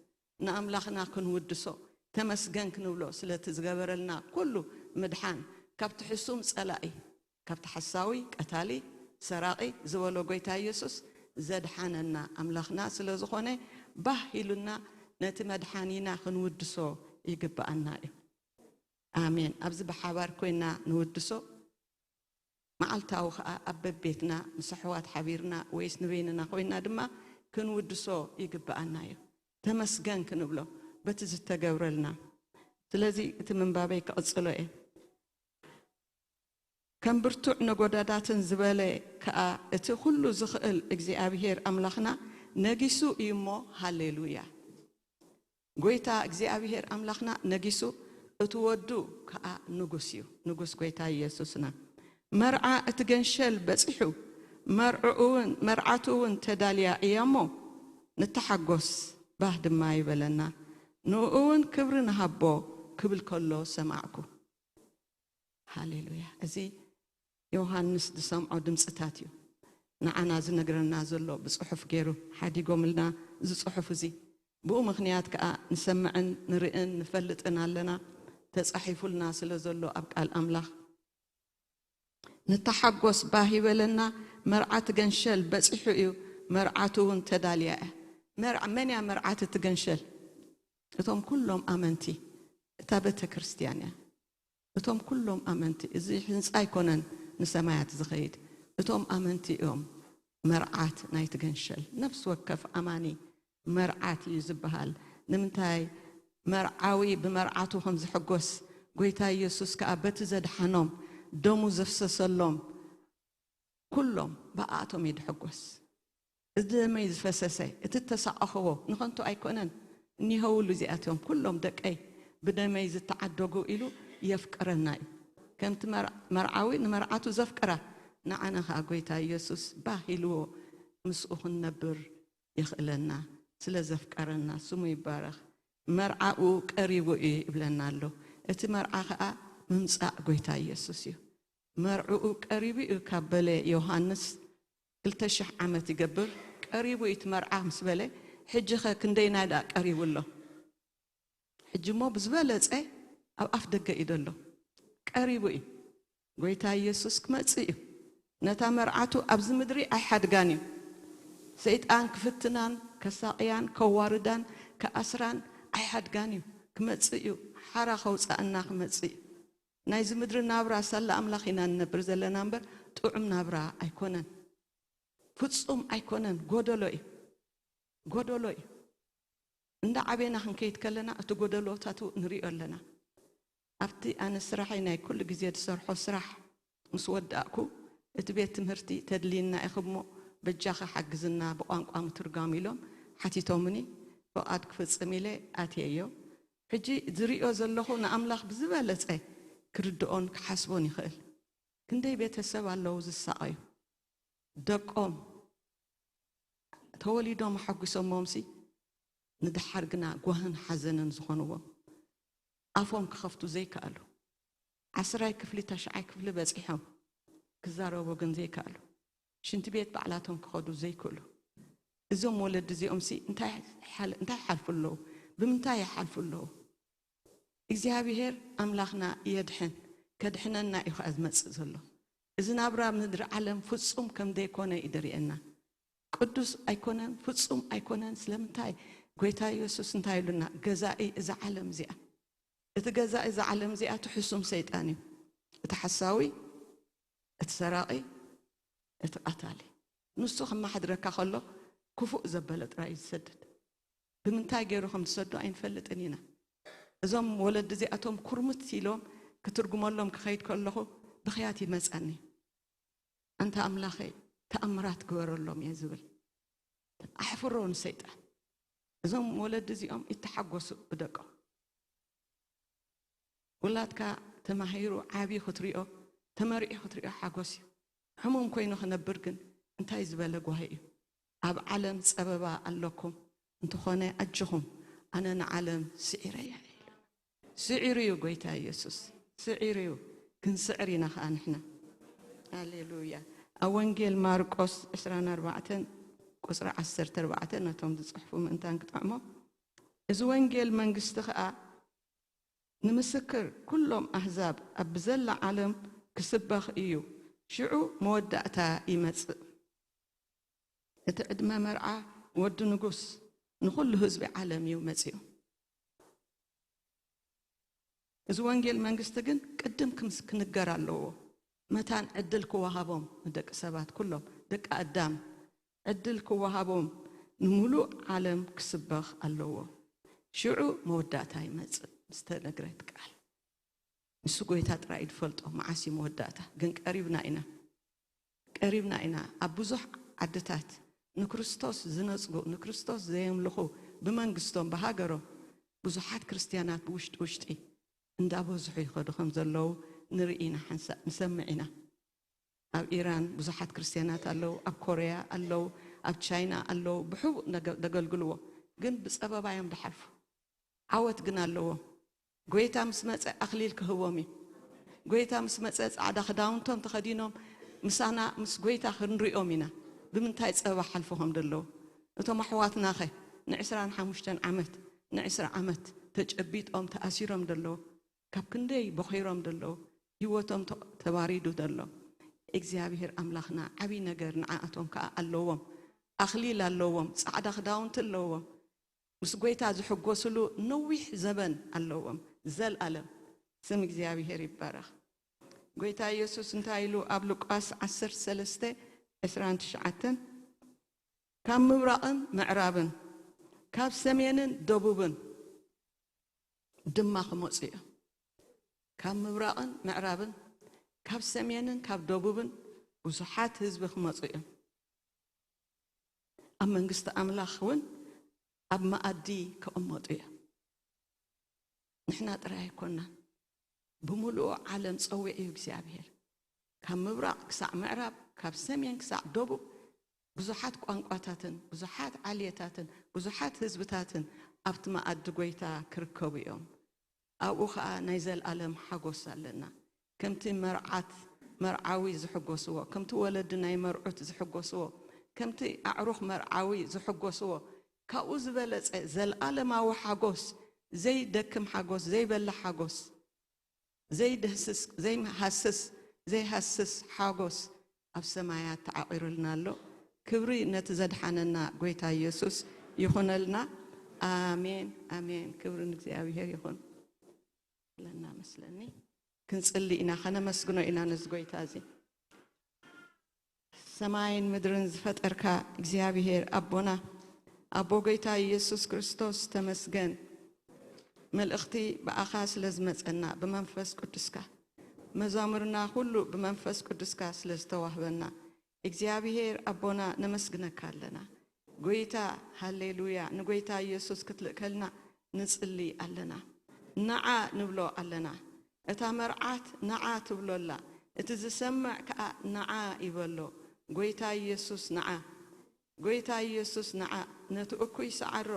ንኣምላኽና ክንውድሶ፣ ተመስገን ክንብሎ ስለቲ ዝገበረልና ኩሉ ምድሓን፣ ካብቲ ሕሱም ጸላኢ፣ ካብቲ ሓሳዊ፣ ቀታሊ፣ ሰራቒ ዝበሎ ጎይታ ኢየሱስ ዘድሓነና ኣምላኽና ስለ ዝኾነ፣ ባህ ኢሉና ነቲ መድሓኒና ክንውድሶ ይግብኣና እዩ። ኣሜን። ኣብዚ ብሓባር ኮይና ንውድሶ፣ መዓልታዊ ኸኣ ኣብ በቤትና ምስ ኣሕዋት ሓቢርና ወይስ ንበይንና ኮይና ድማ ክንውድሶ ይግብኣና እዩ። ተመስገን ክንብሎ በቲ ዝተገብረልና። ስለዚ እቲ ምንባበይ ክቕጽሎ እየ። ከም ብርቱዕ ነጎዳዳትን ዝበለ ከኣ እቲ ኩሉ ዝኽእል እግዚኣብሔር ኣምላኽና ነጊሱ እዩ እሞ፣ ሃሌሉያ። ጎይታ እግዚኣብሔር ኣምላኽና ነጊሱ፣ እቲ ወዱ ከኣ ንጉስ እዩ። ንጉስ ጎይታ ኢየሱስና። መርዓ እቲ ገንሸል በጺሑ፣ መርዕኡ እውን፣ መርዓቱ እውን ተዳልያ እያ እሞ፣ ንተሓጎስ፣ ባህ ድማ ይበለና። ንኡ እውን ክብሪ ንሃቦ ክብል ከሎ ሰማዕኩ። ሃሌሉያ። እዚ ዮሃንስ ዝሰምዖ ድምፅታት እዩ። ንዓና ዝነግረና ዘሎ ብጽሑፍ ገይሩ ሓዲጎምልና እዚ ጽሑፍ እዚ። ብኡ ምኽንያት ከኣ ንሰምዕን ንርእን ንፈልጥን ኣለና። ተጻሒፉልና ስለ ዘሎ ኣብ ቃል ኣምላኽ። ንተሓጎስ ባህ ይበለና፣ መርዓቲ ገንሸል በጺሑ እዩ፣ መርዓቱ እውን ተዳልያ እያ። መርዓ-፣ መን እያ መርዓቲ እቲ ገንሸል? እቶም ኩሎም ኣመንቲ እታ ቤተ ክርስቲያን እያ። እቶም ኩሎም ኣመንቲ፣ እዚ ህንጻ ኣይኮነን ንሰማያት ዝኸይድ። እቶም ኣመንቲ እዮም መርዓት ናይቲ ገንሸል። ነፍሲ ወከፍ ኣማኒ መርዓት እዩ ዝበሃል። ንምንታይ? መርዓዊ ብመርዓቱ ከም ዝሕጎስ፣ ጎይታ ኢየሱስ ከኣ በቲ ዘድሓኖም፣ ደሙ ዘፍሰሰሎም፣ ኩሎም ብኣቶም እዩ ድሕጎስ። እዚ ደመይ ዝፈሰሰ፣ እቲ እተሳቐኽዎ ንኸንቱ ኣይኮነን። እኒሀውሉ እዚኣቶም ኩሎም ደቀይ ብደመይ ዝተዓደጉ ኢሉ የፍቅረና እዩ። ከምቲ መር-፣ መርዓዊ ንመርዓቱ ዘፍቅራ፣ ንዓና ኸኣ ጎይታ ኢየሱስ ባህ ኢልዎ ምስኡ ክንነብር የኽእለና፣ ስለ ዘፍቀረና ስሙ ይባረኽ። መርዓኡ ቀሪቡ እዩ ይብለና ኣሎ። እቲ መርዓ ኸኣ ምምጻእ ጎይታ ኢየሱስ እዩ። መርዕኡ ቀሪቡ እዩ ካብ በለ ዮሃንስ ክልተ ሽሕ ዓመት ይገብር። ቀሪቡ እዩ እቲ መርዓ ምስ በለ፣ ሕጂ ኸ ክንደይናይ ደኣ ቀሪቡ ኣሎ? ሕጂ እሞ ብዝበለጸ ኣብ ኣፍ ደገ እዩ ዘሎ። ቀሪቡ እዩ። ጎይታ ኢየሱስ ክመጽእ እዩ። ነታ መርዓቱ ኣብዚ ምድሪ ኣይሓድጋን እዩ። ሰይጣን ክፍትናን፣ ከሳቕያን፣ ከዋርዳን፣ ከኣስራን ኣይሓድጋን እዩ። ክመጽእ እዩ። ሓራ ከውጽኣና ክመጽእ እዩ። ናይዚ ምድሪ ናብራ ሳላ ኣምላኽ ኢና ንነብር ዘለና እምበር፣ ጥዑም ናብራ ኣይኮነን። ፍጹም ኣይኮነን። ጎደሎ እዩ። ጎደሎ እዩ። እንዳ ዓቤና ክንከይድ ከለና፣ እቲ ጎደሎታቱ ንሪኦ ኣለና። ኣብቲ ኣነ ስራሐይ ናይ ኩሉ ግዜ ዝሰርሖ ስራሕ ምስ ወዳእኩ፣ እቲ ቤት ትምህርቲ ተድልይና ኢኹ እሞ፣ በጃኺ ሓግዝና ብቋንቋ ምትርጓም ኢሎም ሓቲቶምኒ፣ ፍቓድ ክፍጽም ኢለ ኣትየዮ። ሕጂ ዝሪኦ ዘለኹ ንኣምላኽ ብዝበለጸ ክርድኦን ክሓስቦን ይኽእል። ክንደይ ቤተሰብ ኣለዉ ዝሳቐዩ፣ ደቆም ተወሊዶም ኣሐጒሶሞምሲ፣ ንደሓር ግና ጓህን ሓዘንን ዝኾንዎም፣ ኣፎም ክኸፍቱ ዘይከኣሉ፣ ዓስራይ ክፍሊ፣ ተሽዓይ ክፍሊ በጺሖም፣ ክዛረቡ ግን ዘይከኣሉ፣ ሽንቲ ቤት ባዕላቶም ክኸዱ ዘይክእሉ፣ እዞም ወለዲ እዚኦምሲ እንታይ ሓል-፣ እንታይ ይሓልፉ ኣለዉ? ብምንታይ ይሓልፉ ኣለዉ? እግዚኣብሄር ኣምላኽና የድሕን፣ ከድሕነና እዩ ኸኣ ዝመጽእ ዘሎ። እዚ ናብራ ምድሪ ዓለም ፍጹም ከም ዘይኮነ እዩ ደርእየና። ቅዱስ ኣይኮነን፣ ፍጹም ኣይኮነን። ስለምንታይ? ጎይታ ኢየሱስ እንታይ ኢሉና? ገዛኢ እዛ ዓለም እዚኣ። እቲ ገዛኢ እዛ ዓለም እዚኣ እቲ ሕሱም ሰይጣን እዩ። እቲ ሓሳዊ፣ እቲ ሰራቒ፣ እቲ ቀታሊ። ንሱ ከመሓድረካ ከሎ ክፉእ ዘበለ ጥራይ እዩ ዝሰድድ። ብምንታይ ገይሩ ከም ዝሰዶ ኣይንፈልጥን ኢና። እዞም ወለዲ እዚኣቶም ኩርምት ኢሎም ክትርጉመሎም ክኸይድ ከለኹ ብኽያት ይመጸኒ። ኣንታ ኣምላኸይ፣ ተኣምራት ግበረሎም እየ ዝብል። ኣሕፍሮ ንሰይጣን። እዞም ወለዲ እዚኦም ይተሓጎሱ ብደቆም። ውላድካ ተማሂሩ ዓብዩ ክትሪኦ፣ ተመሪዑ ክትሪኦ ሓጎስ እዩ። ሕሙም ኮይኑ ክነብር ግን እንታይ ዝበለ ጓሂ እዩ። ኣብ ዓለም ጸበባ ኣለኩም፣ እንተኾነ ኣጆኹም፣ ኣነ ንዓለም ስዒረያ ኢሉ። ስዒሩ እዩ ጎይታ ኢየሱስ፣ ስዒሩ እዩ። ክንስዕር ኢና ኸኣ ንሕና። ሃሌሉያ። ኣብ ወንጌል ማርቆስ ዕስራን ኣርባዕተን ቁጽሪ ዓሰርተ ኣርባዕተ፣ ነቶም ዝጽሕፉ ምእንታን ክጥዕሞም፣ እዚ ወንጌል መንግስቲ ኸኣ ንምስክር ኩሎም ኣህዛብ ኣብ ብዘላ ዓለም ክስበኽ እዩ። ሽዑ መወዳእታ ይመጽእ። እቲ ዕድመ መርዓ ወዲ ንጉስ ንኹሉ ህዝቢ ዓለም እዩ መጺኡ። እዚ ወንጌል መንግስቲ ግን ቅድም ክምስ-፣ ክንገር ኣለዎ። መታን ዕድል ክወሃቦም ንደቂ ሰባት ኩሎም፣ ደቂ ኣዳም ዕድል ክወሃቦም ንምሉእ ዓለም ክስበኽ ኣለዎ። ሽዑ መወዳእታ ይመጽእ፣ ዝተነግረት ቃል። ንሱ ጎይታ ጥራይ እዩ ዝፈልጦ መዓስ እዩ መወዳእታ። ግን ቀሪብና ኢና፣ ቀሪብና ኢና። ኣብ ብዙሕ ዓድታት ንክርስቶስ ዝነጽጉ፣ ንክርስቶስ ዘየምልኹ ብመንግስቶም፣ ብሃገሮም ብዙሓት ክርስትያናት ብውሽጢ ውሽጢ እንዳበዝሑ ይኸዱ ከም ዘለዉ ንርኢ ኢና፣ ሓንሳእ ንሰምዕ ኢና። ኣብ ኢራን ብዙሓት ክርስትያናት ኣለዉ፣ ኣብ ኮርያ ኣለዉ፣ ኣብ ቻይና ኣለዉ፣ ብሕቡእ ነገ-፣ ደገልግልዎ፣ ግን ብጸበባ እዮም ድሓልፉ። ዓወት ግን ኣለዎም። ጎይታ ምስ መጸ ኣኽሊል ክህቦም እዩ። ጎይታ ምስ መጸ ጻዕዳ ክዳውንቶም ተኸዲኖም ምሳና ምስ ጎይታ ክንሪኦም ኢና። ብምንታይ ጸበባ ሓልፉ ከም ዘለዉ። እቶም ኣሕዋትናኸ ንዕስራን ሓሙሽተን ዓመት፣ ንዕስራ ዓመት ተጨቢጦም ተኣሲሮም ዘለዉ። ካብ ክንደይ ቦኺሮም ዘለዉ። ህይወቶም ተ-፣ ተባሪዱ ዘሎ። እግዚኣብሔር ኣምላኽና ዓብዪ ነገር ንዓኣቶም ከኣ ኣለዎም። ኣኽሊል ኣለዎም። ጻዕዳ ክዳውንቲ ኣለዎም። ምስ ጎይታ ዝሕጎስሉ ነዊሕ ዘበን ኣለዎም። ዘልኣለም ስም እግዚኣብሔር ይባረኽ። ጎይታ ኢየሱስ እንታይ ኢሉ ኣብ ሉቃስ ዓሰርተ ሰለስተ ዕስራን ትሽዓተን፣ ካብ ምብራቕን ምዕራብን፣ ካብ ሰሜንን ደቡብን ድማ ክመጹ እዮም። ካብ ምብራቕን ምዕራብን፣ ካብ ሰሜንን ካብ ደቡብን ብዙሓት ህዝቢ ክመጹ እዮም። ኣብ መንግስቲ ኣምላኽ እውን ኣብ መኣዲ ክቕመጡ እዮም። ንሕና ጥራይ ኣይኮናን፣ ብምሉኡ ዓለም ጸዊዑ እዩ እግዚኣብሔር። ካብ ምብራቕ ክሳዕ ምዕራብ፣ ካብ ሰሜን ክሳዕ ደቡብ፣ ብዙሓት ቋንቋታትን ብዙሓት ዓሌታትን ብዙሓት ህዝብታትን ኣብቲ መኣዲ ጎይታ ክርከቡ እዮም። ኣብኡ ኸኣ ናይ ዘልኣለም ሓጎስ ኣለና። ከምቲ መርዓት መርዓዊ ዝሕጎስዎ፣ ከምቲ ወለዲ ናይ መርዑት ዝሕጎስዎ፣ ከምቲ ኣዕሩኽ መርዓዊ ዝሕጎስዎ፣ ካብኡ ዝበለጸ ዘልኣለማዊ ሓጎስ፣ ዘይደክም ሓጎስ፣ ዘይበልሕ ሓጎስ፣ ዘይደህስስ፣ ዘይሃስስ፣ ዘይሃስስ ሓጎስ ኣብ ሰማያት ተዓቒሩልና ኣሎ። ክብሪ ነቲ ዘድሓነና ጎይታ ኢየሱስ ይኹነልና። ኣሜን፣ ኣሜን። ክብሪ ንእግዚኣብሔር ይኹን። ለና መስለኒ። ክንጽሊ ኢና፣ ከነመስግኖ ኢና ነዚ ጎይታ እዚ። ሰማይን ምድርን ዝፈጠርካ እግዚኣብሔር ኣቦና፣ ኣቦ ጎይታ ኢየሱስ ክርስቶስ ተመስገን። መልእኽቲ ብኣኻ ስለ ዝመጸና ብመንፈስ ቅዱስካ፣ መዛሙርና ኩሉ ብመንፈስ ቅዱስካ ስለ ዝተዋህበና እግዚኣብሔር ኣቦና ነመስግነካ ኣለና። ጎይታ፣ ሃሌሉያ፣ ንጎይታ ኢየሱስ ክትልእከልና ንጽሊ ኣለና። ንዓ ንብሎ ኣለና። እታ መርዓት ንዓ ትብሎ ኣላ። እቲ ዝሰምዕ ከኣ ንዓ ይበሎ። ጎይታ ኢየሱስ ንዓ። ጎይታ ኢየሱስ ንዓ። ነቲ እኩይ ሰዓሮ፣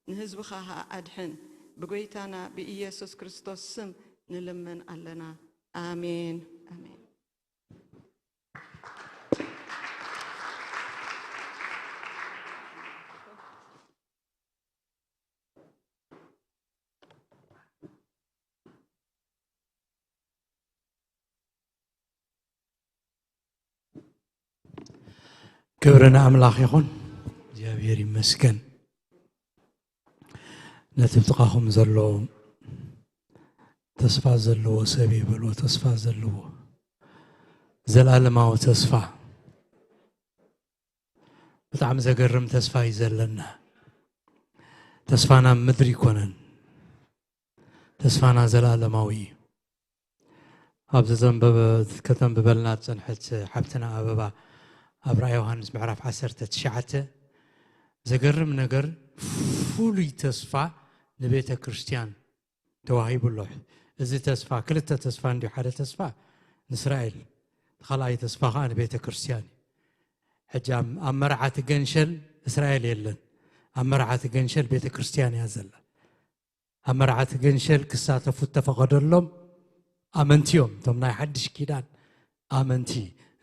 ንህዝብኻ ኸኣ ኣድሕን። ብጎይታና ብኢየሱስ ክርስቶስ ስም ንልምን ኣለና። ኣሜን። ኣሜን። ክብሪ ንኣምላኽ ይኹን። እግዚኣብሔር ይመስገን። ነቲ ብጥቓኹም ዘሎ ተስፋ ዘለዎ ሰብ ይበልዎ፣ ተስፋ ዘለዎ፣ ዘላለማዊ ተስፋ። ብጣዕሚ ዘገርም ተስፋ እዩ ዘለና። ተስፋና ምድሪ ይኮነን። ተስፋና ዘላለማዊ እዩ። ኣብዚ ዘንበበ፣ ከተንብበልና ዝጸንሐት ሓብትና ኣበባ፣ ኣብ ራእይ ዮሃንስ ምዕራፍ ዓሰርተ ትሽዓተ፣ ዘገርም ነገር፣ ፍሉይ ተስፋ ንቤተ ክርስቲያን ተዋሂቡ ኣሎ። እዚ ተስፋ፣ ክልተ ተስፋ እንድዩ፣ ሓደ ተስፋ ንእስራኤል፣ እቲ ካልኣይ ተስፋ ኸኣ ንቤተ ክርስቲያን እዩ። ሕጂ ኣብ፣ ኣብ መርዓቲ ገንሸል እስራኤል የለን። ኣብ መርዓቲ ገንሸል ቤተ ክርስቲያን እያ ዘላ። ኣብ መርዓቲ ገንሸል ክሳተፉ እተፈቐደሎም ኣመንቲ እዮም። እቶም ናይ ሓድሽ ኪዳን ኣመንቲ።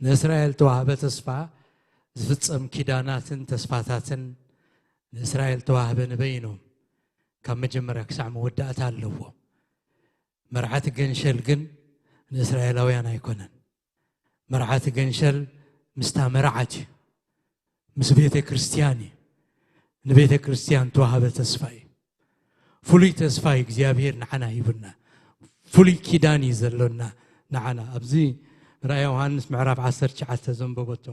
ንእስራኤል ተዋህበ ተስፋ፣ ዝፍጸም ኪዳናትን ተስፋታትን ንእስራኤል ተዋህበ ንበይኖም። ካብ መጀመርያ ክሳዕ መወዳእታ ኣለዎ። መርዓቲ ገንሸል ግን ንእስራኤላውያን ኣይኮነን። መርዓቲ ገንሸል ምስታ መርዓት እዩ፣ ምስ ቤተ ክርስቲያን እዩ። ንቤተ ክርስቲያን ተዋህበ ተስፋ እዩ። ፍሉይ ተስፋ እዩ እግዚኣብሔር ንዓና ሂቡና። ፍሉይ ኪዳን እዩ ዘሎና ንዓና። ኣብዚ ራእይ ዮሃንስ ምዕራፍ ዓሰርተ ትሽዓተ ዘንበበቶ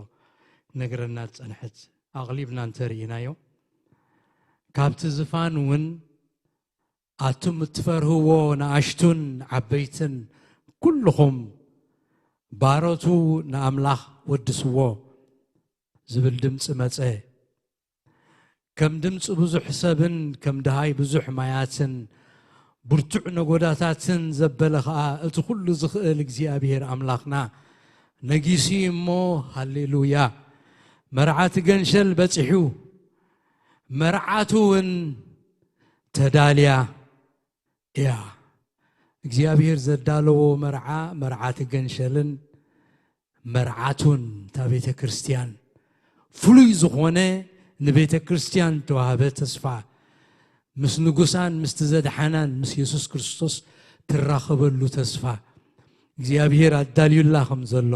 ነግረና ዝጸንሐት ኣቕሊብና እንተርኢናዮ፣ ካብቲ ዝፋን እውን ኣቱም እትፈርህዎ ንኣሽቱን ዓበይትን ኩልኹም ባሮቱ ንኣምላኽ ወድስዎ ዝብል ድምፂ መፀ። ከም ድምፂ ብዙሕ ሰብን ከም ድሃይ ብዙሕ ማያትን ብርቱዕ ነጎዳታትን ዘበለ ኸዓ እቲ ኩሉ ዝኽእል እግዚኣብሔር ኣምላኽና ነጊሱ እሞ፣ ሃሌሉያ፣ መርዓቲ ገንሸል በፂሑ፣ መርዓቱ እውን ተዳልያ እያ። እግዚኣብሔር ዘዳለዎ መርዓ፣ መርዓቲ ገንሸልን መርዓቱን እታ ቤተ ክርስቲያን ፍሉይ ዝኾነ ንቤተ ክርስቲያን ተዋህበ ተስፋ፣ ምስ ንጉሳን ምስቲ ዘድሓናን ምስ የሱስ ክርስቶስ ትራኸበሉ ተስፋ እግዚኣብሔር ኣዳልዩላ ከም ዘሎ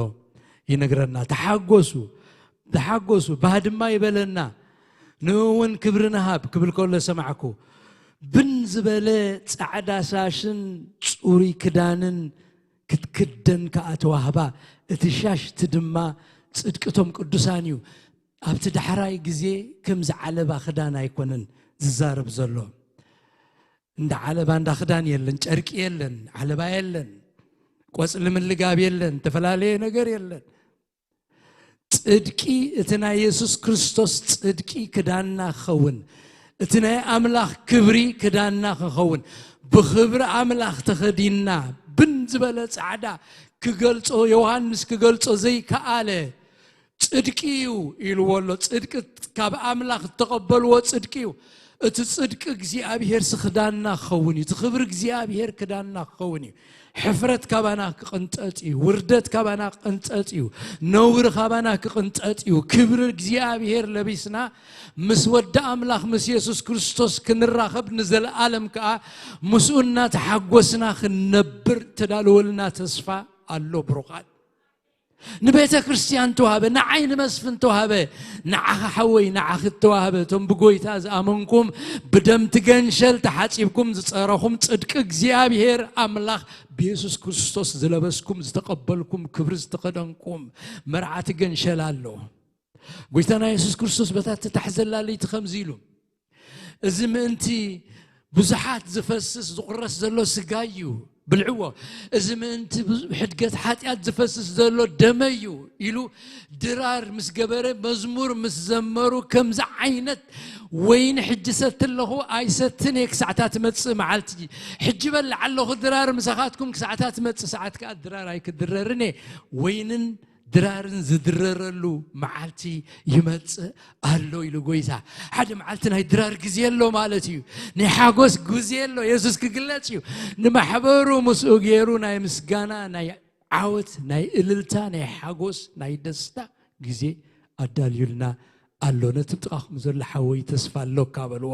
ይነግረና። ተሓጎሱ፣ ተሓጎሱ፣ ባህ ድማ ይበለና፣ ንእውን ክብሪ ንሃብ ክብል ከሎ ሰማዕኩ። ብን ዝበለ ጻዕዳ ሻሽን ጽሩይ ክዳንን ክትክደን ከኣ ተዋህባ። እቲ ሻሽ እቲ ድማ ጽድቅቶም ቅዱሳን እዩ። ኣብቲ ዳሕራይ ግዜ ከምዚ ዓለባ ክዳን ኣይኮነን ዝዛረብ ዘሎ። እንዳ ዓለባ እንዳ ክዳን የለን፣ ጨርቂ የለን፣ ዓለባ የለን፣ ቆጽሊ ምልጋብ የለን፣ ዝተፈላለየ ነገር የለን። ጽድቂ፣ እቲ ናይ የሱስ ክርስቶስ ጽድቂ ክዳንና ክኸውን፣ እቲ ናይ ኣምላኽ ክብሪ ክዳንና ክኸውን፣ ብኽብሪ ኣምላኽ ተኸዲንና ብን ዝበለ ጻዕዳ ክገልጾ፣ ዮሃንስ ክገልጾ ዘይከኣለ ጽድቂ እዩ ኢልዎ ኣሎ። ጽድቂ ካብ ኣምላኽ እተቐበልዎ ጽድቂ እዩ። እቲ ጽድቂ እግዚኣብሔር ሲ ክዳንና ክኸውን እዩ። እቲ ክብሪ እግዚኣብሔር ክዳንና ክኸውን እዩ። ሕፍረት ካባና ክቕንጠጥ እዩ። ውርደት ካባና ክቕንጠጥ እዩ። ነውሪ ካባና ክቕንጠጥ እዩ። ክብሪ እግዚኣብሔር ለቢስና ምስ ወዲ ኣምላኽ ምስ የሱስ ክርስቶስ ክንራኸብ ንዘለኣለም ከኣ ምስኡ እናተሓጎስና ክንነብር ተዳለወልና ተስፋ ኣሎ። ብሩኻት ንቤተ ክርስቲያን ተዋህበ፣ ንዓይ ንመስፍን ተዋህበ፣ ንዓኻ ሓወይ ንዓኺ ተዋህበ። እቶም ብጎይታ ዝኣመንኩም ብደም ትገንሸል ተሓጺብኩም ዝጸረኹም ጽድቂ እግዚኣብሔር ኣምላኽ ብየሱስ ክርስቶስ ዝለበስኩም ዝተቐበልኩም ክብሪ ዝተኸደንኩም መርዓቲ ገንሸል ኣሎ። ጎይታና የሱስ ክርስቶስ በታ እተታሕዘላ ለይቲ ከምዚ ኢሉ፣ እዚ ምእንቲ ብዙሓት ዝፈስስ ዝቑረስ ዘሎ ስጋይ እዩ፣ ብልዕዎ። እዚ ምእንቲ ብዙ-፣ ሕድገት ሓጢኣት ዝፈስስ ዘሎ ደመይ እዩ ኢሉ ድራር ምስ ገበረ፣ መዝሙር ምስ ዘመሩ፣ ከምዚ ዓይነት ወይኒ ሕጂ ሰቲ ኣለኹ ኣይሰትን እየ ክሳዕታ ትመጽእ መዓልቲ፣ ሕጂ በልዕ ኣለኹ ድራር ምሳኻትኩም ክሳዕታ ትመጽእ ሰዓት ከኣ ድራር ኣይክድረርን እየ፣ ወይንን ድራርን ዝድረረሉ መዓልቲ ይመጽእ ኣሎ ኢሉ ጎይታ። ሓደ መዓልቲ ናይ ድራር ግዜ ኣሎ ማለት እዩ። ናይ ሓጎስ ግዜ ኣሎ። የሱስ ክግለጽ እዩ። ንማሕበሩ ምስኡ ገይሩ ናይ ምስጋና፣ ናይ ዓወት፣ ናይ እልልታ፣ ናይ ሓጎስ፣ ናይ ደስታ ግዜ ኣዳልዩልና ኣሎ። ነቲ ጥቓኹም ዘሎ ሓወይ ተስፋ ኣሎካ በልዎ።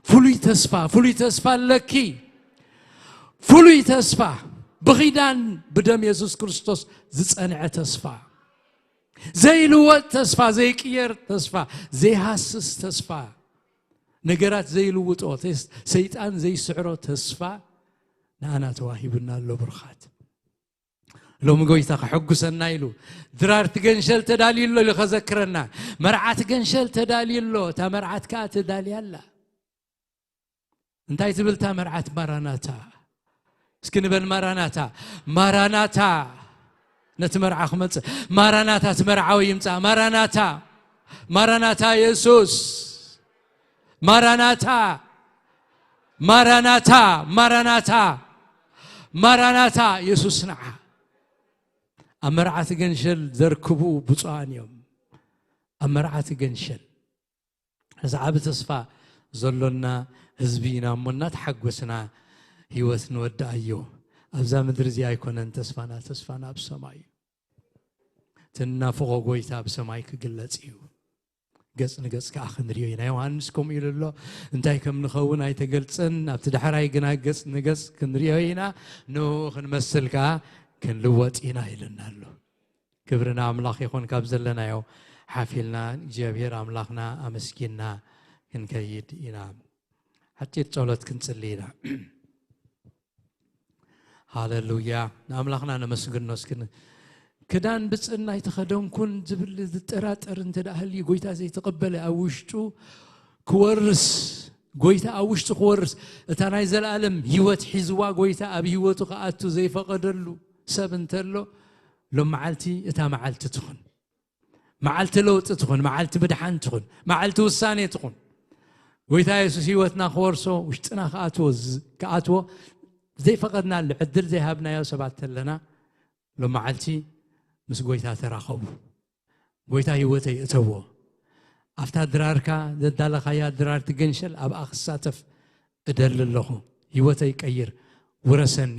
ፍሉይ ተስፋ፣ ፍሉይ ተስፋ ኣለኪ። ፍሉይ ተስፋ፣ ብኺዳን ብደም የሱስ ክርስቶስ ዝጸንዐ ተስፋ። ዘይልወጥ ተስፋ፣ ዘይቅየር ተስፋ፣ ዘይሃስስ ተስፋ፣ ነገራት ዘይልውጦ፣ ተስ-፣ ሰይጣን ዘይስዕሮ ተስፋ ንኣና ተዋሂቡና ኣሎ። ብሩኻት፣ ሎሚ ጎይታ ከሐጉሰና ኢሉ፣ ድራር ትገንሸል ተዳልዩ ኣሎ ኢሉ ከዘክረና፣ መርዓት ገንሸል ተዳልዩ ኣሎ፣ እታ መርዓት ከኣ ተዳልያ ኣላ። እንታይ ትብል እታ መርዓት? ማራናታ። እስኪ ንበል ማራናታ። ማራናታ። ነቲ መርዓ ክመጽእ። ማራናታ፣ እቲ መርዓዊ ይምጻእ። ማራናታ። ማራናታ የሱስ። ማራናታ። ማራናታ። ማራናታ። ማራናታ የሱስ ንዓ። ኣብ መርዓቲ ገንሸል ዘርክቡ ብፁዓን እዮም። ኣብ መርዓቲ ገንሸል እዚ ዓቢ ተስፋ ዘሎና ህዝቢ ኢና እሞ እናተሓጎስና ህይወት ንወድኣዮ። ኣብዛ ምድሪ እዚኣ ኣይኮነን ተስፋና፣ ተስፋና ኣብ ሰማይ እዩ። እቲ ንናፍቖ ጎይታ ኣብ ሰማይ ክግለጽ እዩ። ገጽ ንገጽ ከኣ ክንሪኦ ኢና። ዮሃንስ ከምኡ ኢሉ ኣሎ፣ እንታይ ከም ንኸውን ኣይተገልጸን፣ ኣብቲ ዳሕራይ ግና ገጽ ንገጽ ክንሪኦ ኢና፣ ንኡ ክንመስል ከኣ ክንልወጥ ኢና ኢሉና ኣሎ። ክብሪ ንኣምላኽ ይኹን። ካብ ዘለናዮ ሓፊልና እግዚኣብሔር ኣምላኽና ኣመስጊንና ክንከይድ ኢና። ሓጺር ጸሎት ክንጽሊ ኢና። ሃለሉያ። ንኣምላኽና ነመስግኖ። እስኪ ክዳን ብጽእና ኣይተኸደንኩን ዝብል ዝጠራጠር እንተ ደኣ ሃልዩ፣ ጎይታ ዘይተቐበለ፣ ኣብ ውሽጡ ክወርስ፣ ጎይታ ኣብ ውሽጡ ክወርስ፣ እታ ናይ ዘለኣለም ህይወት ሒዝዋ ጎይታ ኣብ ህይወቱ ክኣቱ ዘይፈቐደሉ ሰብ እንተሎ፣ ሎም መዓልቲ እታ መዓልቲ ትኹን። መዓልቲ ለውጢ ትኹን፣ መዓልቲ ምድሓን ትኹን፣ መዓልቲ ውሳኔ ትኹን። ጎይታ የሱስ ህይወትና ክወርሶ፣ ውሽጥና ክኣትዎ ዝ-፣ ክኣትዎ ዘይፈቐድናሉ ዕድል ዘይሃብናዮ ሰባት ተለና፣ ሎም መዓልቲ ምስ ጎይታ ተራኸቡ። ጎይታ ህይወተይ እተዎ። ኣብታ ድራርካ ዘዳለኻያ ድራር ትገንሸል ኣብኣ ክሳተፍ እደሊ ኣለኹ። ህይወተይ ቀይር፣ ውረሰኒ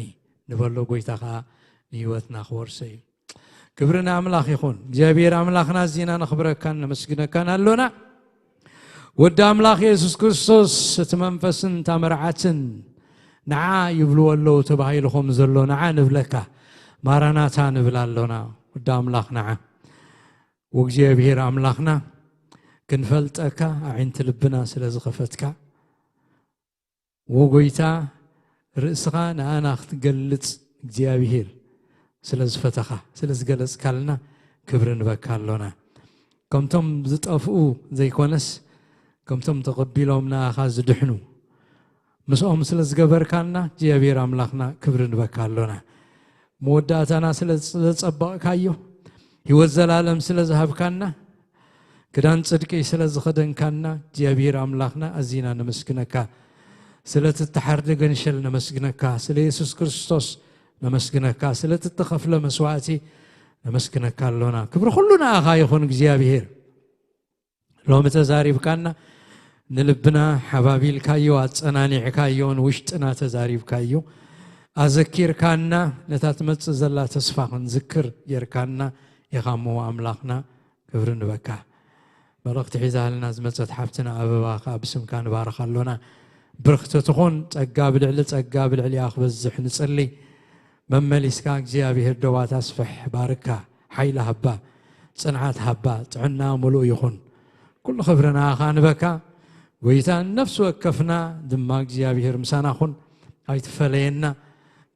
ንበሎ። ጎይታ ኸኣ ንህይወትና ክወርሶ እዩ። ክብሪ ንኣምላኽ ይኹን። እግዚኣብሔር ኣምላኽና ኣዚና ነኽብረካን ነመስግነካን ኣሎና። ወዲ ኣምላኽ የሱስ ክርስቶስ እቲ መንፈስን እታ መርዓትን ንዓ ይብልዎ ኣለዉ ተባሂሉ ከም ዘሎ ንዓ ንብለካ። ማራናታ ንብል ኣሎና። ወዲ ኣምላኽ ንዓ። ወእግዚኣብሔር ኣምላኽና ክንፈልጠካ ኣዒንቲ ልብና ስለ ዝኸፈትካ፣ ወጎይታ ርእስኻ ንኣና ክትገልጽ እግዚኣብሔር ስለ ዝፈተኻ፣ ስለ ዝገለጽካልና ክብሪ ንበካ ኣሎና። ከምቶም ዝጠፍኡ ዘይኮነስ፣ ከምቶም ተቐቢሎም ንኣኻ ዝድሕኑ ምስኦም ስለ ዝገበርካና እግዚኣብሔር ኣምላኽና ክብሪ ንበካ ኣሎና። መወዳእታና ስለ ዘጸበቕካዮ፣ ህይወት ዘላለም ስለ ዝሃብካና፣ ክዳን ጽድቂ ስለ ዝኸደንካና እግዚኣብሔር ኣምላኽና ኣዚና ነመስግነካ። ስለቲ እተሓርደ ገንሸል ነመስግነካ። ስለ የሱስ ክርስቶስ ነመስግነካ። ስለቲ እተኸፍለ መስዋእቲ ነመስግነካ ኣሎና። ክብሪ ኩሉ ንኣኻ ይኹን እግዚኣብሔር። ሎሚ ተዛሪብካና፣ ንልብና ሓባቢልካዮ፣ ኣጸናኒዕካዮ፣ ንውሽጥና ተዛሪብካዮ፣ ኣዘኪርካና፣ ነታ ትመጽእ ዘላ ተስፋ ክንዝክር ጌርካና ኢኻ እሞ ኣምላኽና፣ ክብሪ ንበካ። መልእኽቲ ሒዛልና ዝመጸት ሓብትና ኣበባ ከኣ ብስምካ ንባርኻ ኣሎና። ብርኽቲ ትኹን፣ ጸጋ ብልዕሊ ጸጋ ብልዕሊኣ ክበዝሕ ንጽሊ። መመሊስካ እግዚኣብሔር ዶባት ኣስፍሕ፣ ባርካ፣ ሓይሊ ሃባ፣ ጽንዓት ሃባ፣ ጥዕና ምሉእ ይኹን። ኩሉ ክብሪ ንኣኻ ንበካ። ጎይታ ነፍሲ ወከፍና ድማ እግዚኣብሔር ምሳና ኩን፣ ኣይትፈለየና።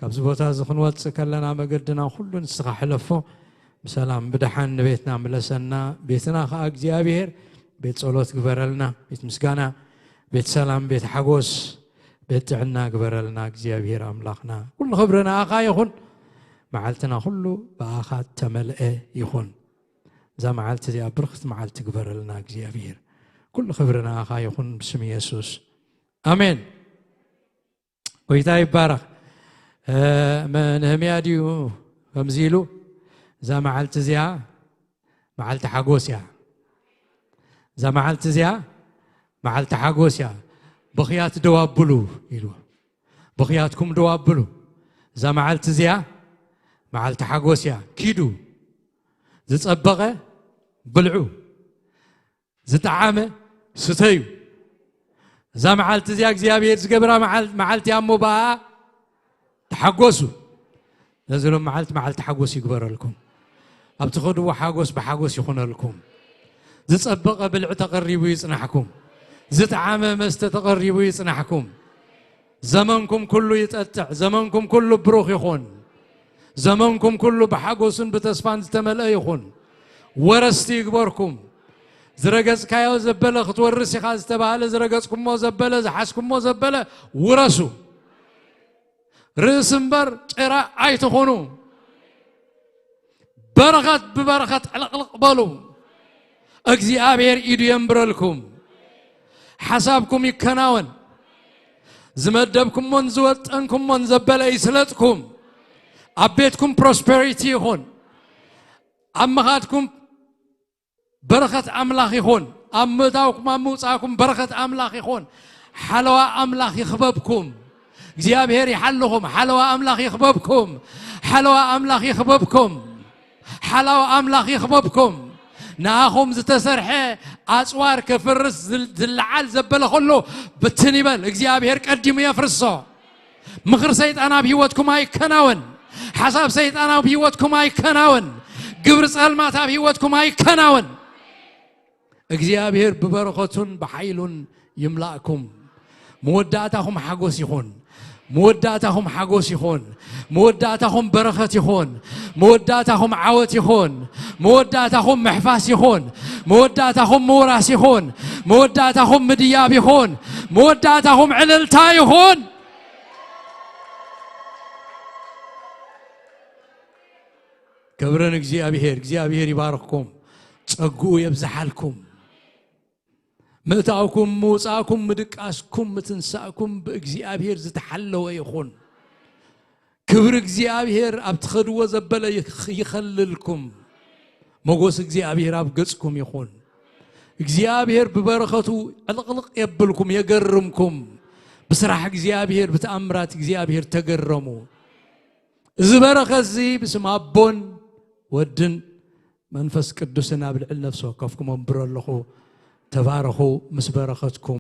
ካብዚ ቦታ እዚ ክንወጽእ ከለና መገድና ኩሉ ንስኻ ሕለፎ። ብሰላም ብደሓን ንቤትና ምለሰና። ቤትና ኸኣ እግዚኣብሔር ቤት ጸሎት ግበረልና፣ ቤት ምስጋና፣ ቤት ሰላም፣ ቤት ሓጎስ፣ ቤት ጥዕና ግበረልና እግዚኣብሔር ኣምላኽና። ኩሉ ክብሪ ንኣኻ ይኹን። መዓልትና ኩሉ ብኣኻ እተመልአ ይኹን። እዛ መዓልቲ እዚኣ ብርኽቲ መዓልቲ ግበረልና እግዚኣብሔር። ኩሉ ክብሪ ንኣኻ ይኹን ብስም የሱስ። ኣሜን። ጎይታ ይባረኽ። እ፣ መ-፣ ነህምያ ድዩ ከምዚ ኢሉ፣ እዛ መዓልቲ እዚኣ መዓልቲ ሓጎስ እያ። እዛ መዓልቲ እዚኣ መዓልቲ ሓጎስ እያ። ብኽያት ደው ኣብሉ ኢሉ። ብኽያትኩም ደው ኣብሉ። እዛ መዓልቲ እዚኣ መዓልቲ ሓጎስ እያ። ኪዱ። ዝጸበቐ ብልዑ። ዝጠዓመ ስተዩ። እዛ መዓልቲ እዚኣ እግዚኣብሔር ዝገብራ መዓል-፣ መዓልቲ እያ እሞ ብኣ ተሓጎሱ። ነዚ ሎም መዓልቲ መዓልቲ ሓጎስ ይግበረልኩም። ኣብ ትኸድዎ ሓጎስ ብሓጎስ ይኹነልኩም። ዝጸበቐ ብልዒ ተቐሪቡ ይጽናሕኩም። ዝጠዓመ መስተ ተቐሪቡ ይጽናሕኩም። ዘመንኩም ኩሉ ይጠጥዕ። ዘመንኩም ኩሉ ብሩኽ ይኹን። ዘመንኩም ኩሉ ብሓጎስን ብተስፋን ዝተመልአ ይኹን። ወረስቲ ይግበርኩም። ዝረገጽካዮ ዘበለ ክትወርስ ኢኻ ዝተባህለ፣ ዝረገጽኩሞ ዘበለ፣ ዝሓዝኩሞ ዘበለ ውረሱ። ርእሲ እምበር ጭራ ኣይትኹኑ። በረኸት ብበረኸት ዕልቕልቕ በሉ። እግዚኣብሔር ኢዱ የንብረልኩም። ሓሳብኩም ይከናወን። ዝመደብኩሞን ዝወጠንኩሞን ዘበለ ይስለጥኩም። ኣብ ቤትኩም ፕሮስፐሪቲ ይኹን። ኣብ ምኻድኩም በረኸት ኣምላኽ ይኹን። ኣብ ምእታውኩም ኣብ ምውጻእኩም በረኸት ኣምላኽ ይኹን። ሓለዋ ኣምላኽ ይኽበብኩም። እግዚኣብሔር ይሓልኹም። ሓለዋ ኣምላኽ ይኽበብኩም። ሓለዋ ኣምላኽ ይኽበብኩም። ሓላው ኣምላኽ ይኽበብኩም። ንኣኹም ዝተሰርሐ ኣጽዋር ከፍርስ ዝል- ዝለዓል ዘበለ ከሎ ብትን ይበል። እግዚኣብሔር ቀዲሙ የፍርሶ። ምኽሪ ሰይጣን ኣብ ህይወትኩም ኣይከናወን። ሓሳብ ሰይጣን ኣብ ህይወትኩም ኣይከናወን። ግብሪ ጸልማት ኣብ ህይወትኩም ኣይከናወን። እግዚኣብሔር ብበረኸቱን ብሓይሉን ይምላእኩም። መወዳእታኹም ሓጎስ ይኹን። መወዳእታኹም ሓጎስ ይኹን። መወዳእታኹም በረኸት ይኹን። መወዳእታኹም ዓወት ይኹን። መወዳእታኹም ምሕፋስ ይኹን። መወዳእታኹም ምውራስ ይኹን። መወዳእታኹም ምድያብ ይኹን። መወዳእታኹም ዕልልታ ይኹን። ክብርን እግዚኣብሔር። እግዚኣብሔር ይባርኽኩም፣ ጸግኡ የብዝሓልኩም። ምእታውኩም፣ ምውጻእኩም፣ ምድቃስኩም፣ ምትንሳእኩም ብእግዚኣብሔር ዝተሓለወ ይኹን። ክብሪ እግዚኣብሔር ኣብ ትኸድዎ ዘበለ ይኽ- ይኸልልኩም። ሞጎስ እግዚኣብሔር ኣብ ገጽኩም ይኹን። እግዚኣብሔር ብበረኸቱ ዕልቕልቕ የብልኩም፣ የገርምኩም። ብስራሕ እግዚኣብሔር፣ ብተኣምራት እግዚኣብሔር ተገረሙ። እዚ በረኸት እዚ ብስም ኣቦን ወድን መንፈስ ቅዱስን ኣብ ልዕሊ ነፍሲ ወከፍኩም ኣንብሮ ኣለኹ። ተባረኹ ምስ በረኸትኩም።